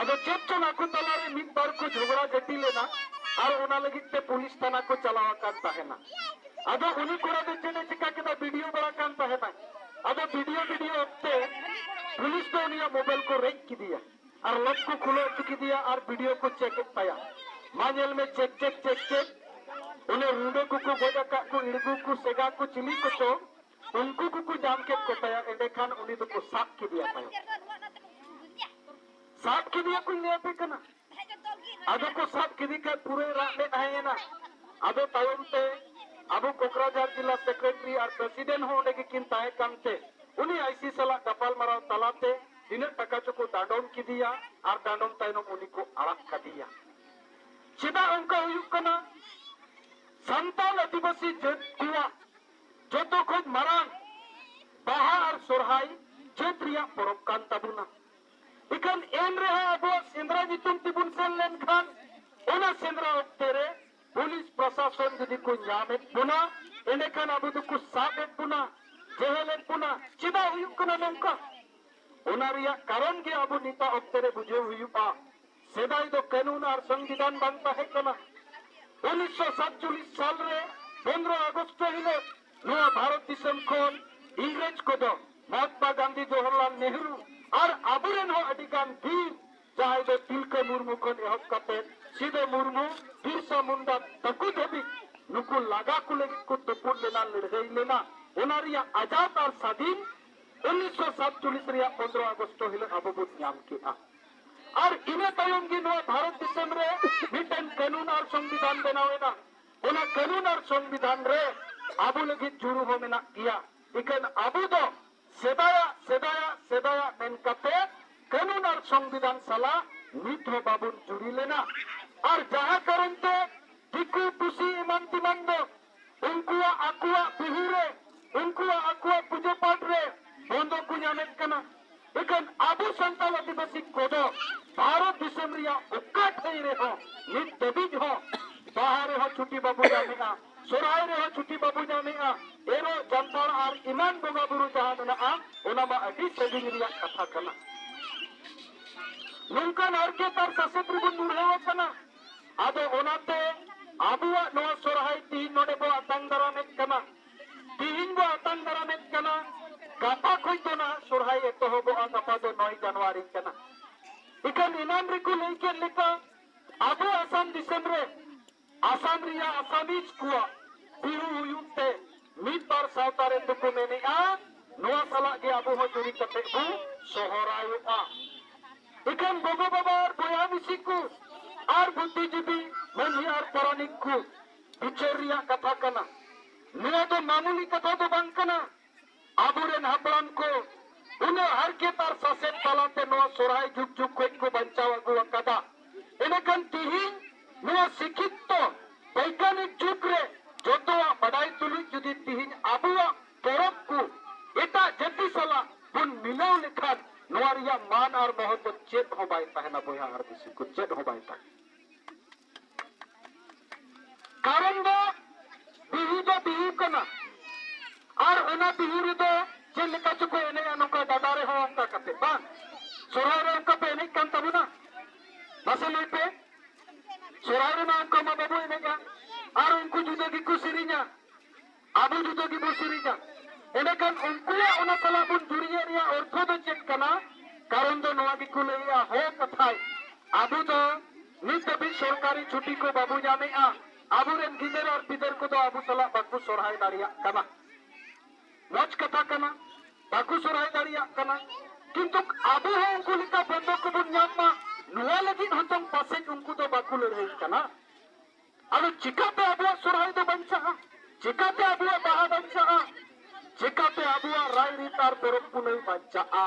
ᱟᱫᱚ ᱪᱮᱫ ᱪᱚᱝ ᱟᱠᱚ ᱛᱟᱞᱟᱨᱮ ᱢᱤᱫ ᱵᱟᱨ ᱠᱚ ᱡᱷᱚᱜᱽᱲᱟ ᱡᱷᱟᱹᱴᱤ ᱞᱮᱱᱟ ᱟᱨ ᱚᱱᱟ ᱞᱟᱹᱜᱤᱫ ᱛᱮ ᱯᱩᱞᱤᱥ ᱛᱷᱟᱱᱟ ᱠᱚ ᱪᱟᱞᱟᱣ ᱟᱠᱟᱱ ᱛᱟᱦᱮᱱᱟ᱾ ᱟᱫᱚ ᱩᱱᱤ ᱠᱚᱲᱟ ᱫᱚ ᱪᱮᱫ ᱮ ᱪᱤᱠᱟ ᱠᱮᱫᱟ, ᱵᱷᱤᱰᱤᱭᱳ ᱵᱟᱲᱟ ᱠᱟᱱ ᱛᱟᱦᱮᱱᱟᱭ᱾ ᱟᱫᱚ ᱵᱷᱤᱰᱤᱭᱳ ᱵᱷᱤᱰᱤᱭᱳ ᱚᱠᱛᱮ ᱯᱩᱞᱤᱥ ᱫᱚ ᱩᱱᱤᱭᱟᱜ ᱢᱳᱵᱟᱭᱤᱞ ᱠᱚ ᱨᱮᱡ ᱠᱮᱫᱮᱭᱟ ᱟᱨ ᱞᱚᱠ ᱠᱚ ᱠᱷᱩᱞᱟᱹᱣ ᱦᱚᱪᱚ ᱠᱮᱫᱮᱭᱟ ᱟᱨ ᱵᱷᱤᱰᱤᱭᱳ ᱠᱚ ᱪᱮᱠ ᱮᱫ ᱛᱟᱭᱟ᱾ ᱢᱟ ᱧᱮᱞ ᱢᱮ, ᱪᱮᱠ ᱪᱮᱠ ᱪᱮᱠ ᱪᱮᱠ, ᱚᱱᱮ ᱨᱩᱸᱰᱟᱹ ᱠᱚᱠᱚ ᱜᱚᱡ ᱟᱠᱟᱫ ᱠᱚ, ᱤᱲᱜᱩ ᱠᱚ, ᱥᱮᱜᱟ ᱠᱚ, ᱪᱤᱞᱤ ᱠᱚᱪᱚ, ᱩᱱᱠᱩ ᱠᱚᱠᱚ ᱧᱟᱢ ᱠᱮᱫ ᱠᱚ ᱛᱟᱭᱟ᱾ ᱮᱸᱰᱮᱠᱷᱟᱱ ᱩᱱᱤ ᱫᱚᱠᱚ ᱥᱟᱵ ᱠᱮᱫᱮᱭᱟ ᱛᱟᱭᱚᱢ᱾ ᱥᱟᱵ ᱠᱮᱫᱮᱭᱟ ᱠᱚ, ᱞᱟᱹᱭ ᱟᱯᱮ ᱠᱟᱱᱟ᱾ ᱟᱫᱚ ᱠᱚ ᱥᱟᱵ ᱠᱮᱫᱮ ᱠᱷᱟᱱ ᱯᱩᱨᱟᱹᱭ ᱨᱟᱜ ᱞᱮ ᱛᱟᱦᱮᱸᱭᱮᱱᱟ᱾ ᱟᱫᱚ ᱛᱟᱭᱚᱢ ᱛᱮ ᱟᱵᱚ ᱠᱚᱠᱨᱟᱡᱷᱟᱨ ᱡᱮᱞᱟ ᱥᱮᱠᱨᱮᱴᱟᱨᱤ ᱟᱨ ᱯᱨᱮᱥᱤᱰᱮᱱᱴ ᱦᱚᱸ ᱚᱸᱰᱮ ᱜᱮᱠᱤᱱ ᱛᱟᱦᱮᱸ ᱠᱟᱱᱛᱮ ᱩᱱᱤ ᱟᱭᱥᱤ ᱥᱟᱞᱟᱜ ᱜᱟᱯᱟᱞ ᱢᱟᱨᱟᱣ ᱛᱟᱞᱟᱛᱮ ᱛᱤᱱᱟᱹᱜ ᱴᱟᱠᱟ ᱪᱚᱠᱚ ᱰᱟᱸᱰᱚᱢ ᱠᱮᱫᱮᱭᱟ ᱟᱨ ᱰᱟᱸᱰᱚᱢ ᱛᱟᱭᱱᱚᱢ ᱩᱱᱤ ᱠᱚ ᱟᱲᱟᱜ ᱠᱟᱫᱮᱭᱟ᱾ ᱪᱮᱫᱟᱜ ᱚᱱᱠᱟ ᱦᱩᱭᱩᱜ ᱠᱟᱱᱟ? ᱥᱟᱱᱛᱟᱲ ᱟᱹᱫᱤᱵᱟᱹᱥᱤ ᱡᱟᱹᱛ ᱠᱚᱣᱟᱜ ᱡᱚᱛᱚ ᱠᱷᱚᱱ ᱢᱟᱨᱟᱝ ᱵᱟᱦᱟ ᱟᱨ ᱥᱚᱨᱦᱟᱭ ᱡᱟᱹᱛ ᱨᱮᱭᱟᱜ ᱯᱚᱨᱚᱵᱽ ᱠᱟᱱ ᱛᱟᱵᱚᱱᱟ᱾ ᱤᱠᱷᱟᱹᱱ ᱮᱱ ᱨᱮᱦᱚᱸ ᱟᱵᱚᱣᱟᱜ ᱥᱮᱸᱫᱽᱨᱟ ᱧᱩᱛᱩᱢ ᱛᱮᱵᱚᱱ ᱥᱮᱱ ᱞᱮᱱᱠᱷᱟᱱ ᱚᱱᱟ ᱥᱮᱸᱫᱽᱨᱟ ᱚᱠᱛᱮ ᱨᱮ ᱯᱩᱞᱤᱥ ᱯᱨᱚᱥᱟᱥᱚᱱ ᱡᱩᱫᱤ ᱠᱚ ᱧᱟᱢᱮᱫ ᱵᱚᱱᱟ, ᱮᱸᱰᱮᱠᱷᱟᱱ ᱟᱵᱚ ᱫᱚᱠᱚ ᱥᱟᱵ ᱮᱫ ᱵᱚᱱᱟ, ᱡᱮᱦᱮᱞᱮᱫ ᱵᱚᱱᱟ᱾ ᱪᱮᱫᱟᱜ ᱦᱩᱭᱩᱜ ᱠᱟᱱᱟ ᱱᱚᱝᱠᱟ? ᱚᱱᱟ ᱨᱮᱭᱟᱜ ᱠᱟᱨᱚᱱ ᱜᱮ ᱟᱵᱚ ᱱᱤᱛᱟᱜ ᱚᱠᱛᱮ ᱨᱮ ᱵᱩᱡᱷᱟᱹᱣ ᱦᱩᱭᱩᱜᱼᱟ᱾ ᱥᱮᱫᱟᱭ ᱫᱚ ᱠᱟᱹᱱᱩᱱ ᱟᱨ ᱥᱚᱝᱵᱤᱫᱷᱟᱱ ᱵᱟᱝ ᱛᱟᱦᱮᱸ ᱠᱟᱱᱟ᱾ ᱩᱱᱤᱥᱥᱚ ᱥᱟᱛᱪᱚᱞᱞᱤᱥ ᱥᱟᱞ ᱨᱮ ᱯᱚᱱᱨᱚ ᱟᱜᱚᱥᱴ ᱦᱤᱞᱳᱜ ᱱᱚᱣᱟ ᱵᱷᱟᱨᱚᱛ ᱫᱤᱥᱚᱢ ᱠᱷᱚᱱ ᱤᱝᱨᱮᱡᱽ ᱠᱚᱫᱚ ᱢᱚᱦᱟᱛᱢᱟ ᱜᱟᱱᱫᱷᱤ, ᱡᱚᱣᱟᱦᱚᱨᱞᱟᱞ ᱱᱮᱦᱨᱩ ᱟᱨ ᱟᱵᱚᱨᱮᱱ ᱦᱚᱸ ᱟᱹᱰᱤ ᱜᱟᱱ ᱵᱤᱨ, ᱡᱟᱦᱟᱸᱭ ᱫᱚ ᱛᱤᱞᱠᱟᱹ ᱢᱩᱨᱢᱩ ᱠᱷᱚᱱ ᱮᱦᱚᱵ ᱠᱟᱛᱮ ᱥᱤᱫᱟᱹ ᱢᱩᱨᱢᱩ, ᱵᱤᱨᱥᱟ ᱢᱩᱱᱰᱟ ᱛᱟᱠᱚ ᱫᱷᱟᱹᱵᱤᱡ ᱱᱩᱠᱩ ᱞᱟᱜᱟ ᱠᱚ ᱞᱟᱹᱜᱤᱫ ᱠᱚ ᱛᱩᱯᱩᱫ ᱞᱮᱱᱟ, ᱞᱟᱹᱲᱦᱟᱹᱭ ᱞᱮᱱᱟ᱾ ᱚᱱᱟ ᱨᱮᱭᱟᱜ ᱟᱡᱟᱫ ᱟᱨ ᱥᱟᱫᱷᱤᱱ ᱩᱱᱤᱥᱥᱚ ᱥᱟᱛᱪᱚᱞᱞᱤᱥ ᱨᱮᱭᱟᱜ ᱯᱚᱱᱨᱚ ᱟᱜᱚᱥᱴ ᱦᱤᱞᱳᱜ ᱟᱵᱚ ᱵᱚᱱ ᱧᱟᱢ ᱠᱮᱫᱼᱟ᱾ ᱟᱨ ᱤᱱᱟᱹ ᱛᱟᱭᱚᱢ ᱜᱮ ᱱᱚᱣᱟ ᱵᱷᱟᱨᱚᱛ ᱫᱤᱥᱚᱢ ᱨᱮ ᱢᱤᱫᱴᱮᱱ ᱠᱟᱹᱱᱩᱱ ᱟᱨ ᱥᱚᱝᱵᱤᱫᱷᱟᱱ ᱵᱮᱱᱟᱣ ᱮᱱᱟ᱾ ᱚᱱᱟ ᱠᱟᱹᱱᱩᱱ ᱟᱨ ᱥᱚᱝᱵᱤᱫᱷᱟᱱ ᱨᱮ ᱟᱵᱚ ᱞᱟᱹᱜᱤᱫ ᱡᱩᱲᱩ ᱦᱚᱸ ᱢᱮᱱᱟᱜ ᱜᱮᱭᱟ᱾ ᱤᱠᱷᱟᱹᱱ ᱟᱵᱚ ᱫᱚ ᱥᱮᱫᱟᱭᱟᱜ, ᱥᱮᱫᱟᱭᱟᱜ, ᱥᱮᱫᱟᱭᱟᱜ ᱢᱮᱱ ᱠᱟᱛᱮ ᱠᱟᱹᱱᱩᱱ ᱟᱨ ᱥᱚᱝᱵᱤᱫᱷᱟᱱ ᱥᱟᱞᱟᱜ ᱱᱤᱛ ᱦᱚᱸ ᱵᱟᱵᱚᱱ ᱡᱩᱲᱤ ᱞᱮᱱᱟ᱾ ᱟᱨ ᱡᱟᱦᱟᱸ ᱠᱟᱨᱚᱱ ᱛᱮ ᱫᱤᱠᱩ ᱯᱩᱥᱤ ᱮᱢᱟᱱ ᱛᱮᱢᱟᱱ ᱫᱚ ᱩᱱᱠᱩᱣᱟᱜ ᱟᱠᱚᱣᱟᱜ ᱵᱤᱦᱩ ᱨᱮ, ᱩᱱᱠᱩᱣᱟᱜ ᱟᱠᱚᱣᱟᱜ ᱯᱩᱡᱟᱹ ᱯᱟᱴ ᱨᱮ ᱵᱚᱱᱫᱚ ᱠᱚ ᱧᱟᱢᱮᱫ ᱠᱟᱱᱟ᱾ ᱮᱱᱠᱷᱟᱱ ᱟᱵᱚ ᱥᱟᱱᱛᱟᱲ ᱟᱹᱫᱤᱵᱟᱹᱥᱤ ᱠᱚᱫᱚ ᱵᱷᱟᱨᱚᱛ ᱫᱤᱥᱚᱢ ᱨᱮᱭᱟᱜ ᱚᱠᱟ ᱴᱷᱟᱹᱭ ᱨᱮᱦᱚᱸ ᱱᱤᱛ ᱫᱷᱟᱹᱵᱤᱡ ᱦᱚᱸ ᱵᱟᱦᱟ ᱨᱮᱦᱚᱸ ᱪᱷᱩᱴᱤ ᱵᱟᱵᱚ ᱧᱟᱢᱮᱫᱼᱟ, ᱥᱚᱨᱦᱟᱭ ᱨᱮᱦᱚᱸ ᱪᱷᱩᱴᱤ ᱵᱟᱵᱚ ᱧᱟᱢᱮᱫᱼᱟ᱾ ᱮᱨᱚᱜ, ᱡᱟᱱᱛᱷᱟᱲ ᱟᱨ ᱮᱢᱟᱱ ᱵᱚᱸᱜᱟ ᱵᱩᱨᱩ ᱡᱟᱦᱟᱸ ᱢᱮᱱᱟᱜᱼᱟ, ᱚᱱᱟ ᱢᱟ ᱟᱹᱰᱤ ᱥᱟᱺᱜᱤᱧ ᱨᱮᱭᱟᱜ ᱠᱟᱛᱷᱟ ᱠᱟᱱᱟ᱾ ᱱᱚᱝᱠᱟᱱ ᱦᱟᱨᱠᱮᱛ ᱟᱨ ᱥᱟᱥᱮᱛ ᱨᱮᱵᱚᱱ ᱧᱩᱨᱦᱟᱹ ᱟᱠᱟᱱᱟ᱾ ᱟᱫᱚ ᱚᱱᱟᱛᱮ ᱟᱵᱚᱣᱟᱜ ᱱᱚᱣᱟ ᱥᱚᱨᱦᱟᱭ ᱛᱮᱦᱮᱧ ᱱᱚᱰᱮ ᱵᱚ ᱟᱛᱟᱝ ᱫᱟᱨᱟᱢᱮᱫ ᱠᱟᱱᱟ, ᱛᱮᱦᱮᱧ ᱵᱚ ᱟᱛᱟᱝ ᱫᱟᱨᱟᱢᱮᱫ ᱠᱟᱱᱟ, ᱜᱟᱯᱟ ᱠᱷᱚᱱ ᱫᱚ ᱱᱟᱦᱟᱜ ᱥᱚᱨᱦᱟᱭ ᱮᱛᱚᱦᱚᱵᱚᱜᱼᱟ, ᱜᱟᱯᱟ ᱫᱚ ᱱᱚᱭ ᱡᱟᱱᱩᱣᱟᱨᱤ ᱠᱟᱱᱟ᱾ ᱤᱠᱷᱟᱹᱱ ᱮᱱᱟᱱ ᱨᱮᱠᱚ ᱞᱟᱹᱭ ᱠᱮᱫ ᱞᱮᱠᱟ, ᱟᱵᱚ ᱟᱥᱟᱢ ᱫᱤᱥᱚᱢ ᱨᱮ ᱟᱥᱟᱢ ᱨᱮᱭᱟᱜ ᱟᱥᱟᱢᱤᱡ ᱠᱚᱣᱟᱜ ᱵᱤᱦᱩ ᱦᱩᱭᱩᱜ ᱛᱮ ᱢᱤᱫ ᱵᱟᱨ ᱥᱟᱶᱛᱟ ᱨᱮᱱ ᱫᱚᱠᱚ ᱢᱮᱱᱮᱜᱼᱟ, ᱱᱚᱣᱟ ᱥᱟᱞᱟᱜ ᱜᱮ ᱟᱵᱚ ᱦᱚᱸ ᱡᱩᱨᱤ ᱠᱟᱛᱮ ᱵᱚ ᱥᱚᱦᱚᱨᱟᱭᱚᱜᱼᱟ᱾ ᱤᱠᱷᱟᱹᱱ ᱜᱚᱜᱚ ᱵᱟᱵᱟ ᱟᱨ ᱵᱚᱭᱦᱟ ᱢᱤᱥᱤ ᱠᱚ ᱟᱨ ᱵᱩᱫᱽᱫᱷᱤᱡᱤᱵᱤ ᱢᱟᱹᱡᱷᱤ ᱟᱨ ᱯᱟᱨᱟᱱᱤᱠ ᱠᱚ ᱵᱤᱪᱟᱹᱨ ᱨᱮᱭᱟᱜ ᱠᱟᱛᱷᱟ ᱠᱟᱱᱟ᱾ ᱱᱚᱣᱟ ᱫᱚ ᱢᱟᱢᱩᱞᱤ ᱠᱟᱛᱷᱟ ᱫᱚ ᱵᱟᱝ ᱠᱟᱱᱟ᱾ ᱟᱵᱚᱨᱮᱱ ᱦᱟᱯᱲᱟᱢ ᱠᱚ ᱩᱱᱟᱹᱜ ᱦᱟᱨᱠᱮᱛ ᱟᱨ ᱥᱟᱥᱮᱛ ᱛᱟᱞᱟᱛᱮ ᱱᱚᱣᱟ ᱥᱚᱨᱦᱟᱭ ᱡᱩᱜᱽ ᱡᱩᱜᱽ ᱠᱷᱚᱱ ᱠᱚ ᱵᱟᱧᱪᱟᱣ ᱟᱹᱜᱩ ᱟᱠᱟᱫᱟ᱾ ᱮᱸᱰᱮᱠᱷᱟᱱ ᱛᱤᱦᱤᱧ ᱱᱚᱣᱟ ᱥᱤᱠᱷᱤᱛᱛᱚ ᱵᱳᱭᱜᱟᱱᱤᱠ ᱡᱩᱜᱽ ᱨᱮ ᱡᱚᱛᱚᱣᱟᱜ ᱵᱟᱰᱟᱭ ᱛᱩᱞᱩᱡ ᱡᱩᱫᱤ ᱛᱤᱦᱤᱧ ᱟᱵᱚᱣᱟᱜ ᱯᱚᱨᱚᱵᱽ ᱠᱚ ᱮᱴᱟᱜ ᱡᱟᱹᱛᱤ ᱥᱟᱞᱟᱜ ᱵᱚᱱ ᱢᱤᱞᱟᱹᱣ ᱞᱮᱠᱷᱟᱱ ᱱᱚᱣᱟ ᱨᱮᱭᱟᱜ ᱢᱟᱱ ᱟᱨ ᱢᱚᱦᱚᱛ ᱫᱚ ᱪᱮᱫ ᱦᱚᱸ ᱵᱟᱭ ᱛᱟᱦᱮᱱᱟ ᱵᱚᱭᱦᱟ ᱟᱨ ᱢᱤᱥᱤ ᱠᱚ, ᱪᱮᱫ ᱦᱚᱸ ᱵᱟᱭ ᱛᱟᱦᱮᱱᱟ᱾ ᱠᱟᱨᱚᱱ ᱫᱚ ᱵᱤᱦᱩ ᱫᱚ ᱵᱤᱦᱩ ᱠᱟᱱᱟ᱾ ᱟᱨ ᱚᱱᱟ ᱵᱤᱦᱩ ᱨᱮᱫᱚ ᱪᱮᱫ ᱞᱮᱠᱟ ᱪᱚᱠᱚ ᱮᱱᱮᱡᱼᱟ, ᱱᱚᱝᱠᱟ ᱰᱟᱰᱟ ᱨᱮᱦᱚᱸ ᱚᱱᱠᱟ ᱠᱟᱛᱮ ᱵᱟᱝ, ᱥᱚᱨᱦᱟᱭ ᱨᱮ ᱚᱱᱠᱟ ᱯᱮ ᱮᱱᱮᱡ ᱠᱟᱱ ᱛᱟᱵᱚᱱᱟ? ᱢᱟᱥᱮ ᱞᱟᱹᱭ ᱯᱮ, ᱥᱚᱨᱦᱟᱭ ᱨᱮᱢᱟ ᱚᱱᱠᱟ ᱢᱟ ᱵᱟᱵᱚ ᱮᱱᱮᱡᱼᱟ᱾ ᱟᱨ ᱩᱱᱠᱩ ᱡᱩᱫᱟᱹ ᱜᱮᱠᱚ ᱥᱮᱨᱮᱧᱟ, ᱟᱵᱚ ᱡᱩᱫᱟᱹ ᱜᱮᱵᱚ ᱥᱮᱨᱮᱧᱟ᱾ ᱮᱸᱰᱮᱠᱷᱟᱱ ᱩᱱᱠᱩᱣᱟᱜ ᱚᱱᱟ ᱥᱟᱞᱟᱜ ᱵᱚᱱ ᱡᱩᱨᱤᱭᱮᱫ ᱨᱮᱭᱟᱜ ᱚᱨᱛᱷᱚ ᱫᱚ ᱪᱮᱫ ᱠᱟᱱᱟ? ᱠᱟᱨᱚᱱ ᱫᱚ ᱱᱚᱣᱟ ᱜᱮᱠᱚ ᱞᱟᱹᱭᱮᱜᱼᱟ, ᱦᱚ ᱠᱟᱛᱷᱟᱭ, ᱟᱵᱚ ᱫᱚ ᱱᱤᱛ ᱫᱷᱟᱹᱵᱤᱡ ᱥᱚᱨᱠᱟᱨᱤ ᱪᱷᱩᱴᱤ ᱠᱚ ᱵᱟᱵᱚ ᱧᱟᱢᱮᱜᱼᱟ᱾ ᱟᱵᱚᱨᱮᱱ ᱜᱤᱫᱟᱹᱨ ᱟᱨ ᱯᱤᱫᱟᱹᱨ ᱠᱚᱫᱚ ᱟᱵᱚ ᱥᱟᱞᱟᱜ ᱵᱟᱠᱚ ᱥᱚᱨᱦᱟᱭ ᱫᱟᱲᱮᱭᱟᱜ ᱠᱟᱱᱟ᱾ ᱢᱚᱡᱽ ᱠᱟᱛᱷᱟ ᱠᱟᱱᱟ, ᱵᱟᱠᱚ ᱥᱚᱨᱦᱟᱭ ᱫᱟᱲᱮᱭᱟᱜ ᱠᱟᱱᱟ, ᱠᱤᱱᱛᱩ ᱟᱵᱚ ᱦᱚᱸ ᱩᱱᱠᱩ ᱞᱮᱠᱟ ᱵᱚᱱᱫᱚ ᱠᱚᱵᱚᱱ ᱧᱟᱢ ᱢᱟ, ᱱᱚᱣᱟ ᱞᱟᱹᱜᱤᱫ ᱦᱚᱸᱛᱚ ᱯᱟᱥᱮᱡ ᱩᱱᱠᱩ ᱫᱚ ᱵᱟᱠᱚ ᱞᱟᱹᱲᱦᱟᱹᱭ ᱠᱟᱱᱟ᱾ ᱟᱫᱚ ᱪᱤᱠᱟᱛᱮ ᱟᱵᱚᱣᱟᱜ ᱥᱚᱨᱦᱟᱭ ᱫᱚ ᱵᱟᱧᱪᱟᱜᱼᱟ? ᱪᱤᱠᱟᱛᱮ ᱟᱵᱚᱣᱟᱜ ᱵᱟᱦᱟ ᱵᱟᱧᱪᱟᱜᱼᱟ? ᱪᱤᱠᱟᱛᱮ ᱟᱵᱚᱣᱟᱜ ᱨᱟᱭᱨᱤᱛ ᱟᱨ ᱯᱚᱨᱚᱵᱽ ᱯᱩᱱᱟᱹᱭ ᱵᱟᱧᱪᱟᱜᱼᱟ?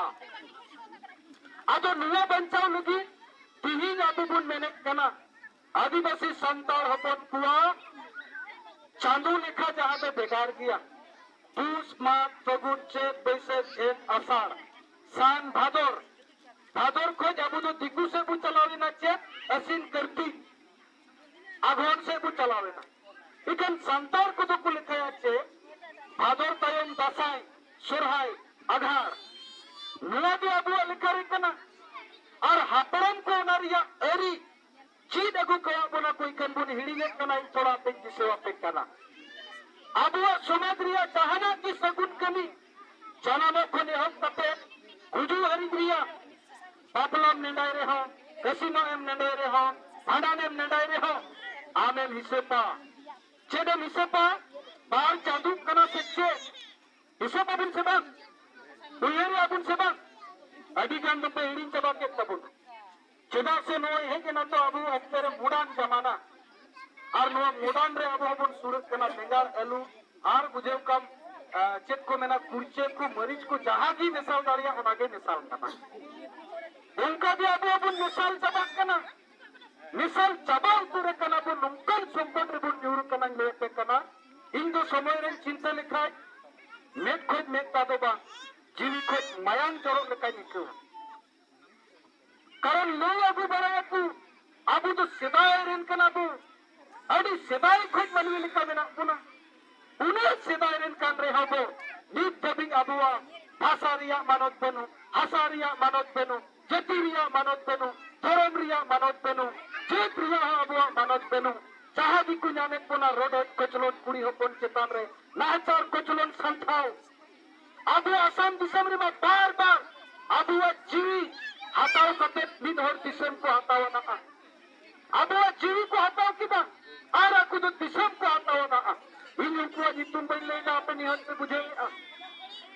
ᱟᱫᱚ ᱱᱚᱣᱟ ᱵᱟᱧᱪᱟᱣ ᱞᱟᱹᱜᱤᱫ ᱛᱤᱦᱤᱧ ᱟᱵᱚ ᱵᱚᱱ ᱢᱮᱱᱮᱫ ᱠᱟᱱᱟ, ᱟᱹᱫᱤᱵᱟᱹᱥᱤ ᱥᱟᱱᱛᱟᱲ ᱦᱚᱯᱚᱱ ᱠᱚᱣᱟᱜ ᱪᱟᱸᱫᱚ ᱞᱮᱠᱷᱟ ᱡᱟᱦᱟᱸ ᱫᱚ ᱵᱷᱮᱜᱟᱨ ᱜᱮᱭᱟ᱾ ᱯᱩᱥ, ᱢᱟᱜᱽ, ᱯᱷᱟᱹᱜᱩᱱ, ᱪᱟᱹᱛ, ᱵᱟᱹᱭᱥᱟᱹᱠᱷ, ᱡᱷᱮᱸᱴ, ᱟᱥᱟᱲ, ᱥᱟᱱ, ᱵᱷᱟᱫᱚᱨ᱾ ᱵᱷᱟᱫᱚᱨ ᱠᱷᱚᱡ ᱟᱵᱚ ᱫᱚ ᱫᱤᱠᱩ ᱥᱮᱫ ᱵᱚ ᱪᱟᱞᱟᱣ ᱮᱱᱟ᱾ ᱪᱮᱫ? ᱟᱹᱥᱤᱱ, ᱠᱟᱨᱛᱤᱠ, ᱟᱜᱷᱚᱱ ᱥᱮᱫ ᱵᱚ ᱪᱟᱞᱟᱣ ᱮᱱᱟ᱾ ᱤᱠᱷᱟᱹᱱ ᱥᱟᱱᱛᱟᱲ ᱠᱚᱫᱚ ᱠᱚ ᱞᱮᱠᱷᱟᱭᱟ ᱪᱮᱫ? ᱵᱷᱟᱫᱚᱨ ᱛᱟᱭᱚᱢ ᱫᱟᱸᱥᱟᱭ, ᱥᱚᱨᱦᱟᱭ, ᱟᱜᱷᱟᱲ᱾ ᱱᱚᱣᱟ ᱜᱮ ᱟᱵᱚᱣᱟᱜ ᱞᱮᱠᱷᱟ ᱨᱮ ᱠᱟᱱᱟ᱾ ᱟᱨ ᱦᱟᱯᱲᱟᱢ ᱠᱚ ᱚᱱᱟ ᱨᱮᱭᱟᱜ ᱟᱹᱨᱤ ᱪᱮᱫ ᱟᱹᱜᱩ ᱠᱟᱣᱟᱫ ᱵᱚᱱᱟ ᱠᱚ, ᱤᱠᱷᱟᱹᱱ ᱵᱚᱱ ᱦᱤᱲᱤᱧᱮᱫ ᱠᱟᱱᱟ᱾ ᱤᱧ ᱛᱷᱚᱲᱟ ᱯᱮᱧ ᱫᱤᱥᱟᱹ ᱟᱯᱮ ᱠᱟᱱᱟ᱾ ᱟᱵᱚᱣᱟᱜ ᱥᱚᱢᱟᱡᱽ ᱨᱮᱭᱟᱜ ᱡᱟᱦᱟᱱᱟᱜ ᱜᱮ ᱥᱟᱹᱜᱩᱱ ᱠᱟᱹᱢᱤ, ᱡᱟᱱᱟᱢᱚᱜ ᱠᱷᱚᱱ ᱮᱦᱚᱵ ᱠᱟᱛᱮ ᱜᱩᱡᱩᱜ ᱦᱟᱹᱨᱤᱡ ᱨᱮᱭᱟᱜ, ᱵᱟᱯᱞᱟᱢ ᱱᱮᱰᱟᱭ ᱨᱮᱦᱚᱸ, ᱠᱟᱹᱥᱤᱱᱚᱜ ᱮᱢ ᱱᱮᱰᱟᱭ ᱨᱮᱦᱚᱸ, ᱵᱷᱟᱸᱰᱟᱱ ᱮᱢ ᱱᱮᱰᱟᱭ ᱨᱮᱦᱚᱸ, ᱟᱢᱮᱢ ᱦᱤᱥᱟᱹᱵᱟ᱾ ᱪᱮᱫ ᱮᱢ ᱦᱤᱥᱟᱹᱵᱟ? ᱵᱟᱨ ᱪᱟᱸᱫᱳ ᱠᱟᱱᱟ ᱥᱮ ᱪᱮᱫ? ᱦᱤᱥᱟᱹᱵ ᱟᱵᱚᱱ ᱥᱮ ᱵᱟᱝ? ᱩᱭᱦᱟᱹᱨ ᱟᱵᱚᱱ ᱥᱮ ᱵᱟᱝ? ᱟᱹᱰᱤ ᱜᱟᱱ ᱫᱚᱯᱮ ᱦᱤᱲᱤᱧ ᱪᱟᱵᱟ ᱠᱮᱫ ᱛᱟᱵᱚᱱᱟ᱾ ᱪᱮᱫᱟᱜ ᱥᱮ ᱱᱚᱜᱼᱚᱭ ᱦᱮᱡ ᱮᱱᱟ ᱛᱚ ᱟᱵᱚ ᱚᱠᱛᱮ ᱨᱮ modern ᱡᱟᱢᱟᱱᱟ᱾ ᱟᱨ ᱱᱚᱣᱟ modern ᱨᱮ ᱟᱵᱚ ᱦᱚᱸᱵᱚᱱ ᱥᱩᱨᱟᱹᱜ ᱠᱟᱱᱟ᱾ ᱵᱮᱸᱜᱟᱲ, ᱟᱹᱞᱩ ᱟᱨ ᱵᱩᱡᱷᱟᱹᱣ ᱠᱟᱢ, ᱟᱸ, ᱪᱮᱫ ᱠᱚ ᱢᱮᱱᱟ, ᱠᱩᱲᱪᱟᱹ ᱠᱚ, ᱢᱟᱹᱨᱤᱪ ᱠᱚ, ᱡᱟᱦᱟᱸ ᱜᱮ ᱢᱮᱥᱟᱞ ᱫᱟᱲᱮᱭᱟᱜ, ᱚᱱᱟ ᱜᱮ ᱢᱮᱥᱟᱞ ᱠᱟᱱᱟ᱾ ᱚᱱᱠᱟ ᱜᱮ ᱟᱵᱚ ᱦᱚᱸᱵᱚᱱ ᱢᱮᱥᱟᱞ ᱪᱟᱵᱟᱜ ᱠᱟᱱᱟ᱾ ᱢᱮᱥᱟᱞ ᱪᱟᱵᱟ ᱩᱛᱟᱹᱨ ᱟᱠᱟᱱᱟ ᱵᱚᱱ, ᱱᱚᱝᱠᱟᱱ ᱥᱚᱝᱠᱚᱴ ᱨᱮᱵᱚᱱ ᱧᱩᱨ ᱟᱠᱟᱱᱟᱧ ᱞᱟᱹᱭ ᱟᱯᱮ ᱠᱟᱱᱟ᱾ ᱤᱧ ᱫᱚ ᱥᱚᱢᱚᱭ ᱨᱮᱧ ᱪᱤᱱᱛᱟᱹ ᱞᱮᱠᱷᱟᱡ ᱢᱮᱫ ᱠᱷᱚᱡ ᱢᱮᱫ ᱫᱟᱜ ᱫᱚ ᱵᱟᱝ, ᱡᱤᱣᱤ ᱠᱷᱚᱡ ᱢᱟᱭᱟᱝ ᱡᱚᱨᱚᱜ ᱞᱮᱠᱟᱧ ᱟᱹᱭᱠᱟᱹᱣᱟ᱾ ᱠᱟᱨᱚᱱ ᱞᱟᱹᱭ ᱟᱹᱜᱩ ᱵᱟᱲᱟᱭᱟᱠᱚ, ᱟᱵᱚ ᱫᱚ ᱥᱮᱫᱟᱭ ᱨᱮᱱ ᱠᱟᱱᱟ ᱵᱚ, ᱟᱹᱰᱤ ᱥᱮᱫᱟᱭ ᱠᱷᱚᱡ ᱢᱟᱹᱱᱢᱤ ᱞᱮᱠᱟ ᱢᱮᱱᱟᱜ ᱵᱚᱱᱟ᱾ ᱩᱱᱟᱹᱜ ᱥᱮᱫᱟᱭ ᱨᱮᱱ ᱠᱟᱱ ᱨᱮᱦᱚᱸ ᱵᱚ, ᱱᱤᱛ ᱫᱷᱟᱹᱵᱤᱡ ᱟᱵᱚᱣᱟᱜ ᱵᱷᱟᱥᱟ ᱨᱮᱭᱟᱜ ᱢᱟᱱᱚᱛ ᱵᱟᱹᱱᱩᱜ, ᱦᱟᱥᱟ ᱨᱮᱭᱟᱜ ᱢᱟᱱᱚᱛ ᱵᱟᱹᱱᱩᱜ, ᱡᱟᱹᱛᱤ ᱨᱮᱭᱟᱜ ᱢᱟᱱᱚᱛ ᱵᱟᱹᱱᱩᱜ, ᱫᱷᱚᱨᱚᱢ ᱨᱮᱭᱟᱜ ᱢᱟᱱᱚᱛ ᱵᱟᱹᱱᱩᱜ, ᱡᱟᱹᱛ ᱨᱮᱭᱟᱜ ᱦᱚᱸ ᱟᱵᱚᱣᱟᱜ ᱢᱟᱱᱚᱛ ᱵᱟᱹᱱᱩᱜ᱾ ᱡᱟᱦᱟᱸ ᱜᱮᱠᱚ ᱧᱟᱢᱮᱫ ᱵᱚᱱᱟ ᱨᱚᱰᱚᱡ ᱠᱚᱪᱞᱚᱱ, ᱠᱩᱲᱤ ᱦᱚᱯᱚᱱ ᱪᱮᱛᱟᱱ ᱨᱮ ᱱᱟᱦᱟᱪᱟᱨ ᱠᱚᱪᱞᱚᱱ ᱥᱟᱱᱛᱷᱟᱣ, ᱟᱵᱚ ᱟᱥᱟᱢ ᱫᱤᱥᱚᱢ ᱨᱮᱢᱟ ᱵᱟᱨ ᱵᱟᱨ ᱟᱵᱚᱣᱟᱜ ᱡᱤᱣᱤ ᱦᱟᱛᱟᱣ ᱠᱟᱛᱮ ᱢᱤᱫ ᱦᱚᱲ ᱫᱤᱥᱚᱢ ᱠᱚ ᱦᱟᱛᱟᱣ ᱟᱱᱟᱜᱼᱟ᱾ ᱟᱵᱚᱣᱟᱜ ᱡᱤᱣᱤ ᱠᱚ ᱦᱟᱛᱟᱣ ᱠᱮᱫᱟ ᱟᱨ ᱟᱠᱚ ᱫᱚ ᱫᱤᱥᱚᱢ ᱠᱚ ᱦᱟᱛᱟᱣ ᱟᱱᱟᱜᱼᱟ᱾ ᱤᱧ ᱩᱱᱠᱩᱣᱟᱜ ᱧᱩᱛᱩᱢ ᱵᱟᱹᱧ ᱞᱟᱹᱭᱫᱟ, ᱟᱯᱮ ᱱᱤᱦᱟᱹᱛ ᱯᱮ ᱵᱩᱡᱷᱟᱹᱣᱮᱫᱼᱟ᱾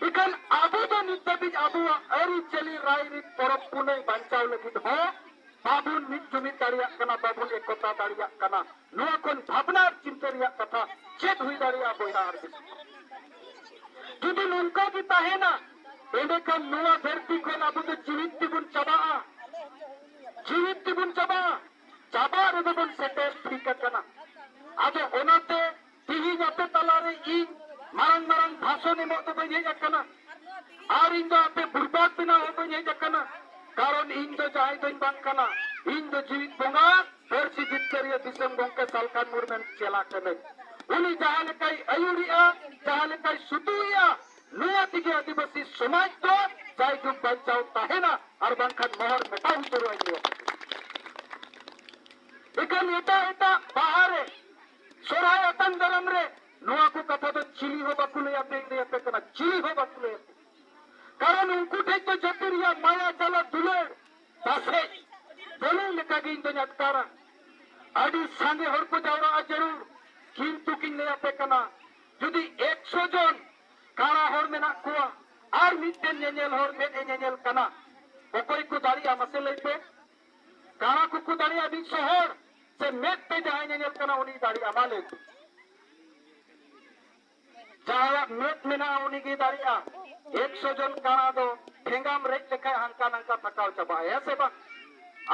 ᱤᱠᱷᱟᱹᱱ ᱟᱵᱚ ᱫᱚ ᱱᱤᱛ ᱫᱷᱟᱹᱵᱤᱡ ᱟᱵᱚᱣᱟᱜ ᱟᱹᱨᱤᱪᱟᱹᱞᱤ, ᱨᱟᱭᱨᱤᱛ, ᱯᱚᱨᱚᱵᱽ ᱯᱩᱱᱟᱹᱭ ᱵᱟᱧᱪᱟᱣ ᱞᱟᱹᱜᱤᱫ ᱦᱚᱸ ᱵᱟᱵᱚᱱ ᱢᱤᱫ ᱡᱩᱢᱤᱫ ᱫᱟᱲᱮᱭᱟᱜ ᱠᱟᱱᱟ, ᱵᱟᱵᱚᱱ ᱮᱠᱚᱛᱟ ᱫᱟᱲᱮᱭᱟᱜ ᱠᱟᱱᱟ᱾ ᱱᱚᱣᱟ ᱠᱷᱚᱱ ᱵᱷᱟᱵᱽᱱᱟ ᱟᱨ ᱪᱤᱱᱛᱟᱹ ᱨᱮᱭᱟᱜ ᱠᱟᱛᱷᱟ ᱪᱮᱫ ᱦᱩᱭ ᱫᱟᱲᱮᱭᱟᱜᱼᱟ ᱵᱚᱭᱦᱟ ᱟᱨ ᱵᱤᱥᱤ? ᱡᱩᱫᱤ ᱱᱚᱝᱠᱟ ᱜᱮ ᱛᱟᱦᱮᱱᱟ, ᱮᱸᱰᱮᱠᱷᱟᱱ ᱱᱚᱣᱟ ᱫᱷᱟᱹᱨᱛᱤ ᱠᱷᱚᱱ ᱟᱵᱚ ᱫᱚ ᱡᱤᱣᱤᱫ ᱛᱮᱵᱚᱱ ᱪᱟᱵᱟᱜᱼᱟ, ᱡᱤᱣᱤᱫ ᱛᱮᱵᱚᱱ ᱪᱟᱵᱟᱜᱼᱟ, ᱪᱟᱵᱟᱜ ᱨᱮᱜᱮ ᱵᱚᱱ ᱥᱮᱴᱮᱨ ᱴᱷᱤᱠ ᱟᱠᱟᱱᱟ᱾ ᱟᱫᱚ ᱚᱱᱟᱛᱮ ᱤᱧ ᱫᱚ ᱡᱟᱦᱟᱸᱭ ᱫᱚᱧ ᱵᱟᱝ ᱠᱟᱱᱟ, ᱤᱧ ᱫᱚ ᱡᱤᱣᱤᱫ ᱵᱚᱸᱜᱟ, ᱯᱟᱹᱨᱥᱤ ᱡᱤᱛᱠᱟᱹᱨᱤᱭᱟᱹ ᱫᱤᱥᱚᱢ ᱜᱚᱢᱠᱮ ᱥᱟᱞᱠᱷᱟᱱ ᱢᱩᱨᱢᱩ ᱨᱮᱱ ᱪᱮᱞᱟ ᱠᱟᱹᱱᱟᱹᱧ᱾ ᱩᱱᱤ ᱡᱟᱦᱟᱸ ᱞᱮᱠᱟᱭ ᱟᱹᱭᱩᱨᱮᱜᱼᱟ, ᱡᱟᱦᱟᱸ ᱞᱮᱠᱟᱭ ᱥᱩᱛᱩᱜᱼᱟ, ᱱᱚᱣᱟ ᱛᱮᱜᱮ ᱟᱹᱫᱤᱵᱟᱹᱥᱤ ᱥᱚᱢᱟᱡᱽ ᱫᱚ ᱡᱟᱭᱡᱩᱜᱽ ᱵᱟᱧᱪᱟᱣ ᱛᱟᱦᱮᱱᱟ ᱟᱨ ᱵᱟᱝᱠᱷᱟᱱ ᱢᱚᱦᱚᱨ ᱢᱮᱴᱟᱣ ᱩᱛᱟᱹᱨᱚᱜᱼᱟ᱾ ᱤᱧ ᱞᱟᱹᱭ ᱟᱯᱮ ᱠᱟᱱᱟ᱾ ᱮᱠᱷᱟᱱ ᱮᱴᱟᱜ ᱮᱴᱟᱜ ᱵᱟᱦᱟ ᱨᱮ, ᱥᱚᱨᱦᱟᱭ ᱟᱛᱟᱝ ᱫᱟᱨᱟᱢ ᱨᱮ ᱱᱚᱣᱟ ᱠᱚ ᱠᱟᱛᱷᱟ ᱫᱚ ᱪᱤᱞᱤ ᱦᱚᱸ ᱵᱟᱠᱚ ᱞᱟᱹᱭᱟ᱾ ᱤᱧ ᱞᱟᱹᱭ ᱟᱯᱮ ᱠᱟᱱᱟ, ᱪᱤᱞᱤ ᱦᱚᱸ ᱵᱟᱠᱚ ᱞᱟᱹᱭᱟ᱾ ᱠᱟᱨᱚᱱ ᱩᱱᱠᱩ ᱴᱷᱮᱱ ᱫᱚ ᱡᱟᱹᱛᱤ ᱨᱮᱭᱟᱜ ᱢᱟᱭᱟ, ᱡᱟᱞᱟ, ᱫᱩᱞᱟᱹᱲ ᱯᱟᱥᱮᱡ ᱵᱟᱹᱱᱩᱜ ᱞᱮᱠᱟ ᱜᱮ ᱤᱧ ᱫᱚᱧ ᱟᱴᱠᱟᱨᱟ᱾ ᱟᱹᱰᱤ ᱥᱟᱸᱜᱮ ᱦᱚᱲ ᱠᱚ ᱡᱟᱣᱨᱟᱜᱼᱟ ᱡᱟᱹᱨᱩᱲ, ᱠᱤᱱᱛᱩ ᱠᱤᱱ ᱞᱟᱹᱭ ᱟᱯᱮ ᱠᱟᱱᱟ, ᱡᱩᱫᱤ ᱮᱠᱥᱚ ᱡᱚᱱ ᱠᱟᱬᱟ ᱦᱚᱲ ᱢᱮᱱᱟᱜ ᱠᱚᱣᱟ ᱟᱨ ᱢᱤᱫᱴᱮᱱ ᱧᱮᱧᱮᱞ ᱦᱚᱲ ᱢᱮᱫ ᱮ ᱧᱮᱧᱮᱞ ᱠᱟᱱᱟ, ᱚᱠᱚᱭ ᱠᱚ ᱫᱟᱲᱮᱭᱟᱜᱼᱟ ᱢᱟᱥᱮ ᱞᱟᱹᱭ ᱯᱮ? ᱠᱟᱬᱟ ᱠᱚᱠᱚ ᱫᱟᱲᱮᱭᱟᱜᱼᱟ ᱢᱤᱫ ᱥᱚ ᱦᱚᱲ, ᱥᱮ ᱢᱮᱫ ᱛᱮ ᱡᱟᱦᱟᱸᱭ ᱧᱮᱧᱮᱞ ᱠᱟᱱᱟ ᱩᱱᱤ ᱫᱟᱲᱮᱭᱟᱜᱼᱟ? ᱢᱟ ᱞᱟᱹᱭ ᱯᱮ᱾ ᱡᱟᱦᱟᱸᱭᱟᱜ ᱢᱮᱫ ᱢᱮᱱᱟᱜᱼᱟ ᱩᱱᱤᱜᱮ ᱫᱟᱲᱮᱭᱟᱜᱼᱟ᱾ ᱮᱠᱥᱚ ᱡᱚᱱ ᱠᱟᱬᱟ ᱫᱚ ᱴᱷᱮᱸᱜᱟᱢ ᱨᱮᱡ ᱞᱮᱠᱷᱟᱡ ᱦᱟᱱᱠᱟ ᱱᱟᱝᱠᱟ ᱛᱷᱟᱠᱟᱣ ᱪᱟᱵᱟᱜᱼᱟ, ᱦᱮᱸ ᱥᱮ ᱵᱟᱝ?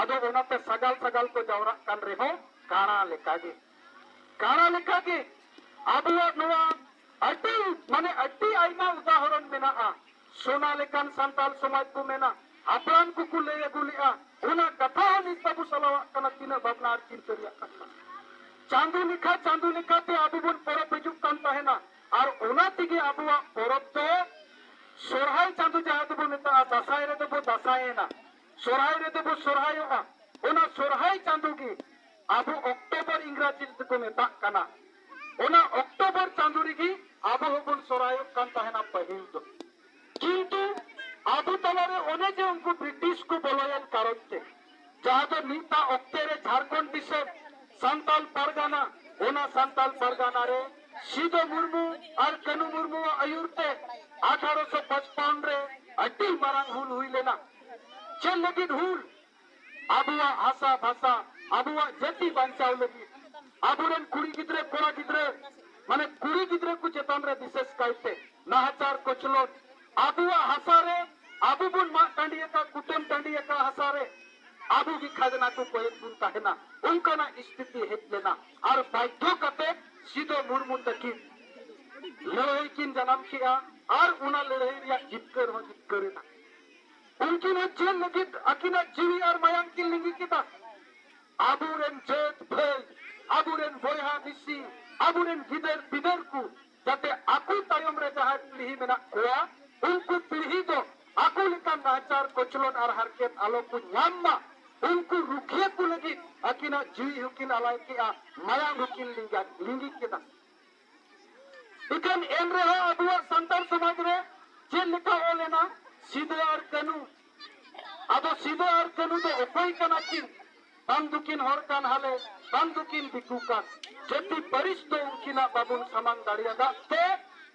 ᱟᱫᱚ ᱚᱱᱟᱛᱮ ᱥᱟᱜᱟᱞ ᱥᱟᱜᱟᱞ ᱠᱚ ᱡᱟᱣᱨᱟᱜ ᱠᱟᱱ ᱨᱮᱦᱚᱸ ᱠᱟᱬᱟ ᱞᱮᱠᱟᱜᱮ, ᱠᱟᱬᱟ ᱞᱮᱠᱟᱜᱮ ᱟᱵᱚᱣᱟᱜ ᱱᱚᱣᱟ ᱟᱹᱰᱤ, ᱢᱟᱱᱮ, ᱟᱹᱰᱤ ᱟᱭᱢᱟ ᱩᱫᱟᱦᱚᱨᱚᱱ ᱢᱮᱱᱟᱜᱼᱟ᱾ ᱥᱚᱱᱟ ᱞᱮᱠᱟᱱ ᱥᱟᱱᱛᱟᱲ ᱥᱚᱢᱟᱡᱽ ᱠᱚ ᱢᱮᱱᱟ, ᱦᱟᱯᱲᱟᱢ ᱠᱚᱠᱚ ᱞᱟᱹᱭ ᱟᱹᱜᱩ ᱞᱮᱜᱼᱟ, ᱚᱱᱟ ᱠᱟᱛᱷᱟ ᱦᱚᱸ ᱱᱤᱛ ᱵᱟᱵᱚ ᱥᱟᱞᱟᱣᱟᱜ ᱠᱟᱱᱟ᱾ ᱛᱤᱱᱟᱹᱜ ᱵᱷᱟᱵᱽᱱᱟ ᱟᱨ ᱪᱤᱱᱛᱟᱹ ᱨᱮᱭᱟᱜ ᱠᱟᱛᱷᱟ᱾ ᱪᱟᱸᱫᱚ ᱞᱮᱠᱷᱟ, ᱪᱟᱸᱫᱚ ᱞᱮᱠᱟᱛᱮ ᱟᱵᱚ ᱵᱚᱱ ᱯᱚᱨᱚᱵᱽ ᱦᱤᱡᱩᱜ ᱠᱟᱱ ᱛᱟᱦᱮᱱᱟ, ᱟᱨ ᱚᱱᱟ ᱛᱮᱜᱮ ᱟᱵᱚᱣᱟᱜ ᱯᱚᱨᱚᱵᱽ ᱫᱚ ᱥᱚᱨᱦᱟᱭ ᱪᱟᱸᱫᱚ ᱡᱟᱦᱟᱸ ᱫᱚᱵᱚ ᱢᱮᱛᱟᱜᱼᱟ, ᱫᱟᱸᱥᱟᱭ ᱨᱮᱫᱚ ᱵᱚ ᱫᱟᱸᱥᱟᱭᱮᱱᱟ, ᱥᱚᱨᱦᱟᱭ ᱨᱮᱫᱚ ᱵᱚ ᱥᱚᱨᱦᱟᱭᱚᱜᱼᱟ᱾ ᱚᱱᱟ ᱥᱚᱨᱦᱟᱭ ᱪᱟᱸᱫᱚ ᱜᱮ ᱟᱵᱚ ᱚᱠᱴᱳᱵᱚᱨ ᱤᱝᱨᱟᱡᱤ ᱛᱮᱠᱚ ᱢᱮᱛᱟᱜ ᱠᱟᱱᱟ᱾ ᱚᱱᱟ ᱚᱠᱴᱳᱵᱚᱨ ᱪᱟᱸᱫᱚ ᱨᱮᱜᱮ ᱟᱵᱚ ᱦᱚᱸᱵᱚᱱ ᱥᱚᱨᱦᱟᱭᱚᱜ ᱠᱟᱱ ᱛᱟᱦᱮᱱᱟ ᱯᱟᱹᱦᱤᱞ ᱫᱚ᱾ ᱠᱤᱱᱛᱩ ᱟᱵᱚ ᱛᱟᱞᱟᱨᱮ ᱚᱱᱮ ᱡᱮ ᱩᱱᱠᱩ ᱵᱨᱤᱴᱤᱥ ᱠᱚ ᱵᱚᱞᱚᱭᱮᱱ ᱠᱟᱨᱚᱱ ᱛᱮ, ᱡᱟᱦᱟᱸ ᱫᱚ ᱱᱤᱛᱟᱜ ᱚᱠᱛᱮ ᱨᱮ ᱡᱷᱟᱲᱠᱷᱚᱸᱰ ᱫᱤᱥᱚᱢ, ᱥᱟᱱᱛᱟᱞ ᱯᱟᱨᱜᱟᱱᱟ, ᱚᱱᱟ ᱥᱟᱱᱛᱟᱞ ᱯᱟᱨᱜᱟᱱᱟ ᱨᱮ ᱥᱤᱫᱚ ᱢᱩᱨᱢᱩ ᱟᱨ ᱠᱟᱹᱱᱩ ᱢᱩᱨᱢᱩᱣᱟᱜ ᱟᱹᱭᱩᱨ ᱛᱮ ᱟᱴᱷᱟᱨᱚᱥᱚ ᱯᱟᱸᱪᱯᱟᱱᱱ ᱨᱮ ᱟᱹᱰᱤ ᱢᱟᱨᱟᱝ ᱦᱩᱞ ᱦᱩᱭ ᱞᱮᱱᱟ᱾ ᱪᱮᱫ ᱞᱟᱹᱜᱤᱫ ᱦᱩᱞ? ᱟᱵᱚᱣᱟᱜ ᱦᱟᱥᱟ ᱵᱷᱟᱥᱟ, ᱟᱵᱚᱣᱟᱜ ᱡᱟᱹᱛᱤ ᱵᱟᱧᱪᱟᱣ ᱞᱟᱹᱜᱤᱫ᱾ ᱟᱵᱚᱨᱮᱱ ᱠᱩᱲᱤ ᱜᱤᱫᱽᱨᱟᱹ, ᱠᱚᱲᱟ ᱜᱤᱫᱽᱨᱟᱹ, ᱢᱟᱱᱮ, ᱠᱩᱲᱤ ᱜᱤᱫᱽᱨᱟᱹ ᱠᱚ ᱪᱮᱛᱟᱱ ᱨᱮ ᱵᱤᱥᱮᱥ ᱠᱟᱭᱛᱮ ᱱᱟᱦᱟᱪᱟᱨ ᱠᱚᱪᱞᱚᱱ, ᱟᱵᱚᱣᱟᱜ ᱦᱟᱥᱟ ᱨᱮ ᱟᱵᱚ ᱵᱚᱱ ᱢᱟᱜ ᱴᱟᱺᱰᱤ ᱟᱠᱟᱫ, ᱠᱩᱴᱟᱹᱢ ᱴᱟᱺᱰᱤ ᱟᱠᱟᱫ ᱦᱟᱥᱟ ᱨᱮ ᱟᱵᱚ ᱜᱮ ᱠᱷᱟᱡᱽᱱᱟ ᱠᱚ ᱠᱚᱭᱮᱫ ᱵᱚᱱ ᱛᱟᱦᱮᱱᱟ, ᱚᱱᱠᱟᱱᱟᱜ ᱥᱛᱷᱤᱛᱤ ᱦᱮᱡ ᱞᱮᱱᱟ᱾ ᱟᱨ ᱵᱟᱫᱽᱫᱷᱚ ᱠᱟᱛᱮ ᱥᱤᱫᱚ ᱢᱩᱨᱢᱩ ᱛᱟᱹᱠᱤᱱ ᱞᱟᱹᱲᱦᱟᱹᱭ ᱠᱤᱱ ᱡᱟᱱᱟᱢ ᱠᱮᱜᱼᱟ ᱟᱨ ᱚᱱᱟ ᱞᱟᱹᱲᱦᱟᱹᱭ ᱨᱮᱭᱟᱜ ᱡᱤᱛᱠᱟᱹᱨ ᱦᱚᱸ ᱡᱤᱛᱠᱟᱹᱨ ᱮᱱᱟ᱾ ᱩᱱᱠᱤᱱ ᱦᱚᱸ ᱪᱮᱫ ᱞᱟᱹᱜᱤᱫ ᱟᱹᱠᱤᱱᱟᱜ ᱡᱤᱣᱤ ᱟᱨ ᱢᱟᱭᱟᱝ ᱠᱤᱱ ᱞᱤᱸᱜᱤ ᱠᱮᱫᱟ? ᱟᱵᱚᱨᱮᱱ ᱡᱟᱹᱛ ᱵᱷᱟᱹᱭ, ᱟᱵᱚᱨᱮᱱ ᱵᱚᱭᱦᱟ ᱢᱤᱥᱤ, ᱟᱵᱚᱨᱮᱱ ᱜᱤᱫᱟᱹᱨ ᱯᱤᱫᱟᱹᱨ ᱠᱚ ᱡᱟᱛᱮ ᱟᱠᱚ ᱛᱟᱭᱚᱢ ᱨᱮ ᱡᱟᱦᱟᱸᱭ ᱯᱤᱲᱦᱤ ᱢᱮᱱᱟᱜ ᱠᱚᱣᱟ, ᱩᱱᱠᱩ ᱯᱤᱲᱦᱤ ᱫᱚ ᱟᱠᱚ ᱞᱮᱠᱟᱱ ᱱᱟᱦᱟᱪᱟᱨ ᱠᱚᱪᱞᱚᱱ ᱟᱨ ᱦᱟᱨᱠᱮᱛ ᱟᱞᱚ ᱠᱚ ᱧᱟᱢ ᱢᱟ, ᱩᱱᱠᱩ ᱨᱩᱠᱷᱤᱭᱟᱹ ᱠᱚ ᱞᱟᱹᱜᱤᱫ ᱟᱹᱠᱤᱱᱟᱜ ᱡᱤᱣᱤ ᱦᱚᱸᱠᱤᱱ ᱟᱞᱟᱭ ᱠᱮᱜᱼᱟ, ᱢᱟᱭᱟᱝ ᱦᱚᱸᱠᱤᱱ ᱞᱤᱸᱜᱟ-, ᱞᱤᱸᱜᱤ ᱠᱮᱫᱟ᱾ ᱤᱠᱷᱟᱹᱱ ᱮᱱ ᱨᱮᱦᱚᱸ ᱟᱵᱚᱣᱟᱜ ᱥᱟᱱᱛᱟᱲ ᱥᱚᱢᱟᱡᱽ ᱨᱮ ᱪᱮᱫ ᱞᱮᱠᱟ ᱚᱞ ᱮᱱᱟ, ᱥᱤᱫᱟᱹ ᱟᱨ ᱠᱟᱹᱱᱩ᱾ ᱟᱫᱚ ᱥᱤᱫᱟᱹ ᱟᱨ ᱠᱟᱹᱱᱩ ᱫᱚ ᱚᱠᱚᱭ ᱠᱟᱱᱟ ᱠᱤᱱ? ᱵᱟᱝ ᱫᱚᱠᱤᱱ ᱦᱚᱲ ᱠᱟᱱ ᱦᱟᱞᱮ, ᱵᱟᱝ ᱫᱚᱠᱤᱱ ᱫᱤᱠᱩ ᱠᱟᱱ᱾ ᱡᱟᱹᱛᱤ ᱯᱟᱹᱨᱤᱥ ᱫᱚ ᱩᱱᱠᱤᱱᱟᱜ ᱵᱟᱵᱚᱱ ᱥᱟᱢᱟᱝ ᱫᱟᱲᱮᱭᱟᱫᱟ ᱛᱮ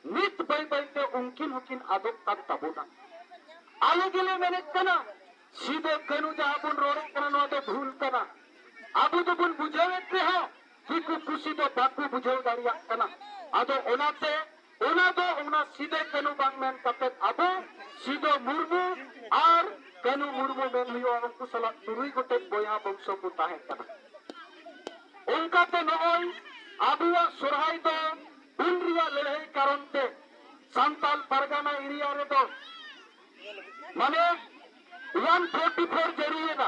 ᱱᱤᱛ ᱵᱟᱹᱭ ᱵᱟᱹᱭ ᱛᱮ ᱩᱱᱠᱤᱱ ᱦᱚᱸᱠᱤᱱ ᱟᱫᱚᱜ ᱠᱟᱱ ᱛᱟᱵᱚᱱᱟ᱾ ᱟᱞᱮ ᱜᱮᱞᱮ ᱢᱮᱱᱮᱫ ᱠᱟᱱᱟ, ᱥᱤᱫᱟᱹ ᱠᱟᱹᱱᱩ ᱡᱟᱦᱟᱸ ᱵᱚᱱ ᱨᱚᱲᱮᱫ ᱠᱟᱱᱟ, ᱱᱚᱣᱟ ᱫᱚ ᱵᱷᱩᱞ ᱠᱟᱱᱟ᱾ ᱟᱵᱚ ᱫᱚᱵᱚᱱ ᱵᱩᱡᱷᱟᱹᱣᱮᱫ ᱨᱮᱦᱚᱸ ᱫᱤᱠᱩ ᱯᱩᱥᱤ ᱫᱚ ᱵᱟᱠᱚ ᱵᱩᱡᱷᱟᱹᱣ ᱫᱟᱲᱮᱭᱟᱜ ᱠᱟᱱᱟ᱾ ᱟᱫᱚ ᱚᱱᱟᱛᱮ ᱚᱱᱟ ᱫᱚ ᱚᱱᱟ ᱥᱤᱫᱟᱹ ᱠᱟᱹᱱᱩ ᱵᱟᱝ ᱢᱮᱱ ᱠᱟᱛᱮ ᱟᱵᱚ ᱥᱤᱫᱟᱹ ᱢᱩᱨᱢᱩ ᱟᱨ ᱠᱟᱹᱱᱩ ᱢᱩᱨᱢᱩ ᱢᱮᱱ ᱦᱩᱭᱩᱜᱼᱟ, ᱩᱱᱠᱩ ᱥᱟᱞᱟᱜ ᱛᱩᱨᱩᱭ ᱜᱚᱴᱮᱡ ᱵᱚᱭᱦᱟ ᱵᱚᱝᱥᱚ ᱠᱚ ᱛᱟᱦᱮᱸ ᱠᱟᱱᱟ᱾ ᱚᱱᱠᱟᱛᱮ ᱱᱚᱜᱼᱚᱭ ᱟᱵᱚᱣᱟᱜ ᱥᱚᱨᱦᱟᱭ ᱫᱚ ᱦᱩᱞ ᱨᱮᱭᱟᱜ ᱞᱟᱹᱲᱦᱟᱹᱭ ᱠᱟᱨᱚᱱ ᱛᱮ ᱥᱟᱱᱛᱟᱞ ᱯᱟᱨᱜᱟᱱᱟ ᱮᱨᱤᱭᱟ ᱨᱮᱫᱚ ᱢᱟᱱᱮ ᱚᱣᱟᱱ ᱯᱷᱳᱨᱴᱤ ᱯᱷᱳᱨ ᱡᱟᱹᱨᱤᱭᱮᱱᱟ,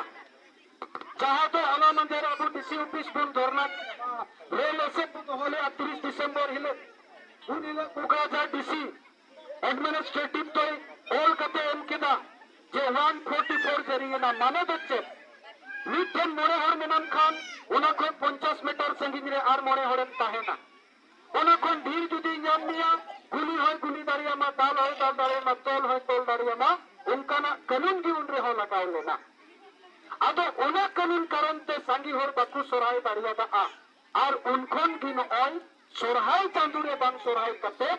ᱡᱟᱦᱟᱸ ᱫᱚ ᱦᱚᱞᱟ ᱢᱟᱫᱷᱮᱨ ᱟᱵᱚ ᱰᱤᱥᱤ ᱚᱯᱷᱤᱥ ᱵᱚᱱ ᱫᱷᱚᱨᱱᱟ ᱨᱮᱞ ᱮᱥᱮᱫ ᱵᱚᱱ ᱫᱚᱦᱚ ᱞᱮᱫᱼᱟ ᱛᱤᱨᱤᱥ ᱰᱤᱥᱮᱢᱵᱚᱨ ᱦᱤᱞᱳᱜ᱾ ᱩᱱ ᱦᱤᱞᱳᱜ ᱠᱳᱠᱨᱟᱡᱷᱟᱨ ᱰᱤᱥᱤ ᱮᱰᱢᱤᱱᱤᱥᱴᱨᱮᱴᱤᱵᱷ ᱫᱚᱭ ᱚᱞ ᱠᱟᱛᱮ ᱮᱢ ᱠᱮᱫᱟ ᱡᱮ ᱚᱣᱟᱱ ᱯᱷᱳᱨᱴᱤ ᱯᱷᱳᱨ ᱡᱟᱹᱨᱤᱭᱮᱱᱟ᱾ ᱢᱟᱱᱮ ᱫᱚ ᱪᱮᱫ? ᱢᱤᱫᱴᱷᱮᱱ ᱢᱚᱬᱮ ᱦᱚᱲ ᱢᱮᱱᱟᱢ ᱠᱷᱟᱱ ᱚᱱᱟ ᱠᱷᱚᱱ ᱯᱚᱧᱪᱟᱥ ᱢᱤᱴᱟᱨ ᱥᱟᱺᱜᱤᱧ ᱨᱮ ᱟᱨ ᱢᱚᱬᱮ ᱦᱚᱲᱮᱢ ᱛᱟᱦᱮᱱᱟ᱾ ᱚᱱᱟ ᱠᱷᱚᱱ ᱰᱷᱮᱨ ᱡᱩᱫᱤ ᱧᱟᱢ ᱢᱮᱭᱟ, ᱜᱩᱞᱤ ᱦᱚᱸᱭ ᱜᱩᱞᱤ ᱫᱟᱲᱮᱭᱟᱢᱟ, ᱫᱟᱞ ᱦᱚᱸᱭ ᱫᱟᱞ ᱫᱟᱲᱮᱭᱟᱢᱟ, ᱛᱚᱞ ᱦᱚᱸᱭ ᱛᱚᱞ ᱫᱟᱲᱮᱭᱟᱢᱟ, ᱚᱱᱠᱟᱱᱟᱜ ᱠᱟᱹᱱᱩᱱ ᱜᱮ ᱩᱱ ᱨᱮᱦᱚᱸ ᱞᱟᱜᱟᱣ ᱞᱮᱱᱟ᱾ ᱟᱫᱚ ᱚᱱᱟ ᱠᱟᱹᱱᱩᱱ ᱠᱟᱨᱚᱱ ᱛᱮ ᱥᱟᱸᱜᱮ ᱦᱚᱲ ᱵᱟᱠᱚ ᱥᱚᱨᱦᱟᱭ ᱫᱟᱲᱮᱭᱟᱫᱟ᱾ ᱟᱨ ᱩᱱ ᱠᱷᱚᱱ ᱜᱮ ᱱᱚᱜᱼᱚᱭ ᱥᱚᱨᱦᱟᱭ ᱪᱟᱸᱫᱳ ᱨᱮ ᱵᱟᱝ ᱥᱚᱨᱦᱟᱭ ᱠᱟᱛᱮ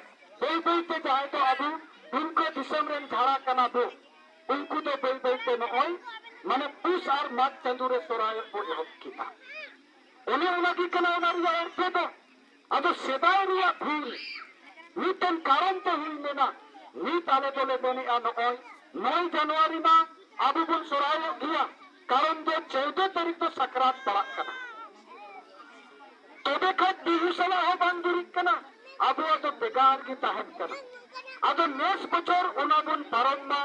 ᱵᱟᱹᱭ ᱵᱟᱹᱭ ᱛᱮ ᱡᱟᱦᱟᱸᱭ ᱫᱚ ᱟᱵᱚ ᱫᱩᱢᱠᱟᱹ ᱫᱤᱥᱚᱢ ᱨᱮᱱ ᱡᱷᱟᱲᱟ ᱠᱟᱱᱟ ᱵᱚ, ᱩᱱᱠᱩ ᱫᱚ ᱵᱟᱹᱭ ᱵᱟᱹᱭ ᱛᱮ ᱱᱚᱜᱼᱚᱭ ᱢᱟᱱᱮ ᱯᱩᱥ ᱟᱨ ᱢᱟᱜᱽ ᱪᱟᱸᱫᱳ ᱨᱮ ᱥᱚᱨᱦᱟᱭᱚᱜ ᱵᱚ ᱮᱦᱚᱵ ᱠᱮᱫᱟ᱾ ᱚᱱᱮ ᱚᱱᱟ ᱜᱮ ᱠᱟᱱᱟ ᱚᱱᱟ ᱨᱮᱭᱟᱜ ᱚᱨᱛᱷᱚ ᱫᱚ᱾ ᱟᱫᱚ ᱥᱮᱫᱟᱭ ᱨᱮᱭᱟᱜ ᱵᱷᱩᱞ ᱢᱤᱫᱴᱮᱱ ᱠᱟᱨᱚᱱ ᱛᱮ ᱦᱩᱭ ᱞᱮᱱᱟ᱾ ᱱᱤᱛ ᱟᱞᱮ ᱫᱚᱞᱮ ᱢᱮᱱᱮᱜᱼᱟ ᱱᱚᱜᱼᱚᱭ ᱱᱚᱭ ᱡᱟᱱᱩᱣᱟᱨᱤ ᱢᱟ ᱟᱵᱚ ᱵᱚᱱ ᱥᱚᱨᱦᱟᱭᱚᱜ ᱜᱮᱭᱟ, ᱠᱟᱨᱚᱱ ᱫᱚ ᱪᱳᱫᱽᱫᱳ ᱛᱟᱹᱨᱤᱠᱷ ᱫᱚ ᱥᱟᱠᱨᱟᱛ ᱯᱟᱲᱟᱜ ᱠᱟᱱᱟ᱾ ᱛᱚᱵᱮ ᱠᱷᱟᱱ ᱵᱤᱦᱩ ᱥᱟᱞᱟᱜ ᱦᱚᱸ ᱵᱟᱝ ᱡᱩᱨᱤᱜ ᱠᱟᱱᱟ, ᱟᱵᱚᱣᱟᱜ ᱫᱚ ᱵᱷᱮᱜᱟᱨ ᱜᱮ ᱛᱟᱦᱮᱱ ᱠᱟᱱᱟ᱾ ᱟᱫᱚ ᱱᱮᱥ ᱵᱚᱪᱷᱚᱨ ᱚᱱᱟ ᱵᱚᱱ ᱯᱟᱨᱚᱢ ᱢᱟ,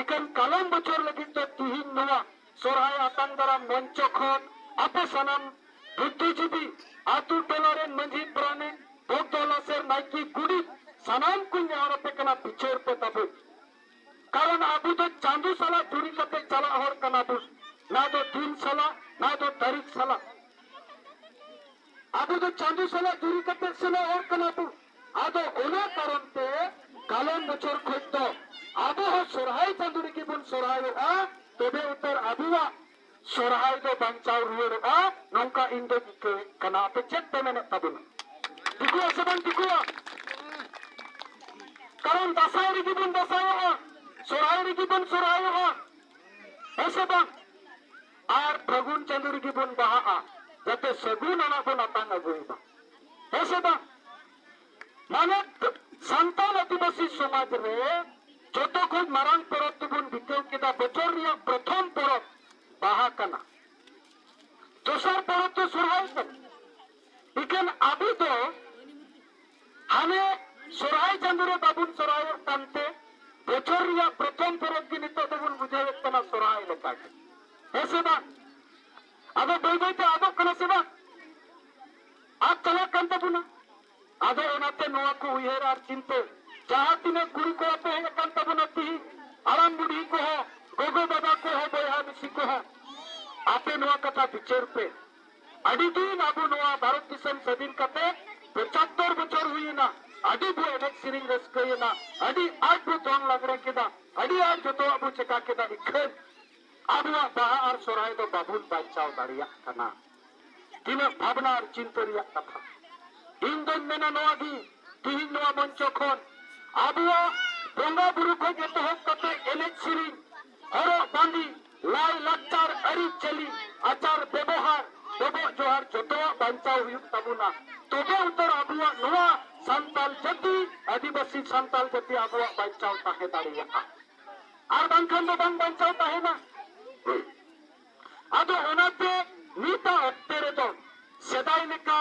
ᱤᱠᱷᱟᱹᱱ ᱠᱟᱞᱚᱢ ᱵᱚᱪᱷᱚᱨ ᱞᱟᱹᱜᱤᱫ ᱫᱚ ᱛᱤᱦᱤᱧ ᱱᱚᱣᱟ ᱥᱚᱨᱦᱟᱭ ᱟᱛᱟᱝ ᱫᱟᱨᱟᱢ ᱢᱚᱧᱪᱚ ᱠᱷᱚᱱ ᱟᱯᱮ ᱥᱟᱱᱟᱢ ᱵᱩᱫᱽᱫᱷᱤᱡᱤᱵᱤ, ᱟᱹᱛᱩ ᱴᱚᱞᱟ ᱨᱮᱱ ᱢᱟᱹᱡᱷᱤ ᱯᱟᱨᱟᱱᱤᱠ, ᱵᱷᱚᱠᱛᱚ ᱞᱟᱥᱮᱨ, ᱱᱟᱭᱠᱮ, ᱜᱩᱰᱤᱛ, ᱥᱟᱱᱟᱢ ᱠᱚᱧ ᱱᱮᱦᱚᱨ ᱟᱯᱮ ᱠᱟᱱᱟ, ᱵᱤᱪᱟᱹᱨ ᱯᱮ ᱛᱟᱵᱚᱱ᱾ ᱠᱟᱨᱚᱱ ᱟᱵᱚ ᱫᱚ ᱪᱟᱸᱫᱚ ᱥᱟᱞᱟᱜ ᱡᱩᱨᱤ ᱠᱟᱛᱮ ᱪᱟᱞᱟᱜ ᱦᱚᱲ ᱠᱟᱱᱟ ᱵᱚᱱ, ᱱᱟ ᱫᱚ ᱫᱤᱱ ᱥᱟᱞᱟᱜ, ᱱᱟ ᱫᱚ ᱛᱟᱹᱨᱤᱠᱷ ᱥᱟᱞᱟᱜ᱾ ᱟᱵᱚ ᱫᱚ ᱪᱟᱸᱫᱚ ᱥᱟᱞᱟᱜ ᱡᱩᱨᱤ ᱠᱟᱛᱮ ᱥᱮᱱᱚᱜ ᱦᱚᱲ ᱠᱟᱱᱟ ᱵᱚᱱ᱾ ᱟᱫᱚ ᱚᱱᱟ ᱠᱟᱨᱚᱱ ᱛᱮ ᱠᱟᱞᱚᱢ ᱵᱚᱪᱷᱚᱨ ᱠᱷᱚᱱ ᱫᱚ ᱟᱵᱚ ᱦᱚᱸ ᱥᱚᱨᱦᱟᱭ ᱪᱟᱸᱫᱚ ᱨᱮᱜᱮ ᱵᱚᱱ ᱥᱚᱨᱦᱟᱭᱚᱜᱼᱟ, ᱛᱚᱵᱮ ᱩᱛᱟᱹᱨ ᱟᱵᱚᱣᱟᱜ ᱥᱚᱨᱦᱟᱭ ᱫᱚ ᱵᱟᱧᱪᱟᱣ ᱨᱩᱣᱟᱹᱲᱚᱜᱼᱟ, ᱱᱚᱝᱠᱟ ᱤᱧ ᱫᱚᱧ ᱤᱠᱟᱹᱭᱮᱫ ᱠᱟᱱᱟ᱾ ᱟᱯᱮ ᱪᱮᱫ ᱯᱮ ᱢᱮᱱᱮᱫ ᱛᱟᱵᱚᱱᱟ? ᱴᱷᱤᱠᱚᱜᱼᱟ ᱥᱮ ᱵᱟᱝ ᱴᱷᱤᱠᱚᱜᱼᱟ? ᱠᱟᱨᱚᱱ ᱫᱟᱸᱥᱟᱭ ᱨᱮᱜᱮ ᱵᱚᱱ ᱫᱟᱸᱥᱟᱭᱚᱜᱼᱟ, ᱥᱚᱨᱦᱟᱭ ᱨᱮᱜᱮ ᱵᱚᱱ ᱥᱚᱨᱦᱟᱭᱚᱜᱼᱟ, ᱦᱮᱸ ᱥᱮ ᱵᱟᱝ? ᱟᱨ ᱯᱷᱟᱹᱜᱩᱱ ᱪᱟᱸᱫᱚ ᱨᱮᱜᱮ ᱵᱚᱱ ᱵᱟᱦᱟᱜᱼᱟ, ᱡᱟᱛᱮ ᱥᱟᱹᱜᱩᱱ ᱟᱱᱟᱜ ᱵᱚᱱ ᱟᱛᱟᱝ ᱟᱹᱜᱩᱭ ᱢᱟ, ᱦᱮᱸ ᱥᱮ ᱵᱟᱝ? ᱢᱟᱱᱮ ᱥᱟᱱᱛᱟᱲ ᱟᱹᱫᱤᱵᱟᱹᱥᱤ ᱥᱚᱢᱟᱡᱽ ᱨᱮ ᱡᱚᱛᱚ ᱠᱷᱚᱱ ᱢᱟᱨᱟᱝ ᱯᱚᱨᱚᱵᱽ ᱫᱚᱵᱚᱱ ᱵᱤᱛᱟᱹᱣ ᱠᱮᱫᱟ, ᱵᱚᱪᱷᱚᱨ ᱨᱮᱭᱟᱜ ᱯᱨᱚᱛᱷᱚᱢ ᱯᱚᱨᱚᱵᱽ ᱵᱟᱦᱟ ᱠᱟᱱᱟ, ᱫᱚᱥᱟᱨ ᱯᱚᱨᱚᱵᱽ ᱫᱚ ᱥᱚᱨᱦᱟᱭ ᱠᱟᱱᱟ᱾ ᱤᱠᱷᱟᱹᱱ ᱟᱵᱚ ᱫᱚ ᱦᱟᱱᱮ ᱥᱚᱨᱦᱟᱭ ᱪᱟᱸᱫᱚ ᱨᱮ ᱵᱟᱵᱚᱱ ᱥᱚᱨᱦᱟᱭᱚᱜ ᱠᱟᱱᱛᱮ ᱵᱚᱪᱷᱚᱨ ᱨᱮᱭᱟᱜ ᱯᱨᱚᱛᱷᱚᱢ ᱯᱚᱨᱚᱵᱽ ᱜᱮ ᱱᱤᱛᱚᱜ ᱫᱚᱵᱚᱱ ᱵᱩᱡᱷᱟᱹᱣᱮᱫ ᱠᱟᱱᱟ ᱥᱚᱨᱦᱟᱭ ᱞᱮᱠᱟᱜᱮ, ᱦᱮᱸ ᱥᱮ ᱵᱟᱝ? ᱟᱫᱚ ᱵᱟᱹᱭ ᱵᱟᱹᱭ ᱛᱮ ᱟᱫᱚᱜ ᱠᱟᱱᱟ ᱥᱮ ᱵᱟᱝ? ᱟᱫ ᱪᱟᱞᱟᱜ ᱠᱟᱱ ᱛᱟᱵᱚᱱᱟ᱾ ᱟᱫᱚ ᱚᱱᱟᱛᱮ ᱱᱚᱣᱟ ᱠᱚ ᱩᱭᱦᱟᱹᱨ ᱟᱨ ᱪᱤᱱᱛᱟᱹ, ᱡᱟᱦᱟᱸ ᱛᱤᱱᱟᱹᱜ ᱠᱩᱲᱤ ᱠᱚᱲᱟ ᱯᱮ ᱦᱮᱡ ᱟᱠᱟᱱ ᱛᱟᱵᱚᱱᱟ ᱛᱤᱦᱤᱧ, ᱦᱟᱲᱟᱢ ᱵᱩᱰᱷᱤ ᱠᱚᱦᱚᱸ, ᱜᱚᱜᱚ ᱵᱟᱵᱟ ᱠᱚᱦᱚᱸ, ᱵᱚᱭᱦᱟ ᱢᱤᱥᱤ ᱠᱚᱦᱚᱸ, ᱟᱯᱮ ᱱᱚᱣᱟ ᱠᱟᱛᱷᱟ ᱵᱤᱪᱟᱹᱨ ᱯᱮ᱾ ᱟᱹᱰᱤ ᱫᱤᱱ ᱟᱵᱚ ᱱᱚᱣᱟ ᱵᱷᱟᱨᱚᱛ ᱫᱤᱥᱚᱢ ᱥᱟᱹᱫᱷᱤᱱ ᱠᱟᱛᱮ ᱯᱚᱸᱪᱟᱛᱛᱚᱨ ᱵᱚᱪᱷᱚᱨ ᱦᱩᱭᱮᱱᱟ, ᱟᱹᱰᱤ ᱵᱚ ᱮᱱᱮᱡ ᱥᱮᱨᱮᱧ ᱨᱟᱹᱥᱠᱟᱹᱭᱮᱱᱟ, ᱟᱹᱰᱤ ᱟᱸᱴ ᱵᱚ ᱫᱚᱝ ᱞᱟᱜᱽᱲᱮ ᱠᱮᱫᱟ, ᱟᱹᱰᱤ ᱟᱸᱴ ᱡᱚᱛᱚᱣᱟᱜ ᱵᱚ ᱪᱮᱠᱟ ᱠᱮᱫᱟ, ᱤᱠᱷᱟᱹᱱ ᱟᱵᱚᱣᱟᱜ ᱵᱟᱦᱟ ᱟᱨ ᱥᱚᱨᱦᱟᱭ ᱫᱚ ᱵᱟᱵᱚᱱ ᱵᱟᱧᱪᱟᱣ ᱫᱟᱲᱮᱭᱟᱜ ᱠᱟᱱᱟ᱾ ᱛᱤᱱᱟᱹᱜ ᱵᱷᱟᱵᱽᱱᱟ ᱟᱨ ᱪᱤᱱᱛᱟᱹ ᱨᱮᱭᱟᱜ ᱠᱟᱛᱷᱟ᱾ ᱤᱧ ᱫᱚᱧ ᱢᱮᱱᱟ ᱱᱚᱣᱟ ᱜᱮ, ᱛᱤᱦᱤᱧ ᱱᱚᱣᱟ ᱢᱚᱧᱪᱚ ᱠᱷᱚᱱ ᱟᱵᱚᱣᱟᱜ ᱵᱚᱸᱜᱟ ᱵᱩᱨᱩ ᱠᱷᱚᱱ ᱮᱛᱚᱦᱚᱵ ᱠᱟᱛᱮ ᱮᱱᱮᱡ ᱥᱮᱨᱮᱧ, ᱦᱚᱨᱚᱜ ᱵᱟᱸᱫᱮ, ᱞᱟᱭ ᱞᱟᱠᱪᱟᱨ, ᱟᱹᱨᱤᱪᱟᱹᱞᱤ, ᱟᱪᱟᱨ ᱵᱮᱵᱚᱦᱟᱨ, ᱰᱚᱵᱚᱜ ᱡᱚᱦᱟᱨ ᱡᱚᱛᱚᱣᱟᱜ ᱵᱟᱧᱪᱟᱣ ᱦᱩᱭᱩᱜ ᱛᱟᱵᱚᱱᱟ᱾ ᱛᱚᱵᱮ ᱩᱛᱟᱹᱨ ᱟᱵᱚᱣᱟᱜ ᱱᱚᱣᱟ ᱥᱟᱱᱛᱟᱞ ᱡᱟᱹᱛᱤ, ᱟᱹᱫᱤᱵᱟᱹᱥᱤ ᱥᱟᱱᱛᱟᱞ ᱡᱟᱹᱛᱤ ᱟᱵᱚᱣᱟᱜ ᱵᱟᱧᱪᱟᱣ ᱛᱟᱦᱮᱸ ᱫᱟᱲᱮᱭᱟᱜᱼᱟ᱾ ᱟᱨ ᱵᱟᱝᱠᱷᱟᱱ ᱫᱚ ᱵᱟᱝ ᱵᱟᱧᱪᱟᱣ ᱛᱟᱦᱮᱱᱟ᱾ ᱟᱫᱚ ᱚᱱᱟᱛᱮ ᱱᱤᱛᱟᱜ ᱚᱠᱛᱮ ᱨᱮᱫᱚ ᱥᱮᱫᱟᱭ ᱞᱮᱠᱟ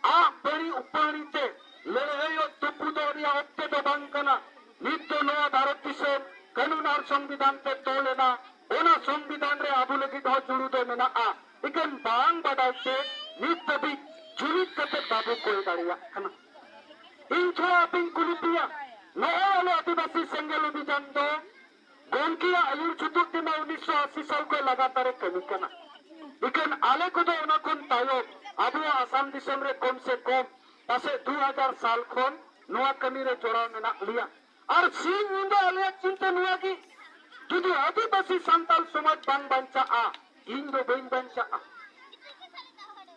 ᱟᱜ ᱯᱟᱹᱲᱤ ᱩᱯᱟᱹᱲᱤ ᱛᱮ ᱞᱟᱹᱲᱦᱟᱹᱭᱚᱜ ᱛᱩᱯᱩᱫᱚᱜ ᱨᱮᱭᱟᱜ ᱚᱠᱛᱮ ᱫᱚ ᱵᱟᱝ ᱠᱟᱱᱟ᱾ ᱱᱤᱛ ᱫᱚ ᱱᱚᱣᱟ ᱵᱷᱟᱨᱚᱛ ᱫᱤᱥᱚᱢ ᱠᱟᱹᱱᱩᱱ ᱟᱨ ᱥᱚᱝᱵᱤᱫᱷᱟᱱ ᱛᱮ ᱛᱚᱞ ᱮᱱᱟ, ᱚᱱᱟ ᱥᱚᱝᱵᱤᱫᱷᱟᱱ ᱨᱮ ᱟᱵᱚ ᱞᱟᱹᱜᱤᱫ ᱦᱚᱸ ᱡᱩᱲᱩ ᱫᱚ ᱢᱮᱱᱟᱜᱼᱟ᱾ ᱤᱠᱷᱟᱹᱱ ᱵᱟᱝ ᱵᱟᱰᱟᱭ ᱛᱮ ᱱᱤᱛ ᱫᱷᱟᱹᱵᱤᱡ ᱡᱩᱢᱤᱫ ᱠᱟᱛᱮ ᱵᱟᱵᱚ ᱠᱚᱭ ᱫᱟᱲᱮᱭᱟᱜ ᱠᱟᱱᱟ᱾ ᱤᱧ ᱛᱷᱚᱲᱟ ᱟᱯᱮᱧ ᱠᱩᱞᱤ ᱯᱮᱭᱟ, ᱱᱚᱜᱼᱚᱭ ᱟᱞᱮ ᱟᱹᱫᱤᱵᱟᱹᱥᱤ ᱥᱮᱸᱜᱮᱞ ᱚᱵᱷᱤᱡᱟᱱ ᱫᱚ ᱜᱚᱢᱠᱮᱭᱟᱜ ᱟᱹᱭᱩᱨ ᱥᱩᱛᱩᱜ ᱛᱮᱢᱟ ᱩᱱᱤᱥᱥᱚ ᱟᱥᱤ ᱥᱟᱞ ᱠᱷᱚᱱ ᱞᱟᱜᱟᱛᱟᱨ ᱮ ᱠᱟᱹᱢᱤ ᱠᱟᱱᱟ᱾ ᱤᱠᱷᱟᱹᱱ ᱟᱞᱮ ᱠᱚᱫᱚ ᱚᱱᱟ ᱠᱷᱚᱱ ᱛᱟᱭᱚᱢ, ᱟᱵᱚᱣᱟᱜ ᱟᱥᱟᱢ ᱫᱤᱥᱚᱢ ᱨᱮ ᱠᱚᱢ ᱥᱮ ᱠᱚᱢ ᱯᱟᱥᱮᱡ ᱫᱩ ᱦᱟᱡᱟᱨ ᱥᱟᱞ ᱠᱷᱚᱱ ᱱᱚᱣᱟ ᱠᱟᱹᱢᱤ ᱨᱮ ᱡᱚᱲᱟᱣ ᱢᱮᱱᱟᱜ ᱞᱮᱭᱟ᱾ ᱟᱨ ᱥᱤᱧ ᱧᱤᱫᱟᱹ ᱟᱞᱮᱭᱟᱜ ᱪᱤᱱᱛᱟᱹ ᱱᱚᱣᱟ ᱜᱮ, ᱡᱩᱫᱤ ᱟᱹᱫᱤᱵᱟᱹᱥᱤ ᱥᱟᱱᱛᱟᱞ ᱥᱚᱢᱟᱡᱽ ᱵᱟᱝ ᱵᱟᱧᱪᱟᱜᱼᱟ, ᱤᱧ ᱫᱚ ᱵᱟᱹᱧ ᱵᱟᱧᱪᱟᱜᱼᱟ᱾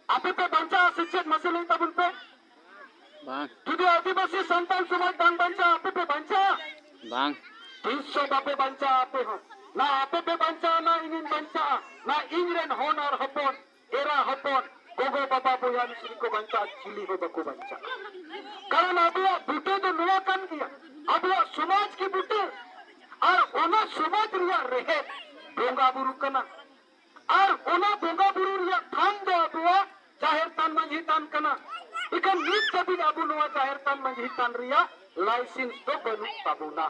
ᱟᱯᱮ ᱯᱮ ᱵᱟᱧᱪᱟᱜᱼᱟ ᱥᱮ ᱪᱮᱫ? ᱢᱟᱥᱮ ᱞᱟᱹᱭ ᱛᱟᱵᱚᱱ ᱯᱮ᱾ ᱵᱟᱝ᱾ ᱡᱩᱫᱤ ᱟᱹᱫᱤᱵᱟᱹᱥᱤ ᱥᱟᱱᱛᱟᱞ ᱥᱚᱢᱟᱡᱽ ᱵᱟᱝ ᱵᱟᱧᱪᱟᱜᱼᱟ, ᱟᱯᱮ ᱯᱮ ᱵᱟᱧᱪᱟᱜᱼᱟ? ᱵᱟᱝ᱾ ᱛᱤᱥ ᱦᱚᱸ ᱵᱟᱯᱮ ᱵᱟᱧᱪᱟᱜᱼᱟ ᱟᱯᱮ ᱦᱚᱸ᱾ ᱱᱟ ᱟᱯᱮ ᱯᱮ ᱵᱟᱧᱪᱟᱜᱼᱟ, ᱱᱟ ᱤᱧᱤᱧ ᱵᱟᱧᱪᱟᱜᱼᱟ, ᱱᱟ ᱤᱧ ᱨᱮᱱ ᱦᱚᱱ ᱟᱨ ᱦᱚᱯᱚᱱ, ᱮᱨᱟ ᱦᱚᱯᱚᱱ, ᱜᱚᱜᱚ ᱵᱟᱵᱟ ᱵᱚᱭᱦᱟ ᱢᱤᱥᱨᱤ ᱠᱚ ᱵᱟᱧᱪᱟᱜᱼᱟ, ᱪᱤᱞᱤ ᱦᱚᱸ ᱵᱟᱠᱚ ᱵᱟᱧᱪᱟᱜᱼᱟ᱾ ᱠᱟᱨᱚᱱ ᱟᱵᱚᱣᱟᱜ ᱵᱩᱴᱟᱹ ᱫᱚ ᱱᱚᱣᱟ ᱠᱟᱱ ᱜᱮᱭᱟ, ᱟᱵᱚᱣᱟᱜ ᱥᱚᱢᱟᱡᱽ ᱜᱮ ᱵᱩᱴᱟᱹ᱾ ᱟᱨ ᱚᱱᱟ ᱥᱚᱢᱟᱡᱽ ᱨᱮᱭᱟᱜ ᱨᱮᱦᱮᱫ ᱵᱚᱸᱜᱟ ᱵᱩᱨᱩ ᱠᱟᱱᱟ᱾ ᱟᱨ ᱚᱱᱟ ᱵᱚᱸᱜᱟ ᱵᱩᱨᱩ ᱨᱮᱭᱟᱜ ᱛᱷᱟᱱ ᱫᱚ ᱟᱵᱚᱣᱟᱜ ᱡᱟᱦᱮᱨ ᱛᱷᱟᱱ, ᱢᱟᱹᱡᱷᱤ ᱛᱷᱟᱱ ᱠᱟᱱᱟ᱾ ᱤᱠᱷᱟᱹᱱ ᱱᱤᱛ ᱫᱷᱟᱹᱵᱤᱡ ᱟᱵᱚ ᱱᱚᱣᱟ ᱡᱟᱦᱮᱨ ᱛᱷᱟᱱ, ᱢᱟᱹᱡᱷᱤ ᱛᱷᱟᱱ ᱨᱮᱭᱟᱜ ᱞᱟᱭᱥᱮᱱᱥ ᱫᱚ ᱵᱟᱹᱱᱩᱜ ᱛᱟᱵᱚᱱᱟ᱾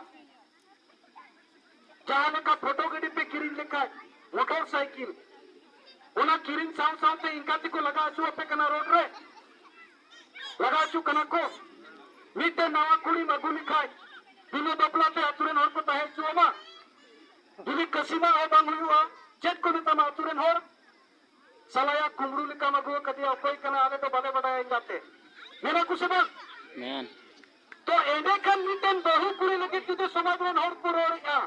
ᱡᱟᱦᱟᱸ ᱞᱮᱠᱟ ᱯᱷᱳᱴᱳ ᱜᱟᱹᱰᱤ ᱯᱮ ᱠᱤᱨᱤᱧ ᱞᱮᱠᱷᱟᱡ, ᱢᱚᱴᱚᱨ ᱥᱟᱭᱠᱮᱞ, ᱚᱱᱟ ᱠᱤᱨᱤᱧ ᱥᱟᱶ ᱥᱟᱶᱛᱮ ᱤᱱᱠᱟ ᱛᱮᱠᱚ ᱞᱟᱜᱟ ᱦᱚᱪᱚ ᱟᱯᱮ ᱠᱟᱱᱟ ᱨᱳᱰ ᱨᱮ, ᱞᱟᱜᱟ ᱦᱚᱪᱚ ᱠᱟᱱᱟ ᱠᱚ᱾ ᱢᱤᱫᱴᱮᱱ ᱱᱟᱣᱟ ᱠᱩᱲᱤᱢ ᱟᱹᱜᱩ ᱞᱮᱠᱷᱟᱡ, ᱵᱤᱱᱟᱹ ᱵᱟᱯᱞᱟ ᱛᱮ ᱟᱹᱛᱩ ᱨᱮᱱ ᱦᱚᱲ ᱠᱚ ᱛᱟᱦᱮᱸ ᱦᱚᱪᱚ ᱟᱢᱟ? ᱡᱩᱫᱤ ᱠᱟᱹᱥᱤᱢᱟ ᱦᱚᱸ ᱵᱟᱝ ᱦᱩᱭᱩᱜᱼᱟ, ᱪᱮᱫ ᱠᱚ ᱢᱮᱛᱟᱢᱟ ᱟᱹᱛᱩ ᱨᱮᱱ ᱦᱚᱲ? ᱥᱟᱞᱟᱭᱟ ᱠᱩᱢᱵᱽᱲᱩ ᱞᱮᱠᱟᱢ ᱟᱹᱜᱩ ᱟᱠᱟᱫᱮᱭᱟ, ᱚᱠᱚᱭ ᱠᱟᱱᱟ, ᱟᱞᱮ ᱫᱚ ᱵᱟᱞᱮ ᱵᱟᱰᱟᱭᱟ ᱮᱸᱜᱟᱛᱮ, ᱢᱮᱱᱟ ᱠᱚ ᱥᱮ ᱵᱟᱝ? ᱢᱮᱱ᱾ ᱛᱚ ᱮᱸᱰᱮᱠᱷᱟᱱ ᱢᱤᱫᱴᱮᱱ ᱵᱟᱹᱦᱩ ᱠᱩᱲᱤ ᱞᱟᱹᱜᱤᱫ ᱡᱩᱫᱤ ᱥᱚᱢᱟᱡᱽ ᱨᱮᱱ ᱦᱚᱲ ᱠᱚ ᱨᱚᱲᱮᱫᱼᱟ,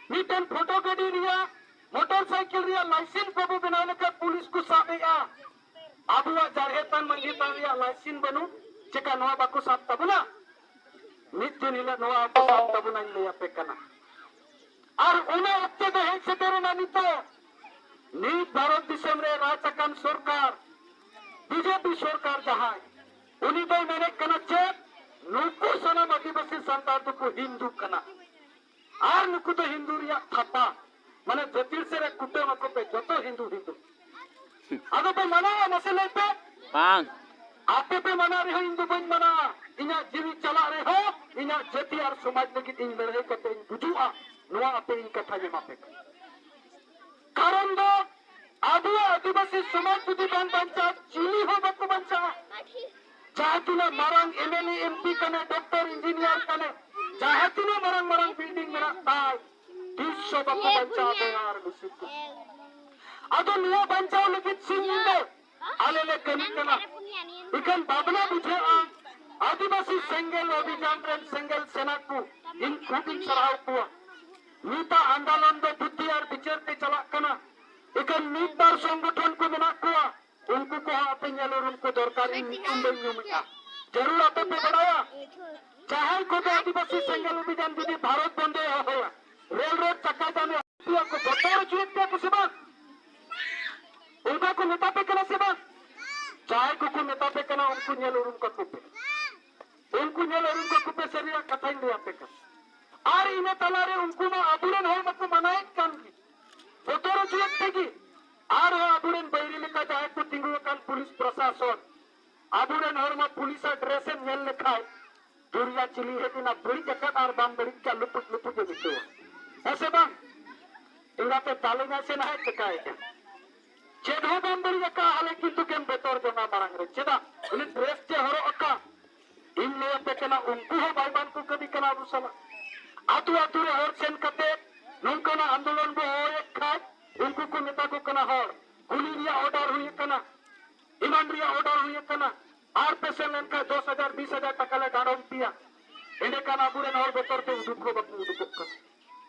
ᱢᱤᱫᱴᱮᱱ ᱯᱷᱳᱴᱳ ᱜᱟᱹᱰᱤ ᱨᱮᱭᱟᱜ, ᱢᱚᱴᱚᱨ ᱥᱟᱭᱠᱮᱞ ᱨᱮᱭᱟᱜ ᱞᱟᱭᱥᱮᱱᱥ ᱵᱟᱵᱚ ᱵᱮᱱᱟᱣ ᱞᱮᱠᱷᱟᱱ ᱯᱩᱞᱤᱥ ᱠᱚ ᱥᱟᱵ ᱮᱫᱼᱟ᱾ ᱟᱵᱚᱣᱟᱜ ᱡᱟᱦᱮᱨ ᱛᱷᱟᱱ ᱢᱟᱹᱡᱷᱤ ᱛᱷᱟᱱ ᱨᱮᱭᱟᱜ ᱞᱟᱭᱥᱮᱱᱥ ᱵᱟᱹᱱᱩᱜ, ᱪᱮᱠᱟ ᱱᱚᱣᱟ ᱵᱟᱠᱚ ᱥᱟᱵ ᱛᱟᱵᱚᱱᱟ? ᱢᱤᱫ ᱫᱤᱱ ᱦᱤᱞᱳᱜ ᱱᱚᱣᱟ ᱦᱚᱸᱠᱚ ᱥᱟᱵ ᱛᱟᱵᱚᱱᱟᱧ ᱞᱟᱹᱭ ᱟᱯᱮ ᱠᱟᱱᱟ᱾ ᱟᱨ ᱚᱱᱟ ᱚᱠᱛᱮ ᱫᱚ ᱦᱮᱡ ᱥᱮᱴᱮᱨᱮᱱᱟ ᱱᱤᱛᱚᱜ᱾ ᱱᱤᱛ ᱵᱷᱟᱨᱚᱛ ᱫᱤᱥᱚᱢ ᱨᱮ ᱨᱟᱡᱽ ᱟᱠᱟᱱ ᱥᱚᱨᱠᱟᱨ, ᱵᱤᱡᱮᱯᱤ ᱥᱚᱨᱠᱟᱨ ᱡᱟᱦᱟᱸᱭ, ᱩᱱᱤ ᱫᱚᱭ ᱢᱮᱱᱮᱫ ᱠᱟᱱᱟ ᱪᱮᱫ? ᱱᱩᱠᱩ ᱥᱟᱱᱟᱢ ᱟᱹᱫᱤᱵᱟᱹᱥᱤ ᱥᱟᱱᱛᱟᱲ ᱫᱚᱠᱚ ᱦᱤᱱᱫᱩ ᱠᱟᱱᱟ᱾ ᱟᱨ ᱱᱩᱠᱩ ᱫᱚ ᱦᱤᱱᱫᱩ ᱨᱮᱭᱟᱜ ᱛᱷᱟᱯᱟ, ᱢᱟᱱᱮ ᱡᱟᱹᱛᱤ ᱥᱮᱫ ᱨᱮ ᱠᱩᱴᱟᱹᱢ ᱟᱠᱚ ᱯᱮ, ᱡᱚᱛᱚ ᱦᱤᱱᱫᱩ ᱦᱤᱱᱫᱩ᱾ ᱟᱫᱚ ᱯᱮ ᱢᱟᱱᱟᱣᱟ? ᱢᱟᱥᱮ ᱞᱟᱹᱭ ᱯᱮ᱾ ᱵᱟᱝ᱾ ᱟᱯᱮ ᱯᱮ ᱢᱟᱱᱟᱣ ᱨᱮᱦᱚᱸ ᱤᱧ ᱫᱚ ᱵᱟᱹᱧ ᱢᱟᱱᱟᱣᱟ, ᱤᱧᱟᱹᱜ ᱡᱤᱣᱤ ᱪᱟᱞᱟᱜ ᱨᱮᱦᱚᱸ ᱤᱧᱟᱹᱜ ᱡᱟᱹᱛᱤ ᱟᱨ ᱥᱚᱢᱟᱡᱽ ᱞᱟᱹᱜᱤᱫ ᱤᱧ ᱞᱟᱹᱲᱦᱟᱹᱭ ᱠᱟᱛᱮ ᱤᱧ ᱜᱩᱡᱩᱜᱼᱟ, ᱱᱚᱣᱟ ᱟᱯᱮ ᱤᱧ ᱠᱟᱛᱷᱟᱧ ᱮᱢᱟ ᱯᱮ ᱠᱟᱱᱟ᱾ ᱠᱟᱨᱚᱱ ᱫᱚ ᱟᱵᱚᱣᱟᱜ ᱟᱹᱫᱤᱵᱟᱹᱥᱤ ᱥᱚᱢᱟᱡᱽ ᱡᱩᱫᱤ ᱵᱟᱝ ᱵᱟᱧᱪᱟᱜᱼᱟ, ᱪᱤᱞᱤ ᱦᱚᱸ ᱵᱟᱠᱚ ᱵᱟᱧᱪᱟᱜᱼᱟ᱾ ᱡᱟᱦᱟᱸ ᱛᱤᱱᱟᱹᱜ ᱢᱟᱨᱟᱝ M L A, M P ᱠᱟᱱᱮ, ᱰᱚᱠᱴᱚᱨ, ᱤᱧᱡᱤᱱᱤᱭᱟᱨ ᱠᱟᱱᱮ, ᱡᱟᱦᱟᱸ ᱛᱤᱱᱟᱹᱜ ᱢᱟᱨᱟᱝ ᱢᱟᱨᱟᱝ ᱵᱤᱞᱰᱤᱝ ᱢᱮᱱᱟᱜ ᱛᱟᱭ, ᱛᱤᱥ ᱦᱚᱸ ᱵᱟᱠᱚ ᱵᱟᱧᱪᱟᱣ ᱫᱟᱲᱮᱭᱟᱜᱼᱟ ᱟᱨ ᱢᱩᱥᱤᱵᱚᱛ᱾ ᱟᱫᱚ ᱱᱚᱣᱟ ᱵᱟᱧᱪᱟᱣ ᱞᱟᱹᱜᱤᱫ ᱥᱤᱧ ᱧᱤᱫᱟᱹ ᱟᱞᱮ ᱞᱮ ᱠᱟᱹᱢᱤ ᱠᱟᱱᱟ᱾ ᱤᱠᱷᱟᱹᱱ ᱵᱷᱟᱵᱽᱱᱟ ᱵᱩᱡᱷᱟᱹᱜᱼᱟ, ᱟᱹᱫᱤᱵᱟᱹᱥᱤ ᱥᱮᱸᱜᱮᱞ ᱚᱵᱷᱤᱡᱟᱱ ᱨᱮᱱ ᱥᱮᱸᱜᱮᱞ ᱥᱮᱱᱟ ᱠᱚ, ᱤᱧ ᱠᱷᱩᱵ ᱤᱧ ᱥᱟᱨᱦᱟᱣ ᱠᱚᱣᱟ᱾ ᱱᱤᱛᱟᱜ ᱟᱱᱫᱳᱞᱚᱱ ᱫᱚ ᱵᱩᱫᱽᱫᱷᱤ ᱟᱨ ᱵᱤᱪᱟᱹᱨ ᱛᱮ ᱪᱟᱞᱟᱜ ᱠᱟᱱᱟ᱾ ᱤᱠᱷᱟᱹᱱ ᱢᱤᱫ ᱵᱟᱨ ᱥᱚᱝᱜᱚᱴᱷᱚᱱ ᱠᱚ ᱢᱮᱱᱟᱜ ᱠᱚᱣᱟ, ᱩᱱᱠᱩ ᱠᱚᱦᱚᱸ ᱟᱯᱮ ᱧᱮᱞ ᱩᱨᱩᱢ ᱠᱚ ᱫᱚᱨᱠᱟᱨ, ᱤᱧ ᱧᱩᱛᱩᱢ ᱵᱟᱹᱧ ᱧᱩᱢᱮᱫᱼᱟ᱾ ᱡᱟᱹᱨᱩᱲ ᱟᱯᱮ ᱯᱮ ᱵᱟᱲᱟᱭᱟ, ᱡᱟᱦᱟᱸᱭ ᱠᱚᱫᱚ ᱟᱹᱫᱤᱵᱟᱹᱥᱤ ᱥᱮᱸᱜᱮᱞ ᱚᱵᱷᱤᱡᱟᱱ ᱡᱩᱫᱤ ᱵᱷᱟᱨᱚᱛ ᱵᱚᱱᱫᱮ ᱦᱚᱦᱚᱭᱟ, ᱨᱮᱞ ᱨᱳᱰ ᱪᱟᱠᱟ ᱡᱟᱢᱮ ᱦᱚᱪᱚᱭᱟ ᱠᱚ, ᱵᱚᱛᱚᱨ ᱦᱚᱪᱚᱭᱮᱫ ᱯᱮᱭᱟ ᱠᱚ ᱥᱮ ᱵᱟᱝ? ᱚᱱᱠᱟ ᱠᱚ ᱢᱮᱛᱟ ᱯᱮ ᱠᱟᱱᱟ ᱥᱮ ᱵᱟᱝ? ᱡᱟᱦᱟᱸᱭ ᱠᱚᱠᱚ ᱢᱮᱛᱟ ᱯᱮ ᱠᱟᱱᱟ, ᱩᱱᱠᱩ ᱧᱮᱞ ᱩᱨᱩᱢ ᱠᱟᱠᱚ ᱯᱮ, ᱩᱱᱠᱩ ᱧᱮᱞ ᱩᱨᱩᱢ ᱠᱟᱠᱚ ᱯᱮ, ᱥᱟᱹᱨᱤᱭᱟᱜ ᱠᱟᱛᱷᱟᱧ ᱞᱟᱹᱭ ᱟᱯᱮ ᱠᱟᱱᱟ᱾ ᱟᱨ ᱤᱱᱟᱹ ᱛᱟᱞᱟᱨᱮ ᱩᱱᱠᱩ ᱢᱟ ᱟᱵᱚᱨᱮᱱ ᱦᱚᱲ ᱢᱟᱠᱚ ᱢᱟᱱᱟᱭᱮᱫ ᱠᱟᱱ ᱜᱮ, ᱵᱚᱛᱚᱨ ᱦᱚᱪᱚᱭᱮᱫ ᱛᱮᱜᱮ ᱟᱨᱦᱚᱸ ᱟᱵᱚᱨᱮᱱ ᱵᱟᱹᱭᱨᱤ ᱞᱮᱠᱟ ᱡᱟᱦᱟᱸᱭ ᱠᱚ ᱛᱤᱸᱜᱩ ᱟᱠᱟᱱ ᱯᱩᱞᱤᱥ ᱯᱨᱚᱥᱟᱥᱚᱱ, ᱟᱵᱚᱨᱮᱱ ᱦᱚᱲ ᱢᱟ ᱯᱩᱞᱤᱥᱟᱜ ᱰᱨᱮᱥ ᱮᱢ ᱧᱮᱞ ᱞᱮᱠᱷᱟᱡ ᱫᱩᱨᱤᱭᱟ ᱪᱤᱞᱤ ᱦᱮᱡ ᱮᱱᱟ, ᱵᱟᱹᱲᱤᱡ ᱟᱠᱟᱫ ᱟᱨ ᱵᱟᱝ ᱵᱟᱹᱲᱤᱡ ᱠᱟᱜ ᱞᱩᱯᱩᱡ ᱞᱩᱯᱩᱡ ᱮᱢ ᱟᱹᱭᱠᱟᱹᱣᱟ, ᱦᱮᱸ ᱥᱮ ᱵᱟᱝ? ᱮᱸᱜᱟᱛᱮ ᱫᱟᱞᱮᱧᱟ ᱥᱮ ᱱᱟᱦᱟᱜ ᱪᱮᱠᱟᱭᱮ ᱠᱟᱱ? ᱪᱮᱫ ᱦᱚᱸ ᱵᱟᱢ ᱵᱟᱹᱲᱤᱡ ᱟᱠᱟᱫ, ᱟᱞᱮ ᱠᱤᱱᱛᱩ ᱜᱮᱢ ᱵᱚᱛᱚᱨ ᱡᱚᱝᱟ ᱢᱟᱲᱟᱝ ᱨᱮ᱾ ᱪᱮᱫᱟᱜ? ᱩᱱᱤ ᱰᱨᱮᱥ ᱪᱮ ᱦᱚᱨᱚᱜ ᱟᱠᱟᱫ, ᱤᱧ ᱞᱟᱹᱭ ᱟᱯᱮ ᱠᱟᱱᱟ, ᱩᱱᱠᱩ ᱦᱚᱸ ᱵᱟᱭ ᱵᱟᱝ ᱠᱚ ᱠᱟᱹᱢᱤ ᱠᱟᱱᱟ ᱟᱵᱚ ᱥᱟᱞᱟᱜ᱾ ᱟᱹᱛᱩ ᱟᱹᱛᱩ ᱨᱮ ᱦᱚᱲ ᱥᱮᱱ ᱠᱟᱛᱮ ᱱᱚᱝᱠᱟᱱᱟᱜ ᱟᱱᱫᱳᱞᱚᱱ ᱵᱚ ᱦᱚᱦᱚᱭᱮᱫ ᱠᱷᱟᱡ, ᱩᱱᱠᱩ ᱠᱚ ᱢᱮᱛᱟ ᱠᱚ ᱠᱟᱱᱟ ᱦᱚᱲ, ᱠᱩᱞᱤ ᱨᱮᱭᱟᱜ ᱚᱨᱰᱟᱨ ᱦᱩᱭ ᱟᱠᱟᱱᱟ, ᱮᱢᱟᱱ ᱨᱮᱭᱟᱜ ᱚᱨᱰᱟᱨ ᱦᱩᱭ ᱟᱠᱟᱱᱟ, ᱟᱨ ᱯᱮ ᱥᱮᱱ ᱞᱮᱱᱠᱷᱟᱡ ᱫᱚᱥ ᱦᱟᱡᱟᱨ, ᱵᱤᱥ ᱦᱟᱡᱟᱨ ᱴᱟᱠᱟ ᱞᱮ ᱰᱟᱸᱰᱚᱢ ᱯᱮᱭᱟ᱾ ᱮᱸᱰᱮᱠᱷᱟᱱ ᱟᱵᱚᱨᱮᱱ ᱦᱚᱲ ᱵᱚᱛᱚᱨ ᱛᱮ ᱩᱰᱩᱠ ᱦᱚᱸ ᱵᱟᱠᱚ ᱩᱰᱩᱠᱚᱜ ᱠᱟᱱᱟ᱾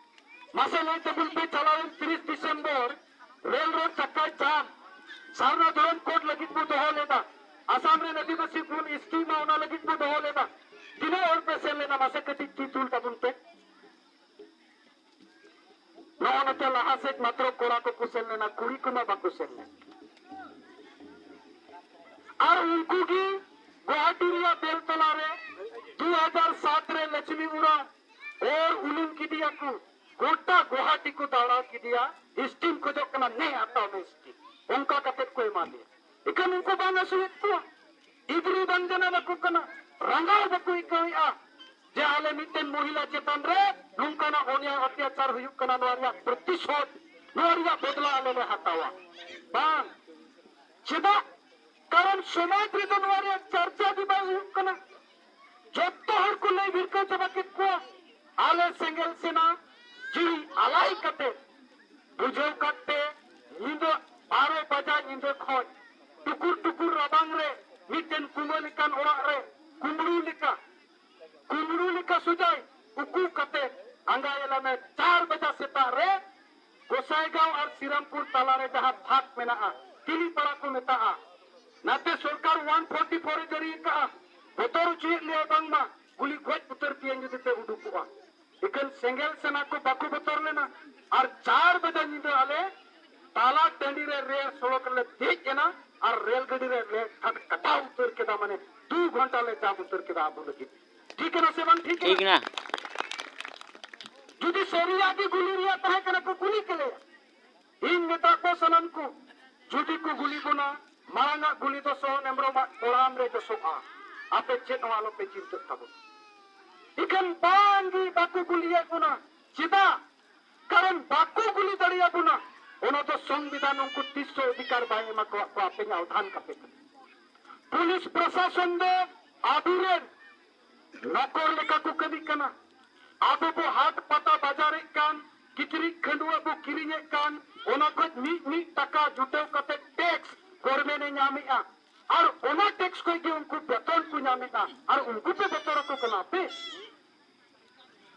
ᱢᱟᱥᱮ ᱞᱟᱹᱭ ᱛᱟᱵᱚᱱ ᱯᱮ, ᱪᱟᱞᱟᱣᱮᱱ ᱛᱤᱨᱤᱥ ᱰᱤᱥᱮᱢᱵᱚᱨ ᱨᱮᱞ ᱨᱳᱰ ᱪᱟᱠᱟᱭ ᱡᱟᱢ, ᱥᱟᱨᱱᱟ ᱫᱷᱚᱨᱚᱢ ᱠᱳᱰ ᱞᱟᱹᱜᱤᱫ ᱵᱚ ᱫᱚᱦᱚ ᱞᱮᱫᱟ, ᱟᱥᱟᱢ ᱨᱮᱱ ᱟᱹᱫᱤᱵᱟᱹᱥᱤ ᱠᱚ ᱵᱚᱱ S T ᱢᱟ ᱚᱱᱟ ᱞᱟᱹᱜᱤᱫ ᱵᱚ ᱫᱚᱦᱚ ᱞᱮᱫᱟ, ᱛᱤᱱᱟᱹᱜ ᱦᱚᱲ ᱯᱮ ᱥᱮᱱ ᱞᱮᱱᱟ? ᱢᱟᱥᱮ ᱠᱟᱹᱴᱤᱡ ᱛᱤ ᱛᱩᱞ ᱛᱟᱵᱚᱱ ᱯᱮ᱾ ᱱᱚᱜᱼᱚ ᱱᱚᱛᱮ ᱞᱟᱦᱟ ᱥᱮᱫ ᱢᱟᱛᱨᱚ ᱠᱚᱲᱟ ᱠᱚᱠᱚ ᱥᱮᱱ ᱞᱮᱱᱟ, ᱠᱩᱲᱤ ᱠᱚᱢᱟ ᱵᱟᱠᱚ ᱥᱮᱱ ᱞᱮᱱᱟ᱾ ᱟᱨ ᱩᱱᱠᱩ ᱜᱮ ᱜᱩᱣᱟᱦᱟᱴᱤ ᱨᱮᱭᱟᱜ ᱵᱮᱞᱛᱚᱞᱟ ᱨᱮ ᱫᱩ ᱦᱟᱡᱟᱨ ᱥᱟᱛ ᱨᱮ ᱞᱚᱪᱷᱢᱤ ᱩᱨᱟᱸᱣ ᱚᱨ ᱩᱞᱩᱝ ᱠᱮᱫᱮᱭᱟ ᱠᱚ, ᱜᱚᱴᱟ ᱜᱩᱣᱟᱦᱟᱴᱤ ᱠᱚ ᱫᱟᱬᱟ ᱠᱮᱫᱮᱭᱟ, ᱥᱴᱤᱢ ᱠᱷᱚᱡᱚᱜ ᱠᱟᱱᱟ, ᱱᱮ ᱦᱟᱛᱟᱣ ᱢᱮ ᱥᱴᱤᱢ, ᱚᱱᱠᱟ ᱠᱟᱛᱮ ᱠᱚ ᱮᱢᱟ ᱫᱮᱭᱟ᱾ ᱮᱱᱠᱷᱟᱱ ᱩᱱᱠᱩ ᱵᱟᱝ ᱟᱹᱥᱩᱞᱮᱫ ᱠᱚᱣᱟ, ᱤᱫᱨᱤ ᱵᱟᱝ ᱡᱟᱱᱟᱢ ᱟᱠᱚ ᱠᱟᱱᱟ, ᱨᱟᱸᱜᱟᱣ ᱵᱟᱠᱚ ᱟᱹᱭᱠᱟᱹᱣᱮᱫᱼᱟ᱾ ᱡᱮ ᱟᱞᱮ ᱢᱤᱫᱴᱮᱱ ᱢᱚᱦᱤᱞᱟ ᱪᱮᱛᱟᱱ ᱨᱮ ᱱᱚᱝᱠᱟᱱᱟᱜ ᱚᱱᱭᱟᱭ ᱚᱛᱛᱟᱪᱟᱨ ᱦᱩᱭᱩᱜ ᱠᱟᱱᱟ, ᱱᱚᱣᱟ ᱨᱮᱭᱟᱜ ᱯᱨᱚᱛᱤᱥᱳᱫᱷ, ᱱᱚᱣᱟ ᱨᱮᱭᱟᱜ ᱵᱚᱫᱞᱟ ᱟᱞᱮ ᱞᱮ ᱦᱟᱛᱟᱣᱟ᱾ ᱵᱟᱝ, ᱪᱮᱫᱟᱜ? ᱠᱟᱨᱚᱱ ᱥᱚᱢᱟᱡᱽ ᱨᱮᱫᱚ ᱱᱚᱣᱟ ᱨᱮᱭᱟᱜ ᱪᱟᱨᱪᱟ ᱜᱮ ᱵᱟᱭ ᱦᱩᱭᱩᱜ ᱠᱟᱱᱟ᱾ ᱡᱚᱛᱚ ᱦᱚᱲ ᱠᱚ ᱞᱟᱹᱭ ᱵᱷᱤᱲᱠᱟᱹᱣ ᱪᱟᱵᱟ ᱠᱮᱫ ᱠᱚᱣᱟ᱾ ᱟᱞᱮ ᱥᱮᱸᱜᱮᱞ ᱥᱮᱱᱟ ᱡᱤᱣᱤ ᱟᱞᱟᱭ ᱠᱟᱛᱮ ᱵᱩᱡᱷᱟᱹᱣ ᱠᱟᱛᱮ ᱧᱤᱫᱟᱹ ᱵᱟᱨᱚ ᱵᱟᱡᱟ ᱧᱤᱫᱟᱹ ᱠᱷᱚᱱ ᱴᱩᱠᱩᱨ ᱴᱩᱠᱩᱨ ᱨᱟᱵᱟᱝ ᱨᱮ ᱢᱤᱫᱴᱮᱱ ᱠᱩᱢᱟᱹ ᱞᱮᱠᱟᱱ ᱚᱲᱟᱜ ᱨᱮ ᱠᱩᱢᱵᱽᱲᱩ ᱞᱮᱠᱟ, ᱠᱩᱢᱵᱽᱲᱩ ᱞᱮᱠᱟ ᱥᱩᱡᱟᱭ ᱩᱠᱩ ᱠᱟᱛᱮ ᱟᱸᱜᱟᱭ ᱮᱞᱟᱢᱮ ᱪᱟᱨ ᱵᱟᱡᱟ ᱥᱮᱛᱟᱜ ᱨᱮ ᱜᱚᱥᱟᱭᱜᱟᱸᱣ ᱟᱨ ᱥᱤᱨᱟᱢᱯᱩᱨ ᱛᱟᱞᱟᱨᱮ ᱡᱟᱦᱟᱸ ᱯᱷᱟᱸᱠ ᱢᱮᱱᱟᱜᱼᱟ, ᱛᱤᱞᱤᱯᱟᱲᱟ ᱠᱚ ᱢᱮᱛᱟᱜᱼᱟ, ᱱᱟᱛᱮ ᱥᱚᱨᱠᱟᱨ ᱚᱣᱟᱱ ᱯᱷᱳᱨᱴᱤ ᱯᱷᱳᱨ ᱮ ᱡᱟᱹᱨᱤ ᱟᱠᱟᱫᱼᱟ, ᱵᱚᱛᱚᱨ ᱦᱚᱪᱚᱭᱮᱫ ᱞᱮᱭᱟ ᱵᱟᱝᱢᱟ ᱜᱩᱞᱤ ᱜᱚᱡ ᱩᱛᱟᱹᱨ ᱯᱮᱭᱟᱧ ᱡᱩᱫᱤ ᱯᱮ ᱩᱰᱩᱠᱚᱜᱼᱟ᱾ ᱮᱠᱷᱮᱱ ᱥᱮᱸᱜᱮᱞ ᱥᱮᱱᱟ ᱠᱚ ᱵᱟᱠᱚ ᱵᱚᱛᱚᱨ ᱞᱮᱱᱟ᱾ ᱟᱨ ᱪᱟᱨ ᱵᱟᱡᱟ ᱧᱤᱫᱟᱹ ᱟᱞᱮ ᱛᱟᱞᱟ ᱴᱟᱺᱰᱤ ᱨᱮ ᱨᱮᱞ ᱥᱚᱲᱚᱠ ᱨᱮᱞᱮ ᱫᱮᱡ ᱮᱱᱟ ᱟᱨ ᱨᱮᱞ ᱜᱟᱹᱰᱤ ᱨᱮ ᱞᱮ ᱠᱟᱴᱟᱣ ᱩᱛᱟᱹᱨ ᱠᱮᱫᱟ, ᱢᱟᱱᱮ ᱫᱩ ᱜᱷᱚᱱᱴᱟ ᱞᱮ ᱡᱟᱢ ᱩᱛᱟᱹᱨ ᱠᱮᱫᱟ ᱟᱵᱚ ᱞᱟᱹᱜᱤᱫ᱾ ᱴᱷᱤᱠ ᱮᱱᱟ ᱥᱮ ᱵᱟᱝ ᱴᱷᱤᱠ ᱮᱱᱟ? ᱴᱷᱤᱠ ᱮᱱᱟ᱾ ᱡᱩᱫᱤ ᱥᱟᱹᱨᱤᱭᱟᱜ ᱜᱮ ᱜᱩᱞᱤ ᱨᱮᱭᱟᱜ ᱛᱟᱦᱮᱸ ᱠᱟᱱᱟ ᱠᱚ ᱠᱩᱞᱤ ᱠᱮᱞᱮᱭᱟ᱾ ᱤᱧ ᱢᱮᱛᱟ ᱠᱚ ᱥᱟᱱᱟᱢ ᱠᱚ, ᱡᱩᱫᱤ ᱠᱚ ᱜᱩᱞᱤ ᱵᱚᱱᱟ, ᱢᱟᱲᱟᱝ ᱟᱜ ᱜᱩᱞᱤ ᱫᱚ ᱥᱚᱦᱚᱱ ᱦᱮᱢᱵᱨᱚᱢᱟᱜ ᱠᱚᱲᱟᱢ ᱨᱮ ᱡᱚᱥᱚᱜᱼᱟ᱾ ᱟᱯᱮ ᱪᱮᱫ ᱦᱚᱸ ᱟᱞᱚᱯᱮ ᱪᱤᱱᱛᱟᱹᱜ ᱛᱟᱵᱚᱱ᱾ ᱤᱠᱷᱟᱹᱱ ᱵᱟᱝ ᱜᱮ ᱵᱟᱠᱚ ᱜᱩᱞᱤᱭᱮᱫ ᱵᱚᱱᱟ᱾ ᱪᱮᱫᱟᱜ? ᱠᱟᱨᱚᱱ ᱵᱟᱠᱚ ᱜᱩᱞᱤ ᱫᱟᱲᱮᱭᱟᱵᱚᱱᱟ᱾ ᱚᱱᱟ ᱫᱚ ᱥᱚᱝᱵᱤᱫᱷᱟᱱ ᱩᱱᱠᱩ ᱛᱤᱥ ᱦᱚᱸ ᱚᱫᱷᱤᱠᱟᱨ ᱵᱟᱭ ᱮᱢᱟ ᱠᱚᱣᱟ, ᱠᱚ ᱟᱯᱮ ᱧᱟᱣᱫᱷᱟᱱ ᱠᱟᱯᱮ ᱠᱟᱱᱟ᱾ ᱯᱩᱞᱤᱥ ᱯᱨᱚᱥᱟᱥᱚᱱ ᱫᱚ ᱟᱵᱚᱨᱮᱱ ᱱᱚᱠᱚᱨ ᱞᱮᱠᱟ ᱠᱚ ᱠᱟᱹᱢᱤ ᱠᱟᱱᱟ᱾ ᱟᱵᱚ ᱵᱚ ᱦᱟᱴ ᱯᱟᱛᱟ ᱵᱟᱡᱟᱨᱮᱫ ᱠᱟᱱ, ᱠᱤᱪᱨᱤᱡ ᱠᱷᱟᱹᱰᱩᱣᱟᱹᱜ ᱵᱚ ᱠᱤᱨᱤᱧᱮᱫ ᱠᱟᱱ, ᱚᱱᱟ ᱠᱷᱚᱡ ᱢᱤᱫ ᱢᱤᱫ ᱴᱟᱠᱟ ᱡᱩᱴᱟᱹᱣ ᱠᱟᱛᱮ ᱴᱮᱠᱥ ᱜᱚᱨᱢᱮᱱᱴ ᱮ ᱧᱟᱢᱮᱫᱼᱟ᱾ ᱟᱨ ᱚᱱᱟ ᱴᱮᱠᱥ ᱠᱷᱚᱡ ᱜᱮ ᱩᱱᱠᱩ ᱵᱮᱛᱚᱱ ᱠᱚ ᱧᱟᱢᱮᱫᱼᱟ᱾ ᱟᱨ ᱩᱱᱠᱩ ᱯᱮ ᱵᱚᱛᱚᱨ ᱟᱠᱚ ᱠᱟᱱᱟ ᱯᱮ?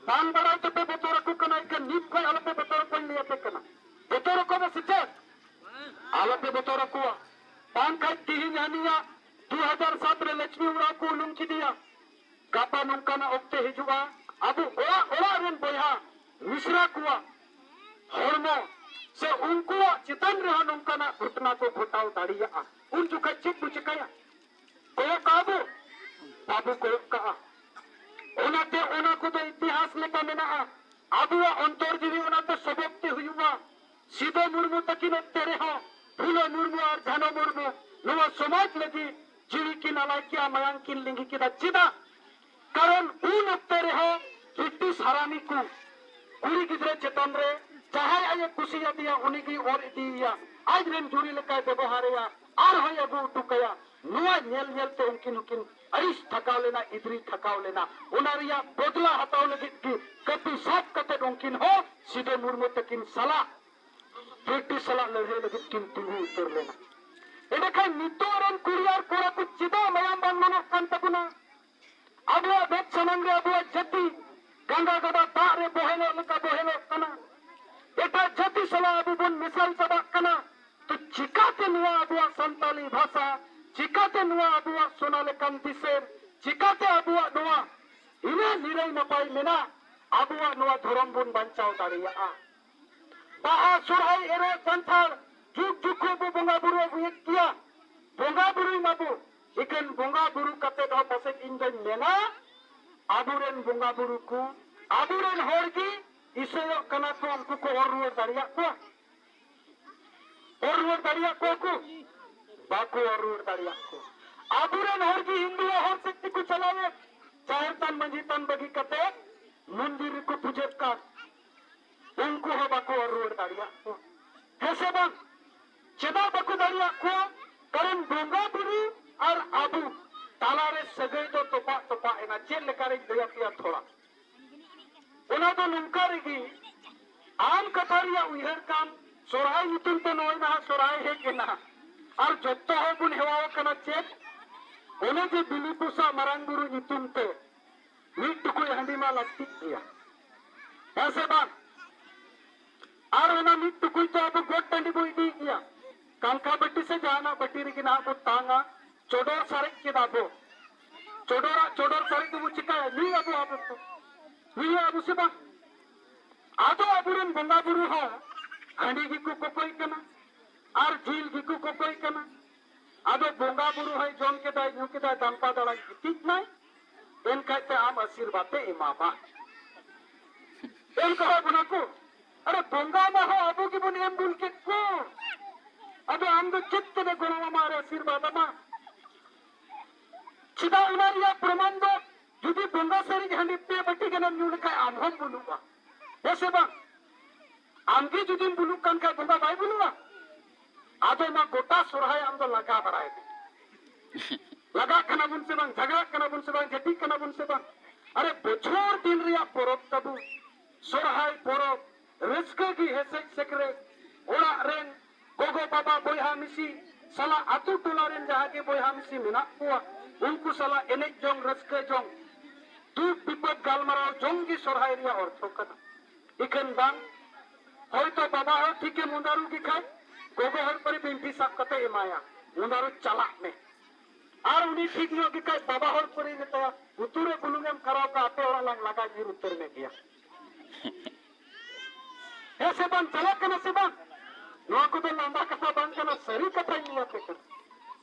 ᱵᱟᱝ ᱵᱟᱲᱟᱭ ᱛᱮᱯᱮ ᱵᱚᱛᱚᱨ ᱟᱠᱚ ᱠᱟᱱᱟ᱾ ᱮᱱᱠᱷᱟᱱ ᱱᱤᱛ ᱠᱷᱚᱡ ᱟᱞᱚᱯᱮ ᱵᱚᱛᱚᱨ ᱟᱠᱚᱣᱟᱧ ᱞᱟᱹᱭ ᱟᱯᱮ ᱠᱟᱱᱟ᱾ ᱵᱚᱛᱚᱨ ᱟᱠᱚ ᱢᱮ ᱥᱮ ᱪᱮᱫ? ᱟᱞᱚᱯᱮ ᱵᱚᱛᱚᱨ ᱟᱠᱚᱣᱟ᱾ ᱵᱟᱝᱠᱷᱟᱡ ᱛᱤᱦᱤᱧ ᱦᱟᱹᱱᱤᱭᱟᱜ ᱫᱩ ᱦᱟᱡᱟᱨ ᱥᱟᱛ ᱨᱮ ᱞᱚᱠᱷᱢᱤ ᱚᱲᱟᱜ ᱠᱚ ᱩᱱᱩᱢ ᱠᱮᱫᱮᱭᱟ᱾ ᱜᱟᱯᱟ ᱱᱚᱝᱠᱟᱱᱟᱜ ᱚᱠᱛᱮ ᱦᱤᱡᱩᱜᱼᱟ, ᱟᱵᱚ ᱚᱲᱟᱜ ᱚᱲᱟᱜ ᱨᱮᱱ ᱵᱚᱭᱦᱟ ᱢᱤᱥᱨᱟ ᱠᱚᱣᱟᱜ ᱦᱚᱲᱢᱚ ᱥᱮ ᱩᱱᱠᱩᱣᱟᱜ ᱪᱮᱛᱟᱱ ᱨᱮᱦᱚᱸ ᱱᱚᱝᱠᱟᱱᱟᱜ ᱜᱷᱚᱴᱚᱱᱟ ᱠᱚ ᱜᱷᱚᱴᱟᱣ ᱫᱟᱲᱮᱭᱟᱜᱼᱟ᱾ ᱩᱱ ᱡᱚᱠᱷᱟᱡ ᱪᱮᱫ ᱵᱚ ᱪᱮᱠᱟᱭᱟ? ᱠᱚᱭᱚᱜ ᱠᱟᱜᱼᱟ ᱵᱚ? ᱵᱟᱵᱚ ᱠᱚᱭᱚᱜ ᱠᱟᱜᱼᱟ᱾ ᱚᱱᱟᱛᱮ ᱚᱱᱟ ᱠᱚᱫᱚ ᱤᱛᱤᱦᱟᱥ ᱞᱮᱠᱟ ᱢᱮᱱᱟᱜᱼᱟ᱾ ᱟᱵᱚᱣᱟᱜ ᱚᱱᱛᱚᱨ ᱡᱤᱣᱤ ᱚᱱᱟᱛᱮ ᱥᱚᱵᱚᱠ ᱛᱮ ᱦᱩᱭᱩᱜᱼᱟ᱾ ᱥᱤᱫᱚ ᱢᱩᱨᱢᱩ ᱛᱟᱹᱠᱤᱱ ᱚᱠᱛᱮ ᱨᱮᱦᱚᱸ ᱯᱷᱩᱞᱚ ᱢᱩᱨᱢᱩ ᱟᱨ ᱡᱷᱟᱱᱚ ᱢᱩᱨᱢᱩ ᱱᱚᱣᱟ ᱥᱚᱢᱟᱡᱽ ᱞᱟᱹᱜᱤᱫ ᱡᱤᱣᱤ ᱠᱤᱱ ᱟᱞᱟᱭ ᱠᱮᱜᱼᱟ, ᱢᱟᱭᱟᱝ ᱠᱤᱱ ᱞᱤᱸᱜᱤ ᱠᱮᱫᱟ᱾ ᱪᱮᱫᱟᱜ? ᱠᱟᱨᱚᱱ ᱩᱱ ᱚᱠᱛᱮ ᱨᱮᱦᱚᱸ ᱵᱨᱤᱴᱤᱥ ᱦᱟᱨᱟᱢᱤ ᱠᱚ ᱠᱩᱲᱤ ᱜᱤᱫᱽᱨᱟᱹ ᱪᱮᱛᱟᱱ ᱨᱮ ᱡᱟᱦᱟᱸᱭ ᱟᱡ ᱮ ᱠᱩᱥᱤᱭᱟᱫᱮᱭᱟ ᱩᱱᱤ ᱜᱮᱭ ᱚᱨ ᱤᱫᱤᱭᱮᱭᱟ, ᱟᱡ ᱨᱮᱱ ᱡᱩᱨᱤ ᱞᱮᱠᱟᱭ ᱵᱮᱵᱚᱦᱟᱨᱮᱭᱟ, ᱟᱨᱦᱚᱸᱭ ᱟᱹᱜᱩ ᱦᱚᱴᱚ ᱠᱟᱭᱟ᱾ ᱱᱚᱣᱟ ᱧᱮᱞ ᱧᱮᱞ ᱛᱮ ᱩᱱᱠᱤᱱ ᱦᱚᱸᱠᱤᱱ ᱟᱹᱲᱤᱥ ᱛᱷᱟᱠᱟᱣ ᱞᱮᱱᱟ, ᱤᱫᱽᱨᱤ ᱛᱷᱟᱠᱟᱣ ᱞᱮᱱᱟ᱾ ᱚᱱᱟ ᱨᱮᱭᱟᱜ ᱵᱚᱫᱞᱟ ᱦᱟᱛᱟᱣ ᱞᱟᱹᱜᱤᱫ ᱜᱮ ᱠᱟᱹᱯᱤ ᱥᱟᱵ ᱠᱟᱛᱮ ᱩᱱᱠᱤᱱ ᱦᱚᱸ ᱥᱤᱫᱚ ᱢᱩᱨᱢᱩ ᱛᱟᱹᱠᱤᱱ ᱥᱟᱞᱟᱜ ᱵᱨᱤᱴᱤᱥ ᱥᱟᱞᱟᱜ ᱞᱟᱹᱲᱦᱟᱹᱭ ᱞᱟᱹᱜᱤᱫ ᱠᱤᱱ ᱛᱤᱸᱜᱩ ᱩᱛᱟᱹᱨ ᱞᱮᱱᱟ᱾ ᱮᱸᱰᱮᱠᱷᱟᱱ ᱱᱤᱛᱚᱜ ᱨᱮᱱ ᱠᱩᱲᱤ ᱟᱨ ᱠᱚᱲᱟ ᱠᱚ ᱪᱮᱫᱟᱜ ᱢᱟᱭᱟᱢ ᱵᱟᱝ ᱞᱚᱞᱚᱜ ᱠᱟᱱ ᱛᱟᱵᱚᱱᱟ? ᱟᱵᱚᱣᱟᱜ ᱢᱮᱫ ᱥᱟᱢᱟᱝ ᱨᱮ ᱟᱵᱚᱣᱟᱜ ᱡᱟᱹᱛᱤ ᱜᱟᱸᱜᱟ ᱜᱟᱰᱟ ᱫᱟᱜ ᱨᱮ ᱵᱚᱦᱮᱞᱚᱜ ᱞᱮᱠᱟ ᱵᱚᱦᱮᱞᱚᱜ ᱠᱟᱱᱟ᱾ ᱮᱴᱟᱜ ᱡᱟᱹᱛᱤ ᱥᱟᱞᱟᱜ ᱟᱵᱚ ᱵᱚᱱ ᱢᱮᱥᱟᱞ ᱪᱟᱵᱟᱜ ᱠᱟᱱᱟ᱾ ᱛᱚ ᱪᱤᱠᱟᱛᱮ ᱱᱚᱣᱟ ᱟᱵᱚᱣᱟᱜ ᱥᱟᱱᱛᱟᱞᱤ ᱵᱷᱟᱥᱟ, ᱪᱤᱠᱟᱛᱮ ᱱᱚᱣᱟ ᱟᱵᱚᱣᱟᱜ ᱥᱚᱱᱟ ᱞᱮᱠᱟᱱ ᱫᱤᱥᱚᱢ, ᱪᱤᱠᱟᱛᱮ ᱟᱵᱚᱣᱟᱜ ᱱᱚᱣᱟ ᱤᱱᱟᱹ ᱱᱤᱨᱟᱹᱭ ᱱᱟᱯᱟᱭ ᱢᱮᱱᱟᱜ ᱟᱵᱚᱣᱟᱜ ᱱᱚᱣᱟ ᱫᱷᱚᱨᱚᱢ ᱵᱚᱱ ᱵᱟᱧᱪᱟᱣ ᱫᱟᱲᱮᱭᱟᱜᱼᱟ? ᱵᱟᱦᱟ, ᱥᱚᱨᱦᱟᱭ, ᱮᱨᱚᱜ, ᱡᱟᱱᱛᱷᱟᱲ ᱡᱩᱜᱽ ᱡᱩᱜᱽ ᱠᱷᱚᱱ ᱵᱚ ᱵᱚᱸᱜᱟ ᱵᱩᱨᱩ ᱟᱹᱜᱩᱭᱮᱫ ᱜᱮᱭᱟ᱾ ᱵᱚᱸᱜᱟ ᱵᱩᱨᱩᱭ ᱢᱟᱵᱚ, ᱮᱠᱮᱱ ᱵᱚᱸᱜᱟ ᱵᱩᱨᱩ ᱠᱟᱛᱮ ᱦᱚᱸ ᱯᱟᱥᱮᱡ ᱤᱧ ᱫᱚᱧ ᱢᱮᱱᱟ ᱟᱵᱚᱨᱮᱱ ᱵᱚᱸᱜᱟ ᱵᱩᱨᱩ ᱠᱚ, ᱟᱵᱚᱨᱮᱱ ᱦᱚᱲ ᱜᱮ ᱤᱥᱟᱹᱭᱚᱜ ᱠᱟᱱᱟ ᱠᱚ, ᱩᱱᱠᱩ ᱠᱚ ᱚᱨ ᱨᱩᱣᱟᱹᱲ ᱫᱟᱲᱮᱭᱟᱜ ᱠᱚᱣᱟ? ᱚᱨ ᱨᱩᱣᱟᱹᱲ ᱫᱟᱲᱮᱭᱟᱜ ᱠᱚᱣᱟ ᱠᱚ? ᱵᱟᱠᱚ ᱚᱨ ᱨᱩᱣᱟᱹᱲ ᱫᱟᱲᱮᱭᱟᱜ ᱠᱚᱣᱟ᱾ ᱟᱵᱚᱨᱮᱱ ᱦᱚᱲ ᱜᱮ ᱦᱤᱱᱫᱩᱣᱟᱜ ᱦᱚᱨ ᱥᱮᱫ ᱛᱮᱠᱚ ᱪᱟᱞᱟᱣᱮᱫ, ᱡᱟᱦᱮᱨ ᱛᱷᱟᱱ ᱢᱟᱹᱡᱷᱤ ᱛᱷᱟᱱ ᱵᱟᱹᱜᱤ ᱠᱟᱛᱮ ᱢᱚᱱᱫᱤᱨ ᱨᱮᱠᱚ ᱯᱩᱡᱟᱹᱜ ᱠᱟᱱ, ᱩᱱᱠᱩ ᱦᱚᱸ ᱵᱟᱠᱚ ᱚᱨ ᱨᱩᱣᱟᱹᱲ ᱫᱟᱲᱮᱭᱟᱜ ᱠᱚᱣᱟ᱾ ᱦᱮᱸ ᱥᱮ ᱵᱟᱝ? ᱪᱮᱫᱟᱜ ᱵᱟᱠᱚ ᱫᱟᱲᱮᱭᱟᱜ ᱠᱚᱣᱟ? ᱠᱟᱨᱚᱱ ᱵᱚᱸᱜᱟ ᱵᱩᱨᱩ ᱟᱨ ᱟᱵᱚ ᱛᱟᱞᱟᱨᱮ ᱥᱟᱹᱜᱟᱹᱭ ᱫᱚ ᱛᱚᱯᱟᱜ ᱛᱚᱯᱟᱜ ᱮᱱᱟ᱾ ᱪᱮᱫ ᱞᱮᱠᱟᱨᱤᱧ ᱞᱟᱹᱭ ᱟᱯᱮᱭᱟ ᱛᱷᱚᱲᱟ᱾ ᱚᱱᱟ ᱫᱚ ᱱᱚᱝᱠᱟ ᱨᱮᱜᱮ, ᱟᱢ ᱠᱟᱛᱷᱟ ᱨᱮᱭᱟᱜ ᱩᱭᱦᱟᱹᱨ ᱠᱟᱱ, ᱥᱚᱨᱦᱟᱭ ᱧᱩᱛᱩᱢ ᱛᱮ ᱱᱚᱜᱼᱚᱭ ᱱᱟᱦᱟᱜ ᱥᱚᱨᱦᱟᱭ ᱦᱮᱡ ᱮᱱᱟ, ᱟᱨ ᱡᱚᱛᱚ ᱦᱚᱲ ᱵᱚᱱ ᱦᱮᱣᱟ ᱟᱠᱟᱱᱟ ᱪᱮᱫ? ᱚᱱᱮ ᱡᱮ ᱵᱤᱞᱤ ᱯᱚᱥᱟᱜ ᱢᱟᱨᱟᱝ ᱵᱩᱨᱩ ᱧᱩᱛᱩᱢ ᱛᱮ ᱢᱤᱫ ᱴᱩᱠᱩᱡ ᱦᱟᱺᱰᱤ ᱢᱟ ᱞᱟᱹᱠᱛᱤᱜ ᱜᱮᱭᱟ, ᱦᱮᱸ ᱥᱮ ᱵᱟᱝ? ᱟᱨ ᱚᱱᱟ ᱢᱤᱫ ᱴᱩᱠᱩᱡ ᱫᱚ ᱟᱵᱚ ᱜᱚᱴ ᱴᱟᱺᱰᱤ ᱵᱚ ᱤᱫᱤᱭ ᱜᱮᱭᱟ, ᱠᱟᱝᱠᱷᱟ ᱵᱟᱹᱴᱤ ᱥᱮ ᱡᱟᱦᱟᱱᱟᱜ ᱵᱟᱹᱴᱤ ᱨᱮᱜᱮ ᱱᱟᱦᱟᱜ ᱵᱚ ᱛᱟᱝᱟ, ᱪᱚᱰᱚᱨ ᱥᱟᱨᱮᱡ ᱠᱮᱫᱟ ᱵᱚ᱾ ᱪᱚᱰᱚᱨᱟᱜ ᱪᱚᱰᱚᱨ ᱥᱟᱨᱮᱡ ᱫᱚᱵᱚ ᱪᱤᱠᱟᱹᱭᱟ? ᱧᱩᱭ ᱟᱵᱚ ᱟᱵᱚ ᱛᱮ᱾ ᱧᱩᱭ ᱟᱵᱚ ᱥᱮ ᱵᱟᱝ? ᱟᱫᱚ ᱟᱵᱚᱨᱮᱱ ᱵᱚᱸᱜᱟ ᱵᱩᱨᱩ ᱦᱚᱸ ᱦᱟᱺᱰᱤ ᱜᱮᱠᱚ ᱠᱚᱠᱚᱭ ᱠᱟᱱᱟ ᱟᱨ ᱡᱤᱞ ᱜᱮᱠᱚ ᱠᱚᱠᱚᱭ ᱠᱟᱱᱟ᱾ ᱟᱫᱚ ᱵᱚᱸᱜᱟ ᱵᱩᱨᱩ ᱦᱚᱸᱭ ᱡᱚᱢ ᱠᱮᱫᱟᱭ, ᱧᱩ ᱠᱮᱫᱟᱭ, ᱫᱟᱢᱯᱟ ᱫᱟᱲᱟᱭ ᱜᱤᱛᱤᱡ ᱱᱟᱭ, ᱮᱱᱠᱷᱟᱡ ᱛᱮ ᱟᱢ ᱟᱥᱤᱨᱵᱟᱫᱽ ᱮ ᱮᱢᱟᱢᱟ᱾ ᱮᱱᱠᱷᱟᱡ ᱵᱚᱱᱟ ᱠᱚ, ᱟᱨᱮ ᱵᱚᱸᱜᱟ ᱢᱟ ᱦᱚᱸ ᱟᱵᱚ ᱜᱮᱵᱚᱱ ᱮᱢ ᱵᱚᱱ ᱠᱮᱫ ᱠᱚ᱾ ᱟᱫᱚ ᱟᱢ ᱫᱚ ᱪᱮᱫ ᱛᱮᱞᱮ ᱜᱚᱲᱚ ᱟᱢᱟ ᱟᱨ ᱟᱥᱤᱨᱵᱟᱫᱽ ᱟᱢᱟ? ᱪᱮᱫᱟᱜ ᱚᱱᱟ ᱨᱮᱭᱟᱜ ᱯᱨᱚᱢᱟᱱ ᱫᱚ ᱡᱩᱫᱤ ᱵᱚᱸᱜᱟ ᱥᱟᱨᱮᱡ ᱦᱟᱺᱰᱤ ᱯᱮ ᱵᱟᱹᱴᱤ ᱜᱟᱱᱮᱢ ᱧᱩ ᱞᱮᱠᱷᱟᱱ ᱟᱢ ᱦᱚᱸᱢ ᱵᱩᱞᱩᱜᱼᱟ, ᱦᱮᱸ ᱥᱮ ᱵᱟᱝ? ᱟᱢ ᱜᱮ ᱡᱩᱫᱤᱢ ᱵᱩᱞᱩᱜ ᱠᱟᱱ ᱠᱷᱟᱱ ᱵᱚᱸᱜᱟ ᱵᱟᱭ ᱵᱩᱞᱩᱜᱼᱟ? ᱟᱫᱚ ᱢᱟ ᱜᱚᱴᱟ ᱥᱚᱨᱦᱟᱭ ᱟᱢ ᱫᱚ ᱞᱟᱜᱟ ᱵᱟᱲᱟᱭ ᱢᱮ᱾ ᱞᱟᱜᱟᱜ ᱠᱟᱱᱟ ᱵᱚᱱ ᱥᱮ ᱵᱟᱝ, ᱡᱷᱟᱜᱽᱲᱟᱜ ᱠᱟᱱᱟ ᱵᱚᱱ ᱥᱮ ᱵᱟᱝ, ᱡᱷᱟᱹᱴᱤᱜ ᱠᱟᱱᱟ ᱵᱚᱱ ᱥᱮ ᱵᱟᱝ? ᱟᱨᱮ, ᱵᱚᱪᱷᱚᱨ ᱫᱤᱱ ᱨᱮᱭᱟᱜ ᱯᱚᱨᱚᱵᱽ ᱛᱟᱵᱚ, ᱥᱚᱨᱦᱟᱭ ᱯᱚᱨᱚᱵᱽ, ᱨᱟᱹᱥᱠᱟᱹ ᱜᱮ ᱦᱮᱥᱮᱡ ᱥᱮᱠᱨᱮᱡ, ᱚᱲᱟᱜ ᱨᱮᱱ ᱜᱚᱜᱚ ᱵᱟᱵᱟ ᱵᱚᱭᱦᱟ ᱢᱤᱥᱤ ᱥᱟᱞᱟᱜ ᱟᱹᱛᱩ ᱴᱚᱞᱟ ᱨᱮᱱ ᱡᱟᱦᱟᱸ ᱜᱮ ᱵᱚᱭᱦᱟ ᱢᱤᱥᱤ ᱢᱮᱱᱟᱜ ᱠᱚᱣᱟ, ᱩᱱᱠᱩ ᱥᱟᱞᱟᱜ ᱮᱱᱮᱡ ᱡᱚᱝ, ᱨᱟᱹᱥᱠᱟᱹ ᱡᱚᱝ, ᱫᱩᱠ ᱵᱤᱯᱚᱫ ᱜᱟᱞᱢᱟᱨᱟᱣ ᱡᱚᱝ ᱜᱮ ᱥᱚᱨᱦᱟᱭ ᱨᱮᱭᱟᱜ ᱚᱨᱛᱷᱚ ᱠᱟᱱᱟ᱾ ᱤᱠᱷᱟᱹᱱ ᱵᱟᱝ, ᱦᱚᱭᱛᱚ ᱵᱟᱵᱟ ᱦᱚᱲ ᱴᱷᱤᱠᱮ ᱢᱩᱸᱰᱟᱨᱩ ᱜᱮ ᱠᱷᱟᱡ, ᱜᱚᱜᱚ ᱦᱚᱲ ᱯᱟᱹᱨᱤ ᱵᱤᱱᱴᱤ ᱥᱟᱵ ᱠᱟᱛᱮ ᱮᱢᱟᱭᱟ, ᱢᱩᱸᱰᱟᱨᱩ ᱪᱟᱞᱟᱜ ᱢᱮ᱾ ᱟᱨ ᱩᱱᱤ ᱴᱷᱤᱠ ᱧᱚᱜ ᱜᱮ ᱠᱷᱟᱡ ᱵᱟᱵᱟ ᱦᱚᱲ ᱯᱟᱹᱨᱤ ᱢᱮᱛᱟᱭᱟ, ᱩᱛᱩ ᱨᱮ ᱵᱩᱞᱩᱝ ᱮᱢ ᱠᱷᱟᱨᱟᱣ ᱠᱟᱜ, ᱟᱯᱮ ᱚᱲᱟᱜ ᱞᱟᱝ ᱞᱟᱜᱟ ᱧᱤᱨ ᱩᱛᱟᱹᱨ ᱢᱮ ᱜᱮᱭᱟ᱾ ᱦᱮᱸ ᱥᱮ ᱵᱟᱝ? ᱪᱟᱞᱟᱜ ᱠᱟᱱᱟ ᱥᱮ ᱵᱟᱝ? ᱱᱚᱣᱟ ᱠᱚᱫᱚ ᱞᱟᱸᱫᱟ ᱠᱟᱛᱷᱟ ᱵᱟᱝ ᱠᱟᱱᱟ, ᱥᱟᱹᱨᱤ ᱠᱟᱛᱷᱟᱧ ᱞᱟᱹᱭ ᱟᱯᱮ ᱠᱟᱱᱟ᱾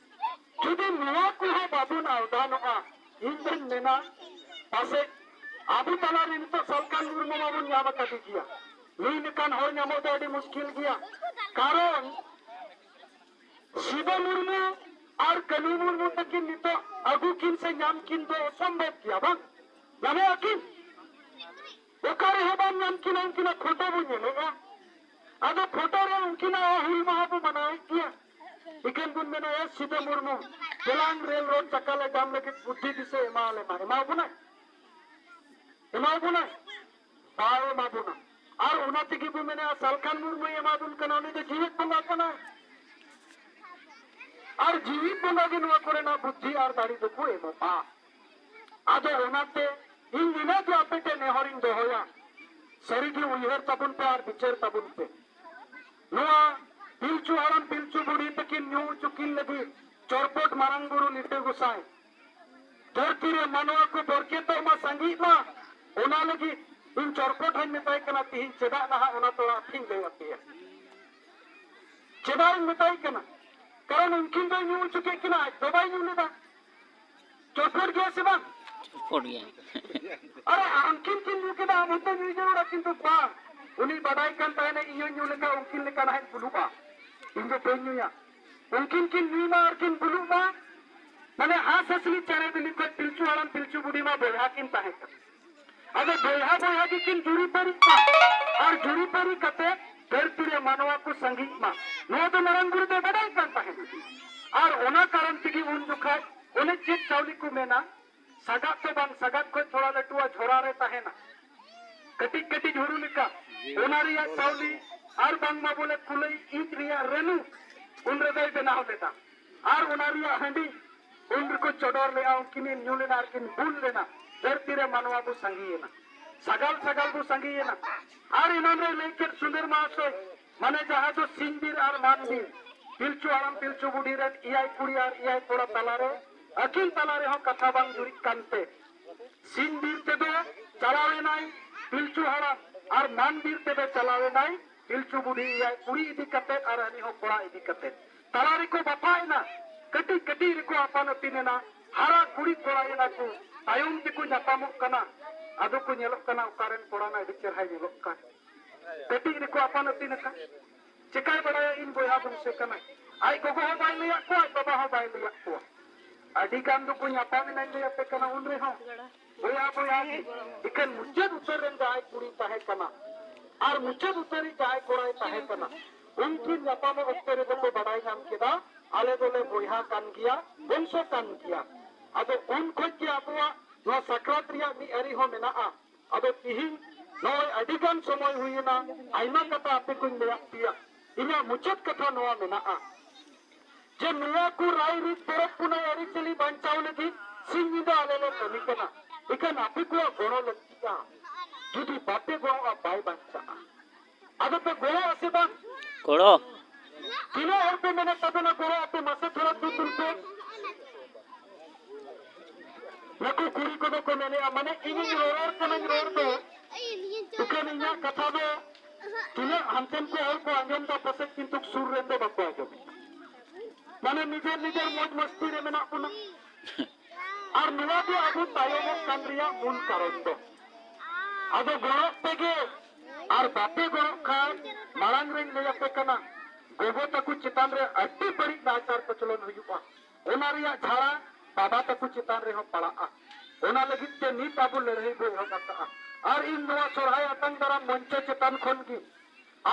ᱡᱩᱫᱤ ᱱᱚᱣᱟ ᱠᱚᱦᱚᱸ ᱵᱟᱵᱚᱱ ᱟᱣᱫᱟᱱᱚᱜᱼᱟ, ᱤᱧ ᱫᱚᱧ ᱢᱮᱱᱟ, ᱯᱟᱥᱮᱡ ᱟᱵᱚ ᱛᱟᱞᱟᱨᱮ ᱱᱤᱛᱚᱜ ᱥᱟᱞᱠᱷᱟᱱ ᱢᱩᱨᱢᱩ ᱢᱟᱵᱚᱱ ᱧᱟᱢ ᱟᱠᱟᱫᱮ ᱜᱮᱭᱟ᱾ ᱱᱩᱭ ᱞᱮᱠᱟᱱ ᱦᱚᱲ ᱧᱟᱢᱚᱜ ᱫᱚ ᱟᱹᱰᱤ ᱢᱩᱥᱠᱤᱞ ᱜᱮᱭᱟ᱾ ᱠᱟᱨᱚᱱ ᱥᱤᱫᱩ ᱢᱩᱨᱢᱩ ᱟᱨ ᱠᱟᱹᱱᱦᱩ ᱢᱩᱨᱢᱩ ᱛᱟᱹᱠᱤᱱ ᱱᱤᱛᱚᱜ ᱟᱹᱜᱩ ᱠᱤᱱ ᱥᱮ ᱧᱟᱢ ᱠᱤᱱ ᱫᱚ ᱚᱥᱚᱢᱵᱷᱚᱵ ᱜᱮᱭᱟ, ᱵᱟᱝ? ᱧᱟᱢᱚᱜ ᱟᱹᱠᱤᱱ? ᱚᱠᱟ ᱨᱮᱦᱚᱸ ᱵᱟᱢ ᱧᱟᱢ ᱠᱤᱱᱟ, ᱩᱱᱠᱤᱱᱟᱜ ᱯᱷᱳᱴᱳ ᱵᱚᱱ ᱧᱮᱞᱮᱜᱼᱟ᱾ ᱟᱫᱚ ᱯᱷᱳᱴᱳ ᱨᱮ ᱩᱱᱠᱤᱱᱟᱜ ᱦᱩᱞ ᱢᱟᱦᱟ ᱵᱚ ᱢᱟᱱᱟᱣᱮᱫ ᱜᱮᱭᱟ᱾ ᱤᱠᱷᱟᱹᱱ ᱵᱚᱱ ᱢᱮᱱᱟ, "ᱮ ᱥᱤᱫᱩ ᱢᱩᱨᱢᱩ, ᱫᱮᱞᱟᱝ ᱨᱮᱞ ᱨᱳᱰ ᱪᱟᱠᱟ ᱞᱮ ᱡᱟᱢ ᱞᱟᱹᱜᱤᱫ ᱵᱩᱫᱽᱫᱷᱤ ᱫᱤᱥᱟᱹ ᱮᱢᱟ ᱞᱮᱢᱟ", ᱮᱢᱟ ᱵᱚᱱᱟᱭ? ᱮᱢᱟ ᱵᱚᱱᱟᱭ? ᱵᱟᱭ ᱮᱢᱟ ᱵᱚᱱᱟ᱾ ᱟᱨ ᱚᱱᱟ ᱛᱮᱜᱮ ᱵᱚ ᱢᱮᱱᱟ, ᱥᱟᱞᱠᱷᱟᱱ ᱢᱩᱨᱢᱩᱭ ᱮᱢᱟ ᱵᱚᱱ ᱠᱟᱱᱟ, ᱩᱱᱤ ᱫᱚ ᱡᱤᱣᱮᱫ ᱵᱚᱸᱜᱟ ᱠᱟᱱᱟᱭ᱾ ᱟᱨ ᱡᱤᱣᱮᱫ ᱵᱚᱸᱜᱟ ᱜᱮ ᱱᱚᱣᱟ ᱠᱚᱨᱮᱱᱟᱜ ᱵᱩᱫᱽᱫᱷᱤ ᱟᱨ ᱫᱟᱲᱮ ᱫᱚᱠᱚ ᱮᱢᱚᱜᱼᱟ᱾ ᱟᱫᱚ ᱚᱱᱟᱛᱮ ᱤᱧ ᱱᱤᱱᱟᱹᱜ ᱜᱮ ᱟᱯᱮ ᱴᱷᱮᱱ ᱱᱮᱦᱚᱨᱤᱧ ᱫᱚᱦᱚᱭᱟ, ᱥᱟᱹᱨᱤᱜᱮ ᱩᱭᱦᱟᱹᱨ ᱛᱟᱵᱚᱱ ᱯᱮ ᱟᱨ ᱵᱤᱪᱟᱹᱨ ᱛᱟᱵᱚᱱ ᱯᱮ᱾ ᱱᱚᱣᱟ ᱯᱤᱞᱪᱩ ᱦᱟᱲᱟᱢ ᱯᱤᱞᱪᱩ ᱵᱩᱲᱦᱤ ᱛᱟᱹᱠᱤᱱ ᱧᱩ ᱦᱚᱪᱚ ᱠᱤᱱ ᱞᱟᱹᱜᱤᱫ ᱪᱚᱨᱯᱚᱴ ᱢᱟᱨᱟᱝ ᱵᱩᱨᱩ ᱞᱤᱴᱟᱹ ᱜᱚᱸᱥᱟᱭ ᱫᱷᱟᱹᱨᱛᱤ ᱨᱮ ᱢᱟᱱᱣᱟ ᱠᱚ ᱵᱚᱨᱠᱮᱛᱚᱜ ᱢᱟ, ᱥᱟᱸᱜᱮᱜ ᱢᱟ, ᱚᱱᱟ ᱞᱟᱹᱜᱤᱫ ᱤᱧ ᱪᱚᱨᱯᱚᱴ ᱦᱚᱧ ᱢᱮᱛᱟᱭ ᱠᱟᱱᱟ᱾ ᱛᱤᱦᱤᱧ ᱪᱮᱫᱟᱜ ᱱᱟᱦᱟᱜ ᱚᱱᱟ ᱛᱚᱲᱟ ᱟᱹᱠᱷᱨᱤᱧ ᱞᱟᱹᱭ ᱟᱯᱮᱭᱟ? ᱪᱮᱫᱟᱜ ᱤᱧ ᱢᱮᱛᱟᱭ ᱠᱟᱱᱟ? ᱠᱟᱨᱚᱱ ᱩᱱᱠᱤᱱ ᱫᱚᱭ ᱧᱩ ᱦᱚᱪᱚ ᱠᱮᱫ ᱠᱤᱱᱟ, ᱟᱡ ᱫᱚ ᱵᱟᱭ ᱧᱩ ᱞᱮᱫᱟ᱾ ᱪᱚᱨᱯᱚᱴ ᱜᱮᱭᱟ ᱥᱮ ᱵᱟᱝ? ᱪᱚᱨᱯᱚᱴ ᱜᱮᱭᱟ᱾ ᱟᱨᱮ, ᱩᱱᱠᱤᱱ ᱠᱤᱱ ᱧᱩ ᱠᱮᱫᱟ, ᱟᱢ ᱦᱚᱸᱛᱚ ᱧᱩ ᱡᱟᱹᱨᱩᱲᱟ, ᱠᱤᱱᱛᱩ ᱵᱟᱝ, ᱩᱱᱤ ᱵᱟᱰᱟᱭ ᱠᱟᱱ ᱛᱟᱦᱮᱱᱟ, ᱤᱧ ᱦᱚᱸᱧ ᱧᱩ ᱞᱮᱠᱷᱟᱱ ᱩᱱᱠᱤᱱ ᱞᱮᱠᱟ ᱱᱟᱦᱟᱜ ᱤᱧ ᱵᱩᱞᱩᱜᱼᱟ, ᱤᱧ ᱫᱚ ᱵᱟᱹᱧ ᱧᱩᱭᱟ᱾ ᱩᱱᱠᱤᱱ ᱠᱤᱱ ᱧᱩᱭ ᱢᱟ ᱟᱨ ᱠᱤᱱ ᱵᱩᱞᱩᱜ ᱢᱟ, ᱢᱟᱱᱮ ᱦᱟᱸᱥ ᱦᱟᱸᱥᱞᱤ ᱪᱮᱬᱮ ᱵᱤᱞᱤ ᱠᱷᱚᱱ ᱯᱤᱞᱪᱩ ᱦᱟᱲᱟᱢ ᱯᱤᱞᱪᱩ ᱵᱩᱰᱷᱤ ᱢᱟ ᱵᱚᱭᱦᱟ ᱠᱤᱱ ᱛᱟᱦᱮᱸ ᱠᱟᱱᱟ᱾ ᱟᱫᱚ ᱵᱚᱭᱦᱟ ᱵᱚᱭᱦᱟ ᱜᱮᱠᱤᱱ ᱡᱩᱨᱤᱯᱟᱹᱨᱤᱜ ᱢᱟ, ᱟᱨ ᱡᱩᱨᱤᱯᱟᱹᱨᱤ ᱠᱟᱛᱮ ᱫᱷᱟᱹᱨᱛᱤ ᱨᱮ ᱢᱟᱱᱣᱟ ᱠᱚ ᱥᱟᱸᱜᱮᱜ ᱢᱟ, ᱱᱚᱣᱟ ᱫᱚ ᱢᱟᱨᱟᱝ ᱵᱩᱨᱩ ᱫᱚᱭ ᱵᱟᱰᱟᱭ ᱠᱟᱱ ᱛᱟᱦᱮᱸᱱᱟ᱾ ᱟᱨ ᱚᱱᱟ ᱠᱟᱨᱚᱱ ᱛᱮᱜᱮ ᱩᱱ ᱡᱚᱠᱷᱟᱡ ᱚᱱᱮ ᱪᱮᱫ ᱪᱟᱣᱞᱮ ᱠᱚ ᱢᱮᱱᱟ, ᱥᱟᱜᱟᱫ ᱫᱚ ᱵᱟᱝ, ᱥᱟᱜᱟᱫ ᱠᱷᱚᱡ ᱛᱷᱚᱲᱟ ᱞᱟᱹᱴᱩᱣᱟ ᱡᱷᱚᱨᱟ ᱨᱮ ᱛᱟᱦᱮᱱᱟ, ᱠᱟᱹᱴᱤᱡ ᱠᱟᱹᱴᱤᱡ ᱦᱩᱲᱩ ᱞᱮᱠᱟ, ᱚᱱᱟ ᱨᱮᱭᱟᱜ ᱪᱟᱣᱞᱮ ᱟᱨ ᱵᱟᱝᱢᱟ ᱵᱚᱞᱮ ᱠᱩᱞᱟᱹᱭ ᱤᱸᱪ ᱨᱮᱭᱟᱜ ᱨᱟᱹᱱᱩ ᱩᱱ ᱨᱮᱫᱚᱭ ᱵᱮᱱᱟᱣ ᱞᱮᱫᱟ᱾ ᱟᱨ ᱚᱱᱟ ᱨᱮᱭᱟᱜ ᱦᱟᱺᱰᱤ ᱩᱱ ᱨᱮᱠᱚ ᱪᱚᱰᱚᱨ ᱞᱮᱫᱼᱟ, ᱩᱱᱠᱤᱱ ᱧᱩ ᱞᱮᱱᱟ ᱟᱨ ᱠᱤᱱ ᱵᱩᱞ ᱞᱮᱱᱟ᱾ ᱫᱷᱟᱹᱨᱛᱤ ᱨᱮ ᱢᱟᱱᱣᱟ ᱵᱚ ᱥᱟᱸᱜᱮᱭᱮᱱᱟ, ᱥᱟᱜᱟᱞ ᱥᱟᱜᱟᱞ ᱵᱚ ᱥᱟᱸᱜᱮᱭᱮᱱᱟ᱾ ᱟᱨ ᱮᱱᱟᱱ ᱨᱮ ᱞᱟᱹᱭ ᱠᱮᱫ ᱥᱩᱱᱫᱚᱨ ᱢᱟᱦᱟᱥᱚᱭ, ᱢᱟᱱᱮ ᱡᱟᱦᱟᱸ ᱫᱚ ᱥᱤᱧ ᱵᱤᱨ ᱟᱨ ᱢᱟᱱ ᱵᱤᱨ, ᱯᱤᱞᱪᱩ ᱦᱟᱲᱟᱢ ᱯᱤᱞᱪᱩ ᱵᱩᱰᱷᱤ ᱨᱮᱱ ᱮᱭᱟᱭ ᱠᱩᱲᱤ ᱟᱨ ᱮᱭᱟᱭ ᱠᱚᱲᱟ ᱛᱟᱞᱟᱨᱮ, ᱟᱹᱠᱤᱱ ᱛᱟᱞᱟ ᱨᱮᱦᱚᱸ ᱠᱟᱛᱷᱟ ᱵᱟᱝ ᱡᱩᱨᱤᱜ ᱠᱟᱱᱛᱮ, ᱥᱤᱧ ᱵᱤᱨ ᱛᱮᱫᱚ ᱪᱟᱞᱟᱣ ᱮᱱᱟᱭ ᱯᱤᱞᱪᱩ ᱦᱟᱲᱟᱢ, ᱟᱨ ᱢᱟᱱ ᱵᱤᱨ ᱛᱮᱫᱚ ᱪᱟᱞᱟᱣ ᱮᱱᱟᱭ ᱯᱤᱞᱪᱩ ᱵᱩᱰᱷᱤ, ᱮᱭᱟᱭ ᱠᱩᱲᱤ ᱤᱫᱤ ᱠᱟᱛᱮ ᱟᱨ ᱦᱟᱹᱱᱤ ᱦᱚᱸ ᱠᱚᱲᱟ ᱤᱫᱤ ᱠᱟᱛᱮ᱾ ᱛᱟᱞᱟ ᱨᱮᱠᱚ ᱵᱟᱯᱷᱟ ᱮᱱᱟ, ᱠᱟᱹᱴᱤᱡ ᱠᱟᱹᱴᱤᱡ ᱨᱮᱠᱚ ᱟᱯᱟᱱ ᱟᱹᱯᱤᱱ ᱮᱱᱟ, ᱦᱟᱨᱟ ᱠᱩᱲᱤ ᱠᱚᱲᱟ ᱮᱱᱟ ᱠᱚ, ᱛᱟᱭᱚᱢ ᱛᱮᱠᱚ ᱧᱟᱯᱟᱢᱚᱜ ᱠᱟᱱᱟ᱾ ᱟᱫᱚ ᱠᱚ ᱧᱮᱞᱚᱜ ᱠᱟᱱᱟ, ᱚᱠᱟᱨᱮᱱ ᱠᱚᱲᱟ ᱱᱟ ᱟᱹᱰᱤ ᱪᱮᱦᱨᱟᱭ ᱧᱮᱞᱚᱜ ᱠᱟᱱ᱾ ᱠᱟᱹᱴᱤᱡ ᱨᱮᱠᱚ ᱟᱯᱟᱱ ᱟᱹᱯᱤᱱ ᱟᱠᱟᱱ, ᱪᱮᱠᱟᱭ ᱵᱟᱲᱟᱭᱟ ᱤᱧ ᱵᱚᱭᱦᱟ ᱵᱚᱝᱥᱮ ᱠᱟᱱᱟᱭ᱾ ᱟᱡ ᱜᱚᱜᱚ ᱦᱚᱸ ᱵᱟᱭ ᱞᱟᱹᱭᱟᱫ ᱠᱚᱣᱟ, ᱟᱡ ᱵᱟᱵᱟ ᱦᱚᱸ ᱵᱟᱭ ᱞᱟᱹᱭᱟᱫ ᱠᱚᱣᱟ᱾ ᱟᱹᱰᱤ ᱜᱟᱱ ᱫᱚᱠᱚ ᱧᱟᱯᱟᱢ ᱮᱱᱟᱧ ᱞᱟᱹᱭ ᱟᱯᱮ ᱠᱟᱱᱟ ᱩᱱ ᱨᱮᱦᱚᱸ᱾ ᱵᱚᱭᱦᱟ ᱵᱚᱭᱦᱟ ᱜᱮ, ᱮᱠᱷᱮᱱ ᱢᱩᱪᱟᱹᱫ ᱩᱛᱟᱹᱨ ᱨᱮᱱ ᱡᱟᱦᱟᱸᱭ ᱠᱩᱲᱤᱭ ᱛᱟᱦᱮᱸ ᱠᱟᱱᱟ ᱟᱨ ᱢᱩᱪᱟᱹᱫ ᱩᱛᱟᱹᱨᱤᱡ ᱡᱟᱦᱟᱸᱭ ᱠᱚᱲᱟᱭ ᱛᱟᱦᱮᱸ ᱠᱟᱱᱟ, ᱩᱱᱠᱤᱱ ᱧᱟᱯᱟᱢᱚᱜ ᱚᱠᱛᱮ ᱨᱮᱫᱚ ᱠᱚ ᱵᱟᱰᱟᱭ ᱧᱟᱢ ᱠᱮᱫᱟ, ᱟᱞᱮ ᱫᱚᱞᱮ ᱵᱚᱭᱦᱟ ᱠᱟᱱ ᱜᱮᱭᱟ, ᱵᱚᱝᱥᱚ ᱠᱟᱱ ᱜᱮᱭᱟ᱾ ᱟᱫᱚ ᱩᱱ ᱠᱷᱚᱱ ᱜᱮ ᱟᱵᱚᱣᱟᱜ ᱱᱚᱣᱟ ᱥᱟᱠᱨᱟᱛ ᱨᱮᱭᱟᱜ ᱢᱤᱫ ᱟᱹᱨᱤ ᱦᱚᱸ ᱢᱮᱱᱟᱜᱼᱟ᱾ ᱟᱫᱚ ᱛᱤᱦᱤᱧ ᱱᱚᱜᱼᱚᱭ ᱟᱹᱰᱤ ᱜᱟᱱ ᱥᱚᱢᱚᱭ ᱦᱩᱭᱮᱱᱟ, ᱟᱭᱢᱟ ᱠᱟᱛᱷᱟ ᱟᱯᱮ ᱠᱚᱧ ᱞᱟᱹᱭᱟᱫ ᱯᱮᱭᱟ᱾ ᱤᱧᱟᱹᱜ ᱢᱩᱪᱟᱹᱫ ᱠᱟᱛᱷᱟ ᱱᱚᱣᱟ ᱢᱮᱱᱟᱜᱼᱟ ᱡᱮ ᱱᱚᱣᱟ ᱠᱚ ᱨᱟᱭ ᱨᱤᱛ ᱯᱚᱨᱚᱵᱽ ᱯᱩᱱᱟᱹᱭ ᱟᱹᱨᱤᱪᱟᱹᱞᱤ ᱵᱟᱧᱪᱟᱣ ᱞᱟᱹᱜᱤᱫ ᱥᱤᱧ ᱧᱤᱫᱟᱹ ᱟᱞᱮ ᱞᱮ ᱠᱟᱹᱢᱤ ᱠᱟᱱᱟ᱾ ᱮᱱᱠᱷᱟᱱ ᱟᱯᱮ ᱠᱚᱣᱟᱜ ᱜᱚᱲᱚ ᱞᱟᱹᱠᱛᱤᱜᱼᱟ᱾ ᱡᱩᱫᱤ ᱵᱟᱯᱮ ᱜᱚᱲᱚᱜᱼᱟ, ᱵᱟᱭ ᱵᱟᱧᱪᱟᱜᱼᱟ᱾ ᱟᱫᱚ ᱯᱮ ᱜᱚᱲᱚᱜᱼᱟ ᱥᱮ ᱵᱟᱝ? ᱜᱚᱲᱚ᱾ ᱛᱤᱱᱟᱹᱜ ᱦᱚᱲ ᱯᱮ ᱢᱮᱱᱮᱫ ᱛᱟᱵᱚᱱᱟ ᱜᱚᱲᱚ ᱟᱯᱮ? ᱢᱟᱥᱮ ᱛᱷᱚᱲᱟ ᱛᱤ ᱛᱩᱞ ᱯᱮ᱾ ᱱᱩᱠᱩ ᱠᱩᱲᱤ ᱠᱚᱫᱚ ᱠᱚ ᱢᱮᱱᱮᱫᱼᱟ, ᱢᱟᱱᱮ ᱤᱧᱤᱧ ᱨᱚᱨᱚᱲ ᱠᱟᱱᱟᱧ ᱨᱚᱲ ᱫᱚ, ᱤᱠᱷᱟᱹᱱ ᱤᱧᱟᱹᱜ ᱠᱟᱛᱷᱟ ᱫᱚ ᱛᱤᱱᱟᱹᱜ ᱦᱟᱱᱛᱮᱱ ᱠᱚ ᱦᱚᱲ ᱠᱚ ᱟᱸᱡᱚᱢ ᱫᱟ, ᱯᱟᱥᱮᱡ ᱠᱤᱱᱛᱩ ᱥᱩᱨ ᱨᱮᱱ ᱫᱚ ᱵᱟᱠᱚ ᱟᱸᱡᱚᱢᱮᱫ᱾ ᱢᱟᱱᱮ ᱱᱤᱡᱮᱨ ᱱᱤᱡᱮᱨ ᱢᱚᱡᱽ ᱢᱚᱥᱛᱤ ᱨᱮ ᱢᱮᱱᱟᱜ ᱵᱚᱱᱟ᱾ ᱟᱨ ᱱᱚᱣᱟ ᱜᱮ ᱟᱵᱚ ᱛᱟᱭᱚᱢᱚᱜ ᱠᱟᱱ ᱨᱮᱭᱟᱜ ᱢᱩᱞ ᱠᱟᱨᱚᱱ ᱫᱚ᱾ ᱟᱫᱚ ᱜᱚᱲᱚᱜ ᱯᱮᱜᱮ, ᱟᱨ ᱵᱟᱯᱮ ᱜᱚᱲᱚᱜ ᱠᱷᱟᱱ ᱢᱟᱲᱟᱝ ᱨᱮᱧ ᱞᱟᱹᱭ ᱟᱯᱮ ᱠᱟᱱᱟ, ᱜᱚᱜᱚ ᱛᱟᱠᱚ ᱪᱮᱛᱟᱱ ᱨᱮ ᱟᱹᱰᱤ ᱵᱟᱹᱲᱤᱡ ᱱᱟᱦᱟᱪᱟᱨ ᱠᱚᱪᱞᱚᱱ ᱦᱩᱭᱩᱜᱼᱟ᱾ ᱚᱱᱟ ᱨᱮᱭᱟᱜ ᱡᱷᱟᱲᱟ ᱵᱟᱵᱟ ᱛᱟᱠᱚ ᱪᱮᱛᱟᱱ ᱨᱮᱦᱚᱸ ᱯᱟᱲᱟᱜᱼᱟ᱾ ᱚᱱᱟ ᱞᱟᱹᱜᱤᱫ ᱛᱮ ᱱᱤᱛ ᱟᱵᱚ ᱞᱟᱹᱲᱦᱟᱹᱭ ᱵᱚ ᱮᱦᱚᱵ ᱟᱠᱟᱫᱼᱟ᱾ ᱟᱨ ᱤᱧ ᱱᱚᱣᱟ ᱥᱚᱨᱦᱟᱭ ᱟᱛᱟᱝ ᱫᱟᱨᱟᱢ ᱢᱚᱧᱪᱚ ᱪᱮᱛᱟᱱ ᱠᱷᱚᱱ ᱜᱮ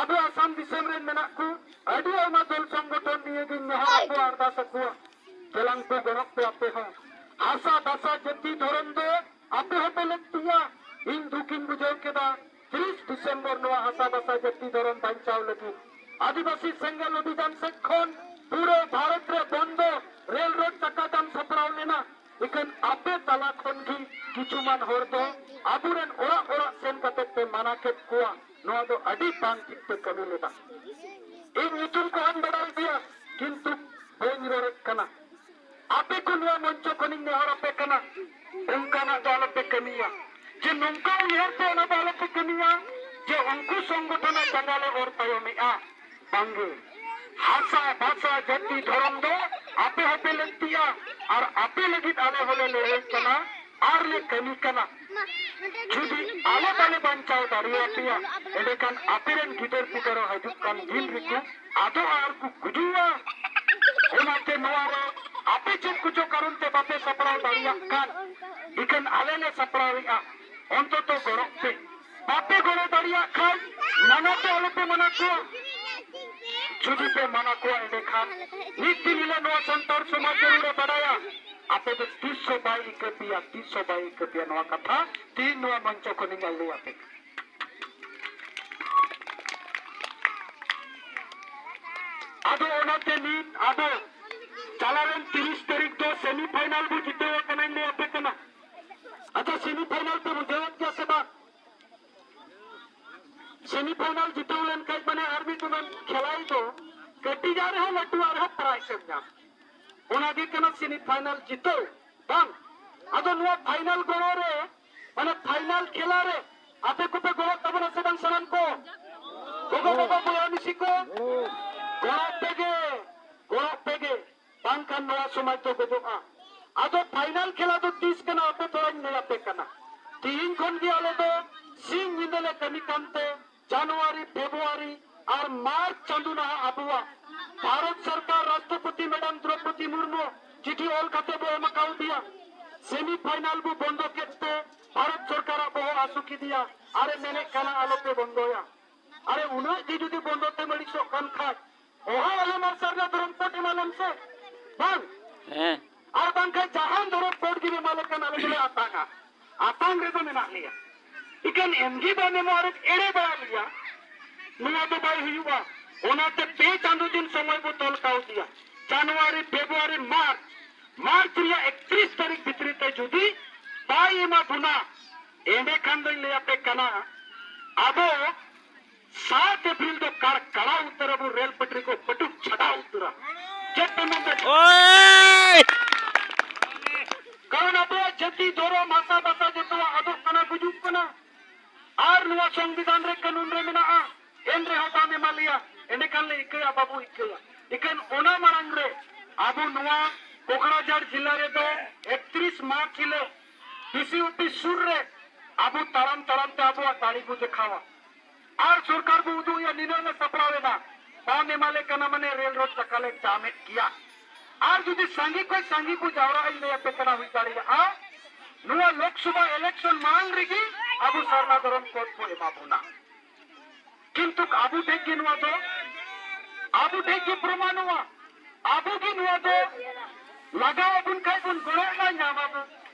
ᱟᱵᱚ ᱟᱥᱟᱢ ᱫᱤᱥᱚᱢ ᱨᱮ ᱢᱮᱱᱟᱜ ᱠᱚ ᱟᱹᱰᱤ ᱟᱭᱢᱟ ᱫᱚᱞ ᱥᱚᱝᱜᱚᱴᱷᱚᱱ ᱱᱤᱭᱮ ᱜᱤᱧ ᱱᱮᱦᱚᱨ ᱟᱠᱚᱣᱟ, ᱟᱨᱫᱟᱥ ᱟᱠᱚᱣᱟ, ᱫᱮᱞᱟᱝ ᱠᱚ ᱜᱚᱲᱚᱜ ᱯᱮ ᱟᱯᱮ ᱦᱚᱸ᱾ ᱦᱟᱥᱟ ᱵᱷᱟᱥᱟ ᱡᱟᱹᱛᱤ ᱫᱷᱚᱨᱚᱢ ᱫᱚ ᱟᱯᱮ ᱦᱚᱸᱯᱮ ᱞᱟᱹᱠᱛᱤᱭᱟ᱾ ᱤᱧ ᱫᱩᱠᱤᱧ ᱵᱩᱡᱷᱟᱹᱣ ᱠᱮᱫᱟ ᱛᱤᱨᱤᱥ ᱰᱤᱥᱮᱢᱵᱚᱨ ᱱᱚᱣᱟ ᱦᱟᱥᱟ ᱵᱷᱟᱥᱟ ᱡᱟᱹᱛᱤ ᱫᱷᱚᱨᱚᱢ ᱵᱟᱧᱪᱟᱣ ᱞᱟᱹᱜᱤᱫ ᱟᱹᱫᱤᱵᱟᱹᱥᱤ ᱥᱮᱸᱜᱮᱞ ᱚᱵᱷᱤᱡᱟᱱ ᱥᱮᱫ ᱠᱷᱚᱱ ᱯᱩᱨᱟᱹ ᱵᱷᱟᱨᱚᱛ ᱨᱮ ᱵᱚᱱᱫᱚ, ᱨᱮᱞ ᱨᱳᱰ ᱪᱟᱠᱟ ᱡᱟᱢ ᱥᱟᱯᱲᱟᱣ ᱞᱮᱱᱟ᱾ ᱤᱠᱷᱟᱹᱱ ᱟᱯᱮ ᱛᱟᱞᱟ ᱠᱷᱚᱱ ᱜᱮ ᱠᱤᱪᱷᱩᱢᱟᱱ ᱦᱚᱲ ᱫᱚ ᱟᱵᱚᱨᱮᱱ ᱚᱲᱟᱜ ᱚᱲᱟᱜ ᱥᱮᱱ ᱠᱟᱛᱮ ᱯᱮ ᱢᱟᱱᱟ ᱠᱮᱫ ᱠᱚᱣᱟ᱾ ᱱᱚᱣᱟ ᱫᱚ ᱟᱹᱰᱤ ᱵᱟᱝ ᱴᱷᱤᱠ ᱯᱮ ᱠᱟᱹᱢᱤ ᱞᱮᱫᱟ᱾ ᱤᱧ ᱧᱩᱛᱩᱢ ᱠᱚᱦᱚᱸᱧ ᱵᱟᱰᱟᱭ ᱜᱮᱭᱟ, ᱠᱤᱱᱛᱩ ᱵᱟᱹᱧ ᱨᱚᱲᱮᱫ ᱠᱟᱱᱟ᱾ ᱟᱯᱮ ᱠᱚ ᱱᱚᱣᱟ ᱢᱚᱧᱪᱚ ᱠᱷᱚᱱᱤᱧ ᱱᱮᱦᱚᱨ ᱟᱯᱮ ᱠᱟᱱᱟ, ᱚᱱᱠᱟᱱᱟᱜ ᱫᱚ ᱟᱞᱚᱯᱮ ᱠᱟᱹᱢᱤᱭᱟ᱾ ᱡᱮ ᱱᱚᱝᱠᱟ ᱩᱭᱦᱟᱹᱨ ᱛᱮ ᱚᱱᱟ ᱫᱚ ᱟᱞᱚᱯᱮ ᱠᱟᱹᱢᱤᱭᱟ ᱡᱮ ᱩᱱᱠᱩ ᱥᱚᱝᱜᱚᱴᱷᱚᱱᱟᱜ ᱡᱟᱸᱜᱟ ᱞᱮ ᱚᱨ ᱛᱟᱭᱚᱢᱮᱜᱼᱟ᱾ ᱵᱟᱝᱜᱮ, ᱦᱟᱥᱟ ᱵᱷᱟᱥᱟ ᱡᱟᱹᱛᱤ ᱫᱷᱚᱨᱚᱢ ᱫᱚ ᱟᱯᱮ ᱦᱚᱸᱯᱮ ᱞᱟᱹᱠᱛᱤᱜᱼᱟ᱾ ᱟᱨ ᱟᱯᱮ ᱞᱟᱹᱜᱤᱫ ᱟᱞᱮ ᱦᱚᱸᱞᱮ ᱞᱟᱹᱲᱦᱟᱹᱭ ᱠᱟᱱᱟ ᱟᱨ ᱞᱮ ᱠᱟᱹᱢᱤ ᱠᱟᱱᱟ᱾ ᱡᱩᱫᱤ ᱟᱞᱮ ᱵᱟᱞᱮ ᱵᱟᱧᱪᱟᱣ ᱫᱟᱲᱮᱭᱟᱯᱮᱭᱟ, ᱮᱸᱰᱮᱠᱷᱟᱱ ᱟᱯᱮᱨᱮᱱ ᱜᱤᱫᱟᱹᱨ ᱯᱤᱫᱟᱹᱨ ᱦᱚᱸ ᱦᱤᱡᱩᱜ ᱠᱟᱱ ᱫᱤᱱ ᱨᱮᱠᱚ ᱟᱫᱚᱜᱼᱟ ᱟᱨ ᱠᱚ ᱜᱩᱡᱩᱜᱼᱟ᱾ ᱚᱱᱟᱛᱮ ᱱᱚᱣᱟ ᱨᱮ ᱟᱯᱮ ᱪᱮᱫ ᱠᱚᱪᱚ ᱠᱟᱨᱚᱱ ᱛᱮ ᱵᱟᱯᱮ ᱥᱟᱯᱲᱟᱣ ᱫᱟᱲᱮᱭᱟᱜ ᱠᱟᱱ, ᱤᱠᱷᱟᱹᱱ ᱟᱞᱮ ᱞᱮ ᱥᱟᱯᱲᱟᱣᱮᱫᱼᱟ᱾ ᱚᱱᱛᱚᱛᱚ ᱜᱚᱲᱚᱜ ᱯᱮ᱾ ᱵᱟᱯᱮ ᱜᱚᱲᱚ ᱫᱟᱲᱮᱭᱟᱜ ᱠᱷᱟᱱ ᱢᱟᱱᱟ ᱛᱮ ᱟᱞᱚᱯᱮ ᱢᱟᱱᱟ ᱠᱚᱣᱟ᱾ ᱡᱩᱫᱤ ᱯᱮ ᱢᱟᱱᱟ ᱠᱚᱣᱟ, ᱮᱸᱰᱮᱠᱷᱟᱱ ᱢᱤᱫ ᱫᱤᱱ ᱦᱤᱞᱳᱜ ᱱᱚᱣᱟ ᱥᱟᱱᱛᱟᱲ ᱥᱚᱢᱟᱡᱽ ᱡᱟᱹᱨᱩᱲᱮ ᱵᱟᱰᱟᱭᱟ᱾ ᱟᱯᱮ ᱫᱚ ᱛᱤᱥ ᱦᱚᱸ ᱵᱟᱭ ᱤᱠᱟᱹ ᱯᱮᱭᱟ, ᱛᱤᱥ ᱦᱚᱸ ᱵᱟᱭ ᱤᱠᱟᱹ ᱯᱮᱭᱟ᱾ ᱱᱚᱣᱟ ᱠᱟᱛᱷᱟ ᱛᱮᱦᱮᱧ ᱱᱚᱣᱟ ᱢᱚᱧᱪᱚ ᱠᱷᱚᱱᱤᱧ ᱞᱟᱹᱭ ᱟᱯᱮ ᱠᱟᱱᱟ᱾ ᱟᱫᱚ ᱚᱱᱟᱛᱮ ᱱᱤᱛ ᱟᱵᱚ ᱪᱟᱞᱟᱣᱮᱱ ᱛᱤᱨᱤᱥ ᱛᱟᱹᱨᱤᱠᱷ ᱫᱚ ᱥᱮᱢᱤ ᱯᱷᱟᱭᱱᱟᱞ ᱵᱚ ᱡᱤᱛᱟᱹᱣ ᱟᱠᱟᱱᱟ, ᱤᱧ ᱞᱟᱹᱭ ᱟᱯᱮ ᱠᱟᱱᱟ᱾ ᱟᱪᱪᱷᱟ, ᱥᱮᱢᱤ ᱯᱷᱟᱭᱱᱟᱞ ᱯᱮ ᱵᱩᱡᱷᱟᱹᱣᱮᱫ ᱜᱮᱭᱟ ᱥᱮ ᱵᱟᱝ? ᱥᱮᱢᱤ ᱯᱷᱟᱭᱱᱟᱞ ᱡᱤᱛᱟᱹᱣ ᱞᱮᱱᱠᱷᱟᱱ ᱢᱟᱱᱮ ᱟᱨ ᱢᱤᱫ ᱫᱚᱢᱮᱢ ᱠᱷᱮᱞᱟᱭ ᱫᱚ, ᱠᱟᱹᱴᱤᱡᱟᱜ ᱨᱮᱦᱚᱸ ᱞᱟᱹᱴᱩᱣᱟᱜ ᱨᱮᱦᱚᱸ ᱯᱨᱟᱭᱤᱡᱽ ᱮᱢ ᱧᱟᱢ᱾ ᱚᱱᱟᱜᱮ ᱠᱟᱱᱟ ᱥᱮᱢᱤ ᱯᱷᱟᱭᱱᱟᱞ ᱡᱤᱛᱟᱹᱣ, ᱵᱟᱝ? ᱟᱫᱚ ᱱᱚᱣᱟ ᱯᱷᱟᱭᱱᱟᱞ ᱜᱚᱲᱚ ᱨᱮ, ᱢᱟᱱᱮ ᱯᱷᱟᱭᱱᱟᱞ ᱠᱷᱮᱞᱟ ᱨᱮ ᱟᱯᱮ ᱠᱚᱯᱮ ᱜᱚᱲᱚᱜ ᱛᱟᱵᱚᱱᱟ ᱥᱮ ᱵᱟᱝ ᱥᱟᱱᱟᱢ ᱠᱚ? ᱜᱚᱜᱚ ᱵᱟᱵᱟ ᱵᱚᱭᱦᱟ ᱢᱤᱥᱤ ᱠᱚ, ᱜᱚᱲᱚᱜ ᱯᱮᱜᱮ, ᱜᱚᱲᱚᱜ ᱯᱮᱜᱮ, ᱵᱟᱝᱠᱷᱟᱱ ᱱᱚᱣᱟ ᱥᱚᱢᱟᱡᱽ ᱫᱚ ᱜᱚᱡᱚᱜᱼᱟ᱾ ᱟᱫᱚ ᱯᱷᱟᱭᱱᱟᱞ ᱠᱷᱮᱞᱟ ᱫᱚ ᱛᱤᱥ ᱠᱟᱱᱟ ᱟᱯᱮ ᱛᱷᱚᱲᱟᱧ ᱞᱟᱹᱭ ᱟᱯᱮ ᱠᱟᱱᱟ᱾ ᱛᱤᱦᱤᱧ ᱠᱷᱚᱱ ᱜᱮ ᱟᱞᱮ ᱫᱚ ᱥᱤᱧ ᱧᱤᱫᱟᱹ ᱞᱮ ᱠᱟᱹᱢᱤ ᱠᱟᱱᱛᱮ ᱡᱟᱱᱩᱣᱟᱨᱤ, ᱯᱷᱮᱵᱽᱨᱩᱣᱟᱨᱤ ᱟᱨ ᱢᱟᱨᱪ ᱪᱟᱸᱫᱳ ᱱᱟᱦᱟᱜ ᱟᱵᱚᱣᱟᱜ ᱵᱷᱟᱨᱚᱛ ᱥᱚᱨᱠᱟᱨ ᱨᱟᱥᱴᱨᱚᱯᱚᱛᱤ ᱢᱮᱰᱟᱢ ᱫᱨᱚᱯᱚᱫᱤ ᱢᱩᱨᱢᱩ ᱪᱤᱴᱷᱤ ᱚᱞ ᱠᱟᱛᱮ ᱵᱚ ᱮᱢ ᱟᱠᱟᱣᱫᱮᱭᱟ᱾ ᱥᱮᱢᱤ ᱯᱷᱟᱭᱱᱟᱞ ᱵᱚ ᱵᱚᱱᱫᱚ ᱠᱮᱫ ᱛᱮ ᱵᱷᱟᱨᱚᱛ ᱥᱚᱨᱠᱟᱨᱟᱜ ᱵᱚᱦᱚᱜ ᱦᱟᱹᱥᱩ ᱠᱮᱫᱮᱭᱟ ᱟᱨᱮ ᱢᱮᱱᱮᱫ ᱠᱟᱱᱟ ᱟᱞᱚᱯᱮ ᱵᱚᱱᱫᱚᱭᱟ᱾ ᱟᱨᱮ ᱩᱱᱟᱹᱜ ᱜᱮ ᱡᱩᱫᱤ ᱵᱚᱱᱫᱚ ᱛᱮᱢ ᱟᱹᱲᱤᱥᱚᱜ ᱠᱟᱱ ᱠᱷᱟᱡ, ᱦᱚᱦᱚ ᱟᱞᱮ ᱢᱟ ᱥᱟᱨᱱᱟ ᱫᱷᱚᱨᱚᱢ ᱠᱳᱰ ᱮᱢᱟ ᱞᱮᱢ ᱥᱮ᱾ ᱵᱟᱝ᱾ ᱦᱮᱸ᱾ ᱟᱨ ᱵᱟᱝᱠᱷᱟᱱ ᱡᱟᱦᱟᱱ ᱫᱷᱚᱨᱚᱢ ᱠᱳᱰ ᱜᱮ ᱮᱢᱟ ᱞᱮ ᱠᱷᱟᱱ ᱟᱞᱮ ᱫᱚᱞᱮ ᱟᱛᱟᱝᱟ᱾ ᱟᱛᱟᱝ ᱨᱮᱫᱚ ᱢᱮᱱᱟᱜ ᱞᱮᱭᱟ᱾ ᱤᱠᱷᱟᱹᱱ ᱮᱢ ᱜᱮ ᱵᱟᱢ ᱮᱢᱚᱜ ᱨᱮ ᱮᱲᱮ ᱵᱟᱲᱟ ᱞᱮᱭᱟ᱾ ᱱᱚᱣᱟ ᱫᱚ ᱵᱟᱭ ᱦᱩᱭᱩᱜᱼᱟ᱾ ᱚᱱᱟᱛᱮ ᱯᱮ ᱪᱟᱸᱫᱚ ᱫᱤᱱ ᱥᱚᱢᱚᱭ ᱵᱚ ᱛᱚᱞ ᱠᱟᱣᱫᱮᱭᱟ᱾ ᱡᱟᱱᱩᱣᱟᱨᱤ, ᱯᱷᱮᱵᱽᱨᱩᱣᱟᱨᱤ, ᱢᱟᱨᱪ, ᱢᱟᱨᱪ ᱨᱮᱭᱟᱜ ᱮᱠᱛᱨᱤᱥ ᱛᱟᱹᱨᱤᱠᱷ ᱵᱷᱤᱛᱨᱤ ᱛᱮ ᱡᱩᱫᱤ ᱵᱟᱭ ᱮᱢᱟ ᱵᱚᱱᱟ, ᱮᱸᱰᱮᱠᱷᱟᱱ ᱫᱚᱧ ᱞᱟᱹᱭ ᱟᱯᱮ ᱠᱟᱱᱟ, ᱟᱵᱚ ᱥᱟᱛ ᱮᱯᱨᱤᱞ ᱫᱚ ᱠᱟᱲ ᱠᱟᱲᱟ ᱩᱛᱟᱹᱨ ᱟᱵᱚ, ᱨᱮᱞ ᱯᱟᱹᱴᱨᱤ ᱠᱚ ᱯᱟᱹᱴᱩᱠ ᱪᱷᱟᱰᱟᱣ ᱩᱛᱟᱹᱨᱟ᱾ ᱪᱮᱫ ᱯᱮ ᱢᱮᱱᱫᱟ? ᱳᱭ! ᱠᱟᱨᱚᱱ ᱟᱵᱚᱣᱟᱜ ᱡᱟᱹᱛᱤ, ᱫᱷᱚᱨᱚᱢ, ᱵᱷᱟᱥᱟ, ᱵᱷᱟᱥᱟ ᱡᱚᱛᱚᱣᱟᱜ ᱟᱫᱚᱜ ᱠᱟᱱᱟ, ᱜᱩᱡᱩᱜ ᱠᱟᱱᱟ᱾ ᱟᱨ ᱱᱚᱣᱟ ᱥᱚᱝᱵᱤᱫᱷᱟᱱ ᱨᱮ, ᱠᱟᱹᱱᱩᱱ ᱨᱮ ᱢᱮᱱᱟᱜᱼᱟ, ᱮᱱ ᱨᱮᱦᱚᱸ ᱵᱟᱢ ᱮᱢᱟ ᱞᱮᱭᱟ, ᱮᱸᱰᱮᱠᱷᱟᱱ ᱞᱮ ᱤᱠᱟᱹᱭᱟ, ᱵᱟᱵᱚ ᱤᱠᱟᱹᱭᱟ᱾ ᱤᱠᱷᱟᱹᱱ ᱚᱱᱟ ᱢᱟᱲᱟᱝ ᱨᱮ ᱟᱵᱚ ᱱᱚᱣᱟ ᱠᱚᱠᱲᱟᱡᱷᱟᱲ ᱡᱤᱞᱟ ᱨᱮᱫᱚ ᱮᱠᱛᱨᱤᱥ ᱢᱟᱨᱪ ᱦᱤᱞᱳᱜ ᱰᱤᱥᱤ ᱚᱯᱷᱤᱥ ᱥᱩᱨ ᱨᱮ ᱟᱵᱚ ᱛᱟᱲᱟᱢ ᱛᱟᱲᱟᱢ ᱛᱮ ᱟᱵᱚᱣᱟᱜ ᱫᱟᱲᱮ ᱵᱚ ᱫᱮᱠᱷᱟᱣᱟ᱾ ᱟᱨ ᱥᱚᱨᱠᱟᱨ ᱵᱚ ᱩᱫᱩᱜ ᱮᱭᱟ, ᱱᱤᱱᱟᱹᱜ ᱞᱮ ᱥᱟᱯᱲᱟᱣ ᱮᱱᱟ, ᱵᱟᱢ ᱮᱢᱟᱞᱮ ᱠᱟᱱᱟ ᱢᱟᱱᱮ ᱨᱮᱞ ᱨᱳᱰ ᱪᱟᱠᱟ ᱞᱮ ᱡᱟᱢᱮᱫ ᱜᱮᱭᱟ᱾ ᱟᱨ ᱡᱩᱫᱤ ᱥᱟᱸᱜᱮ ᱠᱷᱚᱱ ᱥᱟᱸᱜᱮ ᱠᱚ ᱡᱟᱣᱨᱟᱜᱼᱟ, ᱤᱧ ᱞᱟᱹᱭ ᱟᱯᱮ ᱠᱟᱱᱟ, ᱦᱩᱭ ᱫᱟᱲᱮᱭᱟᱜᱼᱟ ᱱᱚᱣᱟ ᱞᱳᱠᱥᱚᱵᱷᱟ ᱤᱞᱮᱠᱥᱚᱱ ᱢᱟᱲᱟᱝ ᱨᱮᱜᱮ ᱟᱵᱚ ᱥᱟᱨᱱᱟ ᱫᱷᱚᱨᱚᱢ ᱠᱳᱰ ᱠᱚ ᱮᱢᱟ ᱵᱚᱱᱟ᱾ ᱠᱤᱱᱛᱩ ᱟᱵᱚ ᱴᱷᱮᱱ ᱜᱮ ᱱᱚᱣᱟ ᱫᱚ, ᱟᱵᱚ ᱴᱷᱮᱱ ᱜᱮ ᱯᱨᱚᱢᱟᱱᱚᱜᱼᱟ᱾ ᱟᱵᱚ ᱜᱮ ᱱᱚᱣᱟ ᱫᱚ ᱞᱟᱜᱟᱣ ᱟᱵᱚᱱ ᱠᱷᱟᱡ ᱵᱚᱱ ᱜᱚᱲᱚᱜ ᱢᱟ, ᱧᱟᱢ ᱟᱵᱚ᱾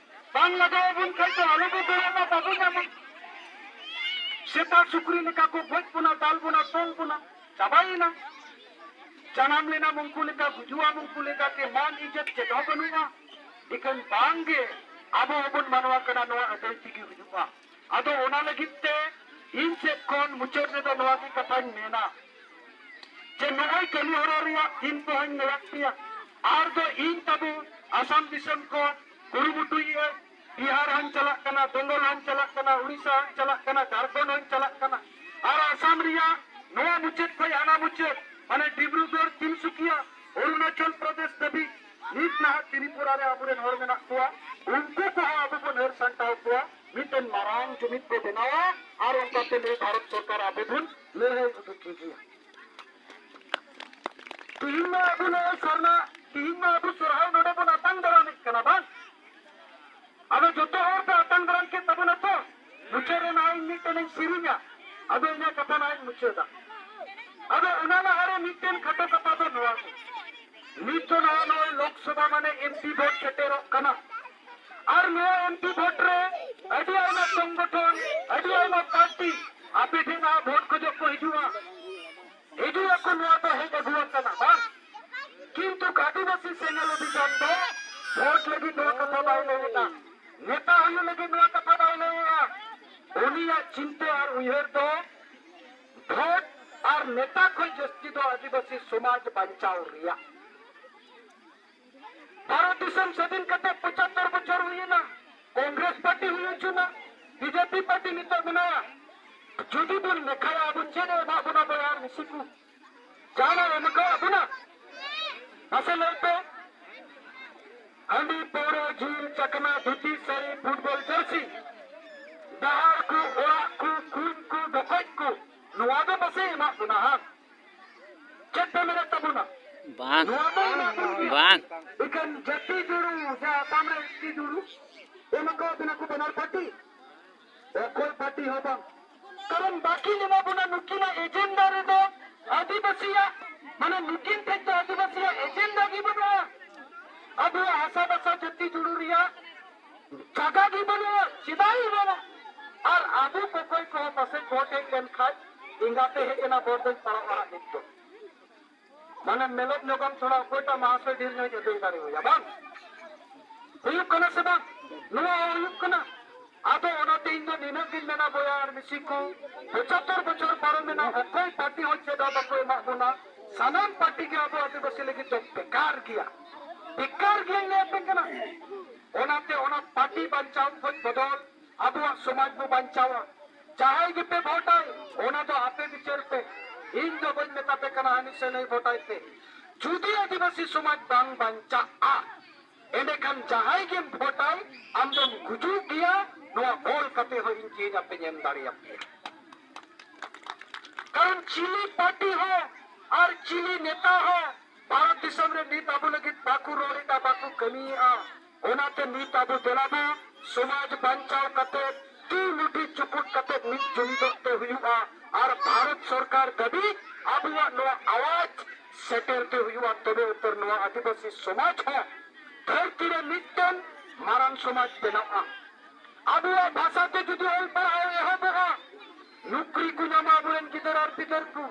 ᱵᱟᱝ ᱞᱟᱜᱟᱣ ᱟᱵᱚᱱ ᱠᱷᱟᱡ ᱫᱚ ᱟᱞᱚ ᱵᱚ ᱜᱚᱲᱚᱜ ᱢᱟ, ᱵᱟᱵᱚ ᱧᱟᱢᱟ᱾ ᱥᱮᱛᱟ ᱥᱩᱠᱨᱤ ᱞᱮᱠᱟ ᱠᱚ ᱜᱚᱡ ᱵᱚᱱᱟ, ᱫᱟᱞ ᱵᱚᱱᱟ, ᱛᱚᱞ ᱵᱚᱱᱟ, ᱪᱟᱵᱟᱭᱮᱱᱟ᱾ ᱡᱟᱱᱟᱢ ᱞᱮᱱᱟ ᱩᱱᱠᱩ ᱞᱮᱠᱟ, ᱜᱩᱡᱩᱜᱼᱟ ᱩᱱᱠᱩ ᱞᱮᱠᱟ, ᱛᱮ ᱢᱟᱱ ᱤᱡᱽᱡᱚᱛ ᱪᱮᱫ ᱦᱚᱸ ᱵᱟᱹᱱᱩᱜᱼᱟ᱾ ᱤᱠᱷᱟᱹᱱ ᱵᱟᱝ ᱜᱮ ᱟᱵᱚ ᱦᱚᱸᱵᱚᱱ ᱢᱟᱱᱣᱟ ᱠᱟᱱᱟ, ᱱᱚᱣᱟ ᱟᱹᱫᱟᱹᱭ ᱛᱮᱜᱮ ᱦᱩᱭᱩᱜᱼᱟ᱾ ᱟᱫᱚ ᱚᱱᱟ ᱞᱟᱹᱜᱤᱫ ᱛᱮ ᱤᱧ ᱥᱮᱫ ᱠᱷᱚᱱ ᱢᱩᱪᱟᱹᱫ ᱨᱮᱫᱚ ᱱᱚᱣᱟ ᱜᱮ ᱠᱟᱛᱷᱟᱧ ᱢᱮᱱᱟ ᱡᱮ ᱱᱚᱜᱼᱚᱭ ᱠᱟᱹᱢᱤ ᱦᱚᱨᱟ ᱨᱮᱭᱟᱜ ᱫᱤᱱ ᱠᱚᱦᱚᱸᱧ ᱞᱟᱹᱭᱟᱫ ᱯᱮᱭᱟ᱾ ᱟᱨ ᱫᱚ ᱤᱧ ᱛᱟᱵᱚ ᱟᱥᱟᱢ ᱫᱤᱥᱚᱢ ᱠᱷᱚᱱ ᱠᱩᱨᱩᱢᱩᱴᱩᱭᱮᱫᱼᱟ, ᱵᱤᱦᱟᱨ ᱦᱚᱸᱧ ᱪᱟᱞᱟᱜ ᱠᱟᱱᱟ, ᱵᱮᱝᱜᱚᱞ ᱦᱚᱸᱧ ᱪᱟᱞᱟᱜ ᱠᱟᱱᱟ, ᱩᱲᱤᱥᱥᱟ ᱦᱚᱸᱧ ᱪᱟᱞᱟᱜ ᱠᱟᱱᱟ, ᱡᱷᱟᱲᱠᱷᱚᱸᱰ ᱦᱚᱸᱧ ᱪᱟᱞᱟᱜ ᱠᱟᱱᱟ᱾ ᱟᱨ ᱟᱥᱟᱢ ᱨᱮᱭᱟᱜ ᱱᱚᱣᱟ ᱢᱩᱪᱟᱹᱫ ᱠᱷᱚᱱ ᱦᱟᱱᱟ ᱢᱩᱪᱟᱹᱫ, ᱢᱟᱱᱮ ᱰᱤᱵᱽᱨᱩᱜᱚᱲ, ᱛᱤᱱᱥᱩᱠᱤᱭᱟ, ᱚᱨᱩᱱᱟᱪᱚᱞ ᱯᱨᱚᱫᱮᱥ ᱫᱷᱟᱹᱵᱤᱡ ᱱᱤᱛ ᱱᱟᱦᱟᱜ ᱛᱨᱤᱯᱩᱨᱟ ᱨᱮ ᱟᱵᱚᱨᱮᱱ ᱦᱚᱲ ᱢᱮᱱᱟᱜ ᱠᱚᱣᱟ, ᱩᱱᱠᱩ ᱠᱚᱦᱚᱸ ᱟᱵᱚ ᱵᱚᱱ ᱦᱟᱹᱨ ᱥᱟᱢᱴᱟᱣ ᱠᱚᱣᱟ᱾ ᱢᱤᱫᱴᱮᱱ ᱢᱟᱨᱟᱝ ᱡᱩᱢᱤᱫ ᱵᱚ ᱵᱮᱱᱟᱣᱟ ᱟᱨ ᱚᱱᱠᱟᱛᱮ ᱱᱩᱭ ᱵᱷᱟᱨᱚᱛ ᱥᱚᱨᱠᱟᱨ ᱟᱵᱚ ᱵᱚᱱ ᱞᱟᱹᱲᱦᱟᱹᱭ ᱩᱰᱩᱠ ᱠᱮᱫᱮᱭᱟ᱾ ᱛᱮᱦᱮᱧ ᱢᱟ ᱟᱵᱚ ᱱᱚᱣᱟ ᱥᱟᱨᱱᱟ ᱛᱤᱦᱤᱧ ᱢᱟ ᱟᱵᱚ ᱥᱚᱨᱦᱟᱭ ᱱᱚᱰᱮ ᱵᱚᱱ ᱟᱛᱟᱝ ᱫᱟᱨᱟᱢᱮᱫ ᱠᱟᱱᱟ, ᱵᱟᱝ? ᱟᱫᱚ ᱡᱚᱛᱚ ᱦᱚᱲ ᱯᱮ ᱟᱛᱟᱝ ᱫᱟᱨᱟᱢ ᱠᱮᱫ ᱛᱟᱵᱚᱱᱟ ᱛᱚ? ᱢᱩᱪᱟᱹᱫ ᱨᱮ ᱱᱟᱦᱟᱜ ᱤᱧ ᱢᱤᱫᱴᱮᱱ ᱤᱧ ᱥᱮᱨᱮᱧᱟ, ᱟᱫᱚ ᱤᱧᱟᱹᱜ ᱠᱟᱛᱷᱟ ᱱᱟᱦᱟᱜ ᱤᱧ ᱢᱩᱪᱟᱹᱫᱟ᱾ ᱟᱫᱚ ᱚᱱᱟ ᱞᱟᱦᱟᱨᱮ ᱢᱤᱫᱴᱮᱱ ᱠᱷᱟᱴᱚ ᱠᱟᱛᱷᱟ ᱫᱚ ᱱᱚᱣᱟ ᱜᱮ, ᱱᱤᱛ ᱫᱚ ᱱᱟᱦᱟᱜ ᱱᱚᱜᱼᱚᱭ ᱞᱳᱠᱥᱚᱵᱷᱟ ᱢᱟᱱᱮ ᱮᱢᱯᱤ ᱵᱷᱳᱴ ᱥᱮᱴᱮᱨᱚᱜ ᱠᱟᱱᱟ, ᱟᱨ ᱱᱚᱣᱟ ᱮᱢᱯᱤ ᱵᱷᱳᱴ ᱨᱮ ᱟᱹᱰᱤ ᱟᱭᱢᱟ ᱥᱚᱝᱜᱚᱴᱷᱚᱱ, ᱟᱹᱰᱤ ᱟᱭᱢᱟ ᱯᱟᱨᱴᱤ ᱟᱯᱮ ᱴᱷᱮᱱ ᱱᱟᱦᱟᱜ ᱵᱷᱳᱴ ᱠᱷᱚᱡᱚᱜ ᱠᱚ ᱦᱤᱡᱩᱜᱼᱟ᱾ ᱦᱤᱡᱩᱜ ᱟᱠᱚ, ᱱᱚᱣᱟ ᱫᱚ ᱦᱮᱡ ᱟᱹᱜᱩ ᱟᱠᱟᱱᱟ, ᱵᱟᱝ? ᱠᱤᱱᱛᱩ ᱟᱹᱫᱤᱵᱟᱹᱥᱤ ᱥᱮᱸᱜᱮᱞ ᱚᱵᱷᱤᱡᱟᱱ ᱫᱚ ᱵᱷᱳᱴ ᱞᱟᱹᱜᱤᱫ ᱱᱚᱣᱟ ᱠᱟᱛᱷᱟ ᱵᱟᱭ ᱞᱟᱹᱭᱮᱫᱟ, ᱱᱮᱛᱟ ᱦᱩᱭᱩᱜ ᱞᱟᱹᱜᱤᱫ ᱱᱚᱣᱟ ᱠᱟᱛᱷᱟ ᱵᱟᱭ ᱞᱟᱹᱭᱮᱫᱼᱟ᱾ ᱩᱱᱤᱭᱟᱜ ᱪᱤᱱᱛᱟᱹ ᱟᱨ ᱩᱭᱦᱟᱹᱨ ᱫᱚ ᱵᱷᱳᱴ ᱟᱨ ᱱᱮᱛᱟ ᱠᱷᱚᱱ ᱡᱟᱹᱥᱛᱤ ᱫᱚ ᱟᱹᱫᱤᱵᱟᱹᱥᱤ ᱥᱚᱢᱟᱡᱽ ᱵᱟᱧᱪᱟᱣ ᱨᱮᱭᱟᱜ᱾ ᱵᱷᱟᱨᱚᱛ ᱫᱤᱥᱚᱢ ᱥᱟᱹᱫᱷᱤᱱ ᱠᱟᱛᱮ ᱯᱚᱸᱪᱟᱛᱛᱚᱨ ᱵᱚᱪᱷᱚᱨ ᱦᱩᱭᱮᱱᱟ, ᱠᱚᱝᱜᱨᱮᱥ ᱯᱟᱨᱴᱤ ᱦᱩᱭ ᱦᱚᱪᱚᱱᱟ, ᱵᱤᱡᱮᱯᱤ ᱯᱟᱨᱴᱤ ᱱᱤᱛᱚᱜ ᱢᱮᱱᱟᱭᱟ᱾ ᱡᱩᱫᱤ ᱵᱚᱱ ᱞᱮᱠᱷᱟᱭᱟ, ᱟᱵᱚ ᱪᱮᱫ ᱮ ᱮᱢᱟ ᱵᱚᱱᱟ ᱵᱚᱭᱦᱟ ᱟᱨ ᱢᱤᱥᱤ ᱠᱚ? ᱡᱟᱦᱟᱱᱟᱜ ᱮᱢ ᱟᱠᱟᱫ ᱵᱚᱱᱟ? ᱢᱟᱥᱮ ᱞᱟᱹᱭ ᱯᱮ᱾ ᱦᱟᱺᱰᱤ, ᱯᱟᱹᱣᱨᱟᱹ, ᱡᱤᱞ, ᱪᱟᱠᱢᱟ, ᱫᱷᱩᱛᱤ, ᱥᱟᱹᱲᱤ, ᱯᱷᱩᱴᱵᱚᱞ ᱡᱟᱹᱨᱥᱤ, ᱰᱟᱦᱟᱨ ᱠᱚ, ᱚᱲᱟᱜ ᱠᱚ, ᱠᱩᱧ ᱠᱚ, ᱰᱚᱠᱚᱡ ᱠᱚ, ᱱᱚᱣᱟ ᱫᱚ ᱯᱟᱥᱮ ᱮᱢᱟᱜ ᱵᱚᱱᱟ, ᱦᱟᱸ? ᱪᱮᱫ ᱯᱮ ᱢᱮᱱᱮᱫ ᱛᱟᱵᱚᱱᱟ? ᱵᱟᱝ᱾ ᱱᱚᱣᱟ ᱫᱚ ᱮᱢᱟᱜ ᱵᱚᱱ ᱜᱮᱭᱟ᱾ ᱵᱟᱝ᱾ ᱮᱠᱷᱟᱱ ᱡᱟᱹᱛᱤ ᱡᱩᱲᱩ, ᱡᱟᱦᱟᱸ ᱟᱥᱟᱢ ᱨᱮ ᱮᱥ ᱴᱤ ᱡᱩᱲᱩ, ᱮᱢ ᱟᱠᱟᱣ ᱵᱮᱱᱟ ᱠᱚ ᱵᱟᱱᱟᱨ ᱯᱟᱨᱴᱤ? ᱚᱠᱚᱭ ᱯᱟᱨᱴᱤ ᱦᱚᱸ ᱵᱟᱝ᱾ ᱠᱟᱨᱚᱱ ᱵᱟᱹᱠᱤᱱ ᱮᱢᱟ ᱵᱚᱱᱟ, ᱱᱩᱠᱤᱱᱟᱜ ᱮᱡᱮᱱᱰᱟ ᱨᱮᱫᱚ ᱟᱹᱫᱤᱵᱟᱹᱥᱤᱭᱟᱜ, ᱢᱟᱱᱮ ᱱᱩᱠᱤᱱ ᱴᱷᱮᱱ ᱫᱚ ᱟᱹᱫᱤᱵᱟᱹᱥᱤᱭᱟᱜ ᱮᱡᱮᱱᱰᱟ ᱜᱮ ᱵᱟᱹᱱᱩᱜᱼᱟ᱾ ᱟᱵᱚᱣᱟᱜ ᱦᱟᱥᱟ ᱵᱷᱟᱥᱟ ᱡᱟᱹᱛᱤ ᱡᱩᱲᱩ ᱨᱮᱭᱟᱜ ᱡᱟᱭᱜᱟ ᱜᱮ ᱵᱟᱹᱱᱩᱜᱼᱟ, ᱪᱮᱫᱟᱜ ᱤᱧ ᱢᱮᱱᱟ? ᱟᱨ ᱟᱵᱚ ᱠᱚᱠᱚᱭ ᱠᱚᱦᱚᱸ ᱯᱟᱥᱮᱡ ᱵᱷᱳᱴ ᱦᱮᱡ ᱞᱮᱱᱠᱷᱟᱡ ᱮᱸᱜᱟᱛᱮ ᱦᱮᱡ ᱮᱱᱟ, ᱵᱷᱳᱴ ᱫᱚᱧ ᱯᱟᱲᱟᱜᱼᱟ ᱦᱟᱸᱜ ᱱᱤᱛ ᱫᱚ᱾ ᱢᱟᱱᱮ ᱢᱮᱞᱚᱵ ᱧᱚᱜᱟᱢ ᱛᱷᱚᱲᱟ, ᱚᱠᱚᱭᱴᱟᱜ ᱢᱟᱦᱟᱥᱚᱭ ᱰᱷᱮᱨ ᱧᱚᱜ ᱟᱹᱫᱟᱹᱭ ᱫᱟᱲᱮ ᱟᱭᱟ, ᱵᱟᱝ? ᱦᱩᱭᱩᱜ ᱠᱟᱱᱟ ᱥᱮ ᱵᱟᱝ? ᱱᱚᱣᱟ ᱦᱚᱸ ᱦᱩᱭᱩᱜ ᱠᱟᱱᱟ᱾ ᱟᱫᱚ ᱚᱱᱟᱛᱮ ᱤᱧ ᱫᱚ ᱱᱤᱱᱟᱹᱜ ᱜᱤᱧ ᱢᱮᱱᱟ, ᱵᱚᱭᱦᱟ ᱟᱨ ᱢᱤᱥᱤ ᱠᱚ, ᱯᱚᱸᱪᱟᱛᱛᱚᱨ ᱵᱚᱪᱷᱚᱨ ᱯᱟᱨᱚᱢ ᱮᱱᱟ, ᱚᱠᱚᱭ ᱯᱟᱨᱴᱤ ᱦᱚᱸ ᱪᱮᱫ ᱦᱚᱸ ᱵᱟᱠᱚ ᱮᱢᱟᱜ ᱵᱚᱱᱟ᱾ ᱥᱟᱱᱟᱢ ᱯᱟᱨᱴᱤ ᱜᱮ ᱟᱵᱚ ᱟᱹᱫᱤᱵᱟᱹᱥᱤ ᱞᱟᱹᱜᱤᱫ ᱫᱚ ᱵᱮᱠᱟᱨ ᱜᱮᱭᱟ, ᱵᱮᱠᱟᱨ ᱜᱮᱭᱟᱧ ᱞᱟᱹᱭ ᱟᱯᱮ ᱠᱟᱱᱟ᱾ ᱚᱱᱟᱛᱮ ᱚᱱᱟ ᱯᱟᱨᱴᱤ ᱵᱟᱧᱪᱟᱣ ᱠᱷᱚᱡ ᱵᱚᱫᱚᱞ ᱟᱵᱚᱣᱟᱜ ᱥᱚᱢᱟᱡᱽ ᱵᱚ ᱵᱟᱧᱪᱟᱣᱟ᱾ ᱡᱟᱦᱟᱸᱭ ᱜᱮᱯᱮ ᱵᱷᱳᱴᱟᱭ, ᱚᱱᱟ ᱫᱚ ᱟᱯᱮ ᱵᱤᱪᱟᱹᱨ ᱯᱮ᱾ ᱤᱧ ᱫᱚ ᱵᱟᱹᱧ ᱢᱮᱛᱟ ᱯᱮ ᱠᱟᱱᱟ ᱦᱟᱹᱱᱤ ᱥᱮ ᱱᱟᱹᱭ ᱵᱷᱳᱴᱟᱭ ᱯᱮ᱾ ᱡᱩᱫᱤ ᱟᱹᱫᱤᱵᱟᱹᱥᱤ ᱥᱚᱢᱟᱡᱽ ᱵᱟᱝ ᱵᱟᱧᱪᱟᱜᱼᱟ, ᱮᱸᱰᱮᱠᱷᱟᱱ ᱡᱟᱦᱟᱸᱭ ᱜᱮᱢ ᱵᱷᱳᱴᱟᱭ, ᱟᱢ ᱫᱚᱢ ᱜᱩᱡᱩᱜ ᱜᱮᱭᱟ᱾ ᱱᱚᱣᱟ ᱚᱞ ᱠᱟᱛᱮ ᱦᱚᱸ ᱤᱧ ᱛᱮᱦᱮᱧ ᱟᱯᱮᱧ ᱮᱢ ᱫᱟᱲᱮᱭᱟᱯᱮᱭᱟ᱾ ᱠᱟᱨᱚᱱ ᱪᱤᱞᱤ ᱯᱟᱨᱴᱤ ᱦᱚᱸ ᱟᱨ ᱪᱤᱞᱤ ᱱᱮᱛᱟ ᱦᱚᱸ ᱵᱷᱟᱨᱚᱛ ᱫᱤᱥᱚᱢ ᱨᱮ ᱱᱤᱛ ᱟᱵᱚ ᱞᱟᱹᱜᱤᱫ ᱵᱟᱠᱚ ᱨᱚᱲ ᱮᱫᱟ, ᱵᱟᱠᱚ ᱠᱟᱹᱢᱤᱭᱮᱫᱟ᱾ ᱚᱱᱟᱛᱮ ᱱᱤᱛ ᱟᱵᱚ ᱫᱮᱞᱟ ᱵᱚ ᱥᱚᱢᱟᱡᱽ ᱵᱟᱧᱪᱟᱣ ᱠᱟᱛᱮ ᱛᱤ ᱢᱩᱴᱷᱤ ᱪᱩᱯᱩᱫ ᱠᱟᱛᱮ ᱢᱤᱫ ᱡᱩᱢᱤᱫᱚᱜ ᱛᱮ ᱦᱩᱭᱩᱜᱼᱟ᱾ ᱟᱨ ᱵᱷᱟᱨᱚᱛ ᱥᱚᱨᱠᱟᱨ ᱫᱷᱟᱹᱵᱤᱡ ᱟᱵᱚᱣᱟᱜ ᱱᱚᱣᱟ ᱟᱣᱟᱡ ᱥᱮᱴᱮᱨ ᱛᱮ ᱦᱩᱭᱩᱜᱼᱟ, ᱛᱚᱵᱮ ᱩᱛᱟᱹᱨ ᱱᱚᱣᱟ ᱟᱹᱫᱤᱵᱟᱹᱥᱤ ᱥᱚᱢᱟᱡᱽ ᱦᱚᱸ ᱫᱷᱟᱹᱨᱛᱤ ᱨᱮ ᱢᱤᱫᱴᱮᱱ ᱢᱟᱨᱟᱝ ᱥᱚᱢᱟᱡᱽ ᱵᱮᱱᱟᱜᱼᱟ᱾ ᱟᱵᱚᱣᱟᱜ ᱵᱷᱟᱥᱟ ᱛᱮ ᱡᱩᱫᱤ ᱚᱞ ᱯᱟᱲᱦᱟᱣ ᱮᱦᱚᱵᱚᱜᱼᱟ, ᱱᱩᱠᱨᱤ ᱠᱚ ᱧᱟᱢᱟ ᱟᱵᱚᱨᱮᱱ ᱜᱤᱫᱟᱹᱨ ᱟᱨ ᱯᱤᱫᱟᱹᱨ ᱠᱚ,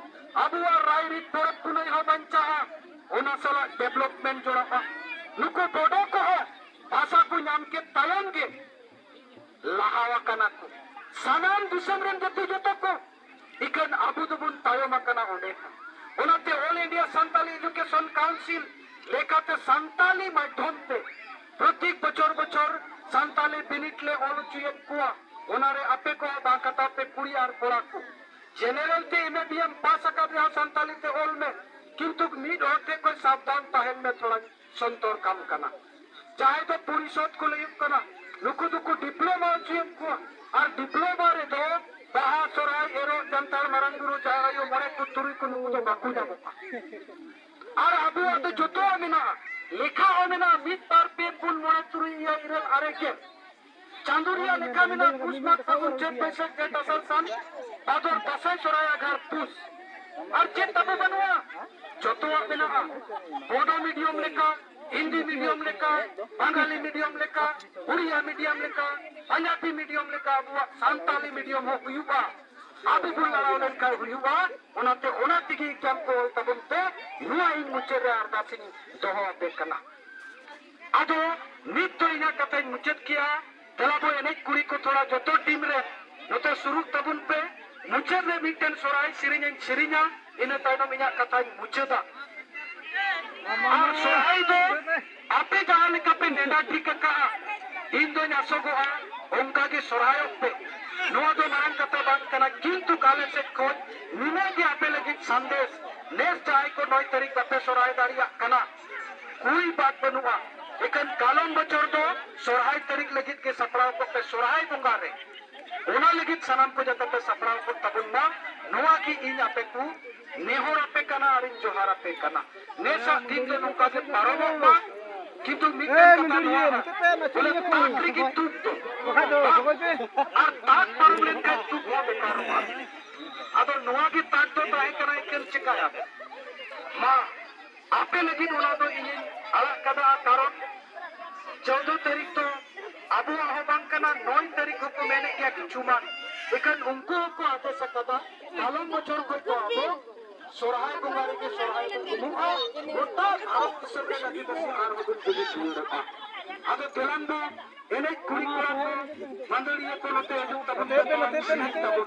ᱟᱵᱚᱣᱟᱜ ᱨᱟᱭ ᱨᱤᱛ ᱯᱚᱨᱚᱵᱽ ᱯᱩᱱᱟᱹᱭ ᱦᱚᱸ ᱵᱟᱧᱪᱟᱜᱼᱟ᱾ ᱚᱱᱟ ᱥᱟᱞᱟᱜ ᱰᱮᱵᱷᱞᱚᱯᱢᱮᱱᱴ ᱡᱚᱲᱟᱜᱼᱟ᱾ ᱱᱩᱠᱩ ᱵᱚᱰᱚ ᱠᱚᱦᱚᱸ ᱵᱷᱟᱥᱟ ᱠᱚ ᱧᱟᱢ ᱠᱮᱫ ᱛᱟᱭᱚᱢ ᱜᱮ ᱞᱟᱦᱟ ᱟᱠᱟᱱᱟ ᱠᱚ᱾ ᱥᱟᱱᱟᱢ ᱫᱤᱥᱚᱢ ᱨᱮᱱ ᱡᱟᱹᱛᱤ ᱡᱚᱛᱚ ᱠᱚ ᱤᱠᱷᱟᱹᱱ ᱟᱵᱚ ᱫᱚᱵᱚᱱ ᱛᱟᱭᱚᱢ ᱟᱠᱟᱱᱟ ᱚᱸᱰᱮ ᱦᱚᱸ᱾ ᱚᱱᱟᱛᱮ All India Santali Education Council ᱞᱮᱠᱟᱛᱮ ᱥᱟᱱᱛᱟᱞᱤ ᱢᱟᱫᱽᱫᱷᱚᱢ ᱛᱮ ᱯᱨᱚᱛᱮᱠ ᱵᱚᱪᱷᱚᱨ ᱵᱚᱪᱷᱚᱨ ᱥᱟᱱᱛᱟᱞᱤ ᱵᱤᱱᱤᱰ ᱞᱮ ᱚᱞ ᱦᱚᱪᱚᱭᱮᱫ ᱠᱚᱣᱟ᱾ ᱚᱱᱟᱨᱮ ᱟᱯᱮ ᱠᱚ ᱵᱟᱝ ᱠᱟᱛᱷᱟ ᱯᱮ, ᱠᱩᱲᱤ ᱟᱨ ᱠᱚᱲᱟ ᱠᱚ᱾ ᱡᱮᱱᱟᱨᱮᱞ ᱛᱮ ᱮᱢ ᱮ ᱵᱤ ᱮᱢ ᱯᱟᱥ ᱟᱠᱟᱫ ᱨᱮᱦᱚᱸ ᱥᱟᱱᱛᱟᱞᱤ ᱛᱮ ᱚᱞ ᱢᱮ, ᱠᱤᱱᱛᱩ ᱢᱤᱫ ᱦᱚᱲ ᱴᱷᱮᱱ ᱠᱷᱚᱱ ᱥᱟᱵᱫᱷᱟᱱ ᱛᱟᱦᱮᱱ ᱢᱮ, ᱛᱷᱚᱲᱟ ᱥᱚᱱᱛᱚᱨ ᱠᱟᱢ ᱠᱟᱱᱟ᱾ ᱡᱟᱦᱟᱸᱭ ᱫᱚ ᱯᱚᱨᱤᱥᱚᱫ ᱠᱚ ᱞᱟᱹᱭᱚᱜ ᱠᱟᱱᱟ, ᱱᱩᱠᱩ ᱫᱚᱠᱚ ᱰᱤᱯᱞᱳᱢᱟ ᱦᱚᱪᱚᱭᱮᱫ ᱠᱚᱣᱟ᱾ ᱟᱨ ᱰᱤᱯᱞᱳᱢᱟ ᱨᱮᱫᱚ ᱵᱟᱦᱟ, ᱥᱚᱨᱦᱟᱭ, ᱮᱨᱚᱜ, ᱡᱟᱱᱛᱷᱟᱲ, ᱢᱟᱨᱟᱝ ᱵᱩᱨᱩ, ᱡᱟᱦᱮᱨ ᱟᱭᱳ, ᱢᱚᱬᱮ ᱠᱚ, ᱛᱩᱨᱩᱭ ᱠᱚ, ᱱᱩᱠᱩ ᱫᱚ ᱵᱟᱠᱚ ᱧᱟᱢᱚᱜᱼᱟ᱾ ᱟᱨ ᱟᱵᱚᱣᱟᱜ ᱫᱚ ᱡᱚᱛᱚᱣᱟᱜ ᱢᱮᱱᱟᱜᱼᱟ, ᱞᱮᱠᱷᱟ ᱦᱚᱸ ᱢᱮᱱᱟᱜᱼᱟ, ᱢᱤᱫ, ᱵᱟᱨ, ᱯᱮ, ᱯᱩᱱ, ᱢᱚᱬᱮ, ᱛᱩᱨᱩᱭ, ᱮᱭᱟᱭ, ᱤᱨᱟᱹᱞ, ᱟᱨᱮ, ᱜᱮᱞ᱾ ᱪᱟᱸᱫᱳ ᱨᱮᱭᱟᱜ ᱞᱮᱠᱷᱟ ᱢᱮᱱᱟᱜᱼᱟ, ᱯᱩᱥ, ᱢᱟᱜᱽ, ᱯᱷᱟᱹᱜᱩᱱ, ᱪᱟᱹᱛ, ᱵᱟᱹᱭᱥᱟᱹᱠᱷ, ᱡᱷᱮᱸᱴ, ᱟᱥᱟᱲ, ᱥᱟᱱ, ᱵᱷᱟᱫᱚᱨ, ᱫᱟᱸᱥᱟᱭ, ᱥᱚᱨᱦᱟᱭ, ᱟᱜᱷᱟᱲ, ᱯᱩᱥ᱾ ᱟᱨ ᱪᱮᱫ ᱛᱟᱵᱚ ᱵᱟᱹᱱᱩᱜᱼᱟ? ᱡᱚᱛᱚᱣᱟᱜ ᱢᱮᱱᱟᱜᱼᱟ᱾ ᱵᱳᱰᱳ ᱢᱤᱰᱤᱭᱟᱢ ᱞᱮᱠᱟ, ᱦᱤᱱᱫᱤ ᱢᱤᱰᱤᱭᱟᱢ ᱞᱮᱠᱟ, ᱵᱟᱝᱜᱟᱞᱤ ᱢᱤᱰᱤᱭᱟᱢ ᱞᱮᱠᱟ, ᱩᱲᱤᱭᱟ ᱢᱤᱰᱤᱭᱟᱢ ᱞᱮᱠᱟ, ᱯᱟᱧᱡᱟᱵᱤ ᱢᱤᱰᱤᱭᱟᱢ ᱞᱮᱠᱟ ᱟᱵᱚᱣᱟᱜ ᱥᱟᱱᱛᱟᱞᱤ ᱢᱤᱰᱤᱭᱟᱢ ᱦᱚᱸ ᱦᱩᱭᱩᱜᱼᱟ᱾ ᱟᱵᱚ ᱵᱚᱱ ᱞᱟᱲᱟᱣ ᱞᱮᱱᱠᱷᱟᱱ ᱦᱩᱭᱩᱜᱼᱟ᱾ ᱚᱱᱟᱛᱮ ᱚᱱᱟ ᱛᱮᱜᱮ ᱮᱠᱡᱟᱢ ᱠᱚ ᱚᱞ ᱛᱟᱵᱚᱱ ᱯᱮ᱾ ᱱᱚᱣᱟ ᱤᱧ ᱢᱩᱪᱟᱹᱫ ᱨᱮ ᱟᱨᱫᱟᱥ ᱤᱧ ᱫᱚᱦᱚ ᱟᱯᱮ ᱠᱟᱱᱟ᱾ ᱟᱫᱚ ᱱᱤᱛ ᱫᱚ ᱤᱧᱟᱹᱜ ᱠᱟᱛᱷᱟᱧ ᱢᱩᱪᱟᱹᱫ ᱠᱮᱭᱟ᱾ ᱫᱮᱞᱟ ᱵᱚ ᱮᱱᱮᱡ ᱠᱩᱲᱤ ᱠᱚ ᱛᱷᱚᱲᱟ ᱡᱚᱛᱚ ᱴᱤᱢ ᱨᱮ ᱱᱚᱛᱮ ᱥᱩᱨᱩᱜ ᱛᱟᱵᱚᱱ ᱯᱮ᱾ ᱢᱩᱪᱟᱹᱫ ᱨᱮ ᱢᱤᱫᱴᱮᱱ ᱥᱚᱨᱦᱟᱭ ᱥᱮᱨᱮᱧ ᱤᱧ ᱥᱮᱨᱮᱧᱟ, ᱤᱱᱟᱹ ᱛᱟᱭᱱᱚᱢ ᱤᱧᱟᱹᱜ ᱠᱟᱛᱷᱟᱧ ᱢᱩᱪᱟᱹᱫᱟ᱾ ᱟᱨ ᱥᱚᱨᱦᱟᱭ ᱫᱚ ᱟᱯᱮ ᱡᱟᱦᱟᱸ ᱞᱮᱠᱟ ᱯᱮ ᱱᱮᱰᱟ ᱴᱷᱤᱠ ᱟᱠᱟᱫᱼᱟ, ᱤᱧ ᱫᱚᱧ ᱟᱥᱚᱜᱚᱜᱼᱟ ᱚᱱᱠᱟ ᱜᱮ ᱥᱚᱨᱦᱟᱭᱚᱜ ᱯᱮ᱾ ᱱᱚᱣᱟ ᱫᱚ ᱢᱟᱨᱟᱝ ᱠᱟᱛᱷᱟ ᱵᱟᱝ ᱠᱟᱱᱟ, ᱠᱤᱱᱛᱩ ᱟᱞᱮ ᱥᱮᱫ ᱠᱷᱚᱱ ᱱᱤᱱᱟᱹᱜ ᱜᱮ ᱟᱯᱮ ᱞᱟᱹᱜᱤᱫ ᱥᱟᱸᱫᱮᱥ᱾ ᱱᱮᱥ ᱡᱟᱦᱟᱸᱭ ᱠᱚ ᱱᱚᱭ ᱛᱟᱹᱨᱤᱠᱷ ᱵᱟᱯᱮ ᱥᱚᱨᱦᱟᱭ ᱫᱟᱲᱮᱭᱟᱜ ᱠᱟᱱᱟ, ᱠᱳᱭ ᱵᱟᱛ ᱵᱟᱹᱱᱩᱜᱼᱟ᱾ ᱮᱠᱷᱟᱱ ᱠᱟᱞᱚᱢ ᱵᱚᱪᱷᱚᱨ ᱫᱚ ᱥᱚᱨᱦᱟᱭ ᱛᱟᱹᱨᱤᱠᱷ ᱞᱟᱹᱜᱤᱫ ᱜᱮ ᱥᱟᱯᱲᱟᱣ ᱠᱚᱜ ᱯᱮ ᱥᱚᱨᱦᱟᱭ ᱵᱚᱸᱜᱟ ᱨᱮ᱾ ᱚᱱᱟ ᱞᱟᱹᱜᱤᱫ ᱥᱟᱱᱟᱢ ᱠᱚ ᱡᱟᱛᱮ ᱯᱮ ᱥᱟᱯᱲᱟᱣ ᱠᱚᱜ ᱛᱟᱵᱚᱱ ᱢᱟ, ᱱᱚᱣᱟ ᱜᱮ ᱤᱧ ᱟᱯᱮ ᱠᱚ ᱱᱮᱦᱚᱨ ᱟᱯᱮ ᱠᱟᱱᱟ ᱟᱨᱤᱧ ᱡᱚᱦᱟᱨ ᱟᱯᱮ ᱠᱟᱱᱟ᱾ ᱱᱮᱥᱟᱜ ᱫᱤᱱ ᱫᱚ ᱱᱚᱝᱠᱟ ᱜᱮ ᱯᱟᱨᱚᱢᱚᱜ ᱢᱟ᱾ ᱠᱤᱱᱛᱩ ᱢᱤᱫᱴᱮᱱ ᱠᱟᱛᱷᱟ ᱱᱚᱣᱟ ᱠᱟᱱᱟ, ᱵᱚᱞᱮ ᱛᱟᱠ ᱨᱮᱜᱮ ᱛᱩᱠ ᱫᱚ᱾ ᱟᱨ ᱛᱟᱠ ᱯᱟᱨᱚᱢ ᱞᱮᱱᱠᱷᱟᱱ ᱛᱩᱠ ᱦᱚᱸ ᱵᱮᱠᱟᱨᱚᱜᱼᱟ᱾ ᱟᱫᱚ ᱱᱚᱣᱟ ᱜᱮ ᱛᱟᱠ ᱫᱚ ᱛᱟᱦᱮᱸ ᱠᱟᱱᱟ, ᱮᱱᱠᱷᱟᱱ ᱪᱮᱠᱟᱭᱟ? ᱢᱟ, ᱟᱯᱮ ᱞᱟᱹᱜᱤᱫ ᱚᱱᱟ ᱫᱚ ᱤᱧᱤᱧ ᱟᱲᱟᱜ ᱠᱟᱫᱟ, ᱠᱟᱨᱚᱱ ᱪᱳᱫᱽᱫᱚ ᱛᱟᱹᱨᱤᱠᱷ ᱫᱚ ᱟᱵᱚᱣᱟᱜ ᱦᱚᱸ ᱵᱟᱝ ᱠᱟᱱᱟ, ᱱᱚᱭ ᱛᱟᱹᱨᱤᱠᱷ ᱦᱚᱸᱠᱚ ᱢᱮᱱᱮᱫ ᱜᱮᱭᱟ ᱠᱤᱪᱷᱩ ᱢᱟ, ᱮᱱᱠᱷᱟᱱ ᱩᱱᱠᱩ ᱦᱚᱸᱠᱚ ᱟᱫᱮᱥ ᱟᱠᱟᱫᱟ᱾ ᱠᱟᱞᱚᱢ ᱵᱚᱪᱷᱚᱨ ᱠᱷᱚᱱ ᱫᱚ ᱟᱵᱚ ᱥᱚᱨᱦᱟᱭ ᱵᱚᱸᱜᱟ ᱨᱮᱜᱮ ᱥᱚᱨᱦᱟᱭ ᱵᱚᱱ ᱩᱢᱩᱜᱼᱟ᱾ ᱜᱚᱴᱟ ᱵᱷᱟᱨᱚᱛ ᱫᱤᱥᱚᱢ ᱨᱮ ᱟᱹᱫᱤᱵᱟᱹᱥᱤ ᱟᱨ ᱵᱚᱱ ᱡᱩᱢᱤᱫ ᱨᱩᱣᱟᱹᱲᱚᱜᱼᱟ᱾ ᱟᱫᱚ ᱫᱮᱞᱟᱱ ᱫᱚ ᱮᱱᱮᱡ ᱠᱩᱲᱤ ᱠᱚᱲᱟ ᱠᱚ, ᱢᱟᱹᱫᱟᱹᱲᱤᱭᱟᱹ ᱠᱚ ᱱᱚᱛᱮ ᱦᱤᱡᱩᱜ ᱛᱟᱵᱚᱱ ᱯᱮ, ᱛᱟᱵᱚᱱ ᱯᱮ, ᱥᱮᱨᱮᱧ ᱱᱟᱛᱮ ᱛᱟᱵᱚᱱ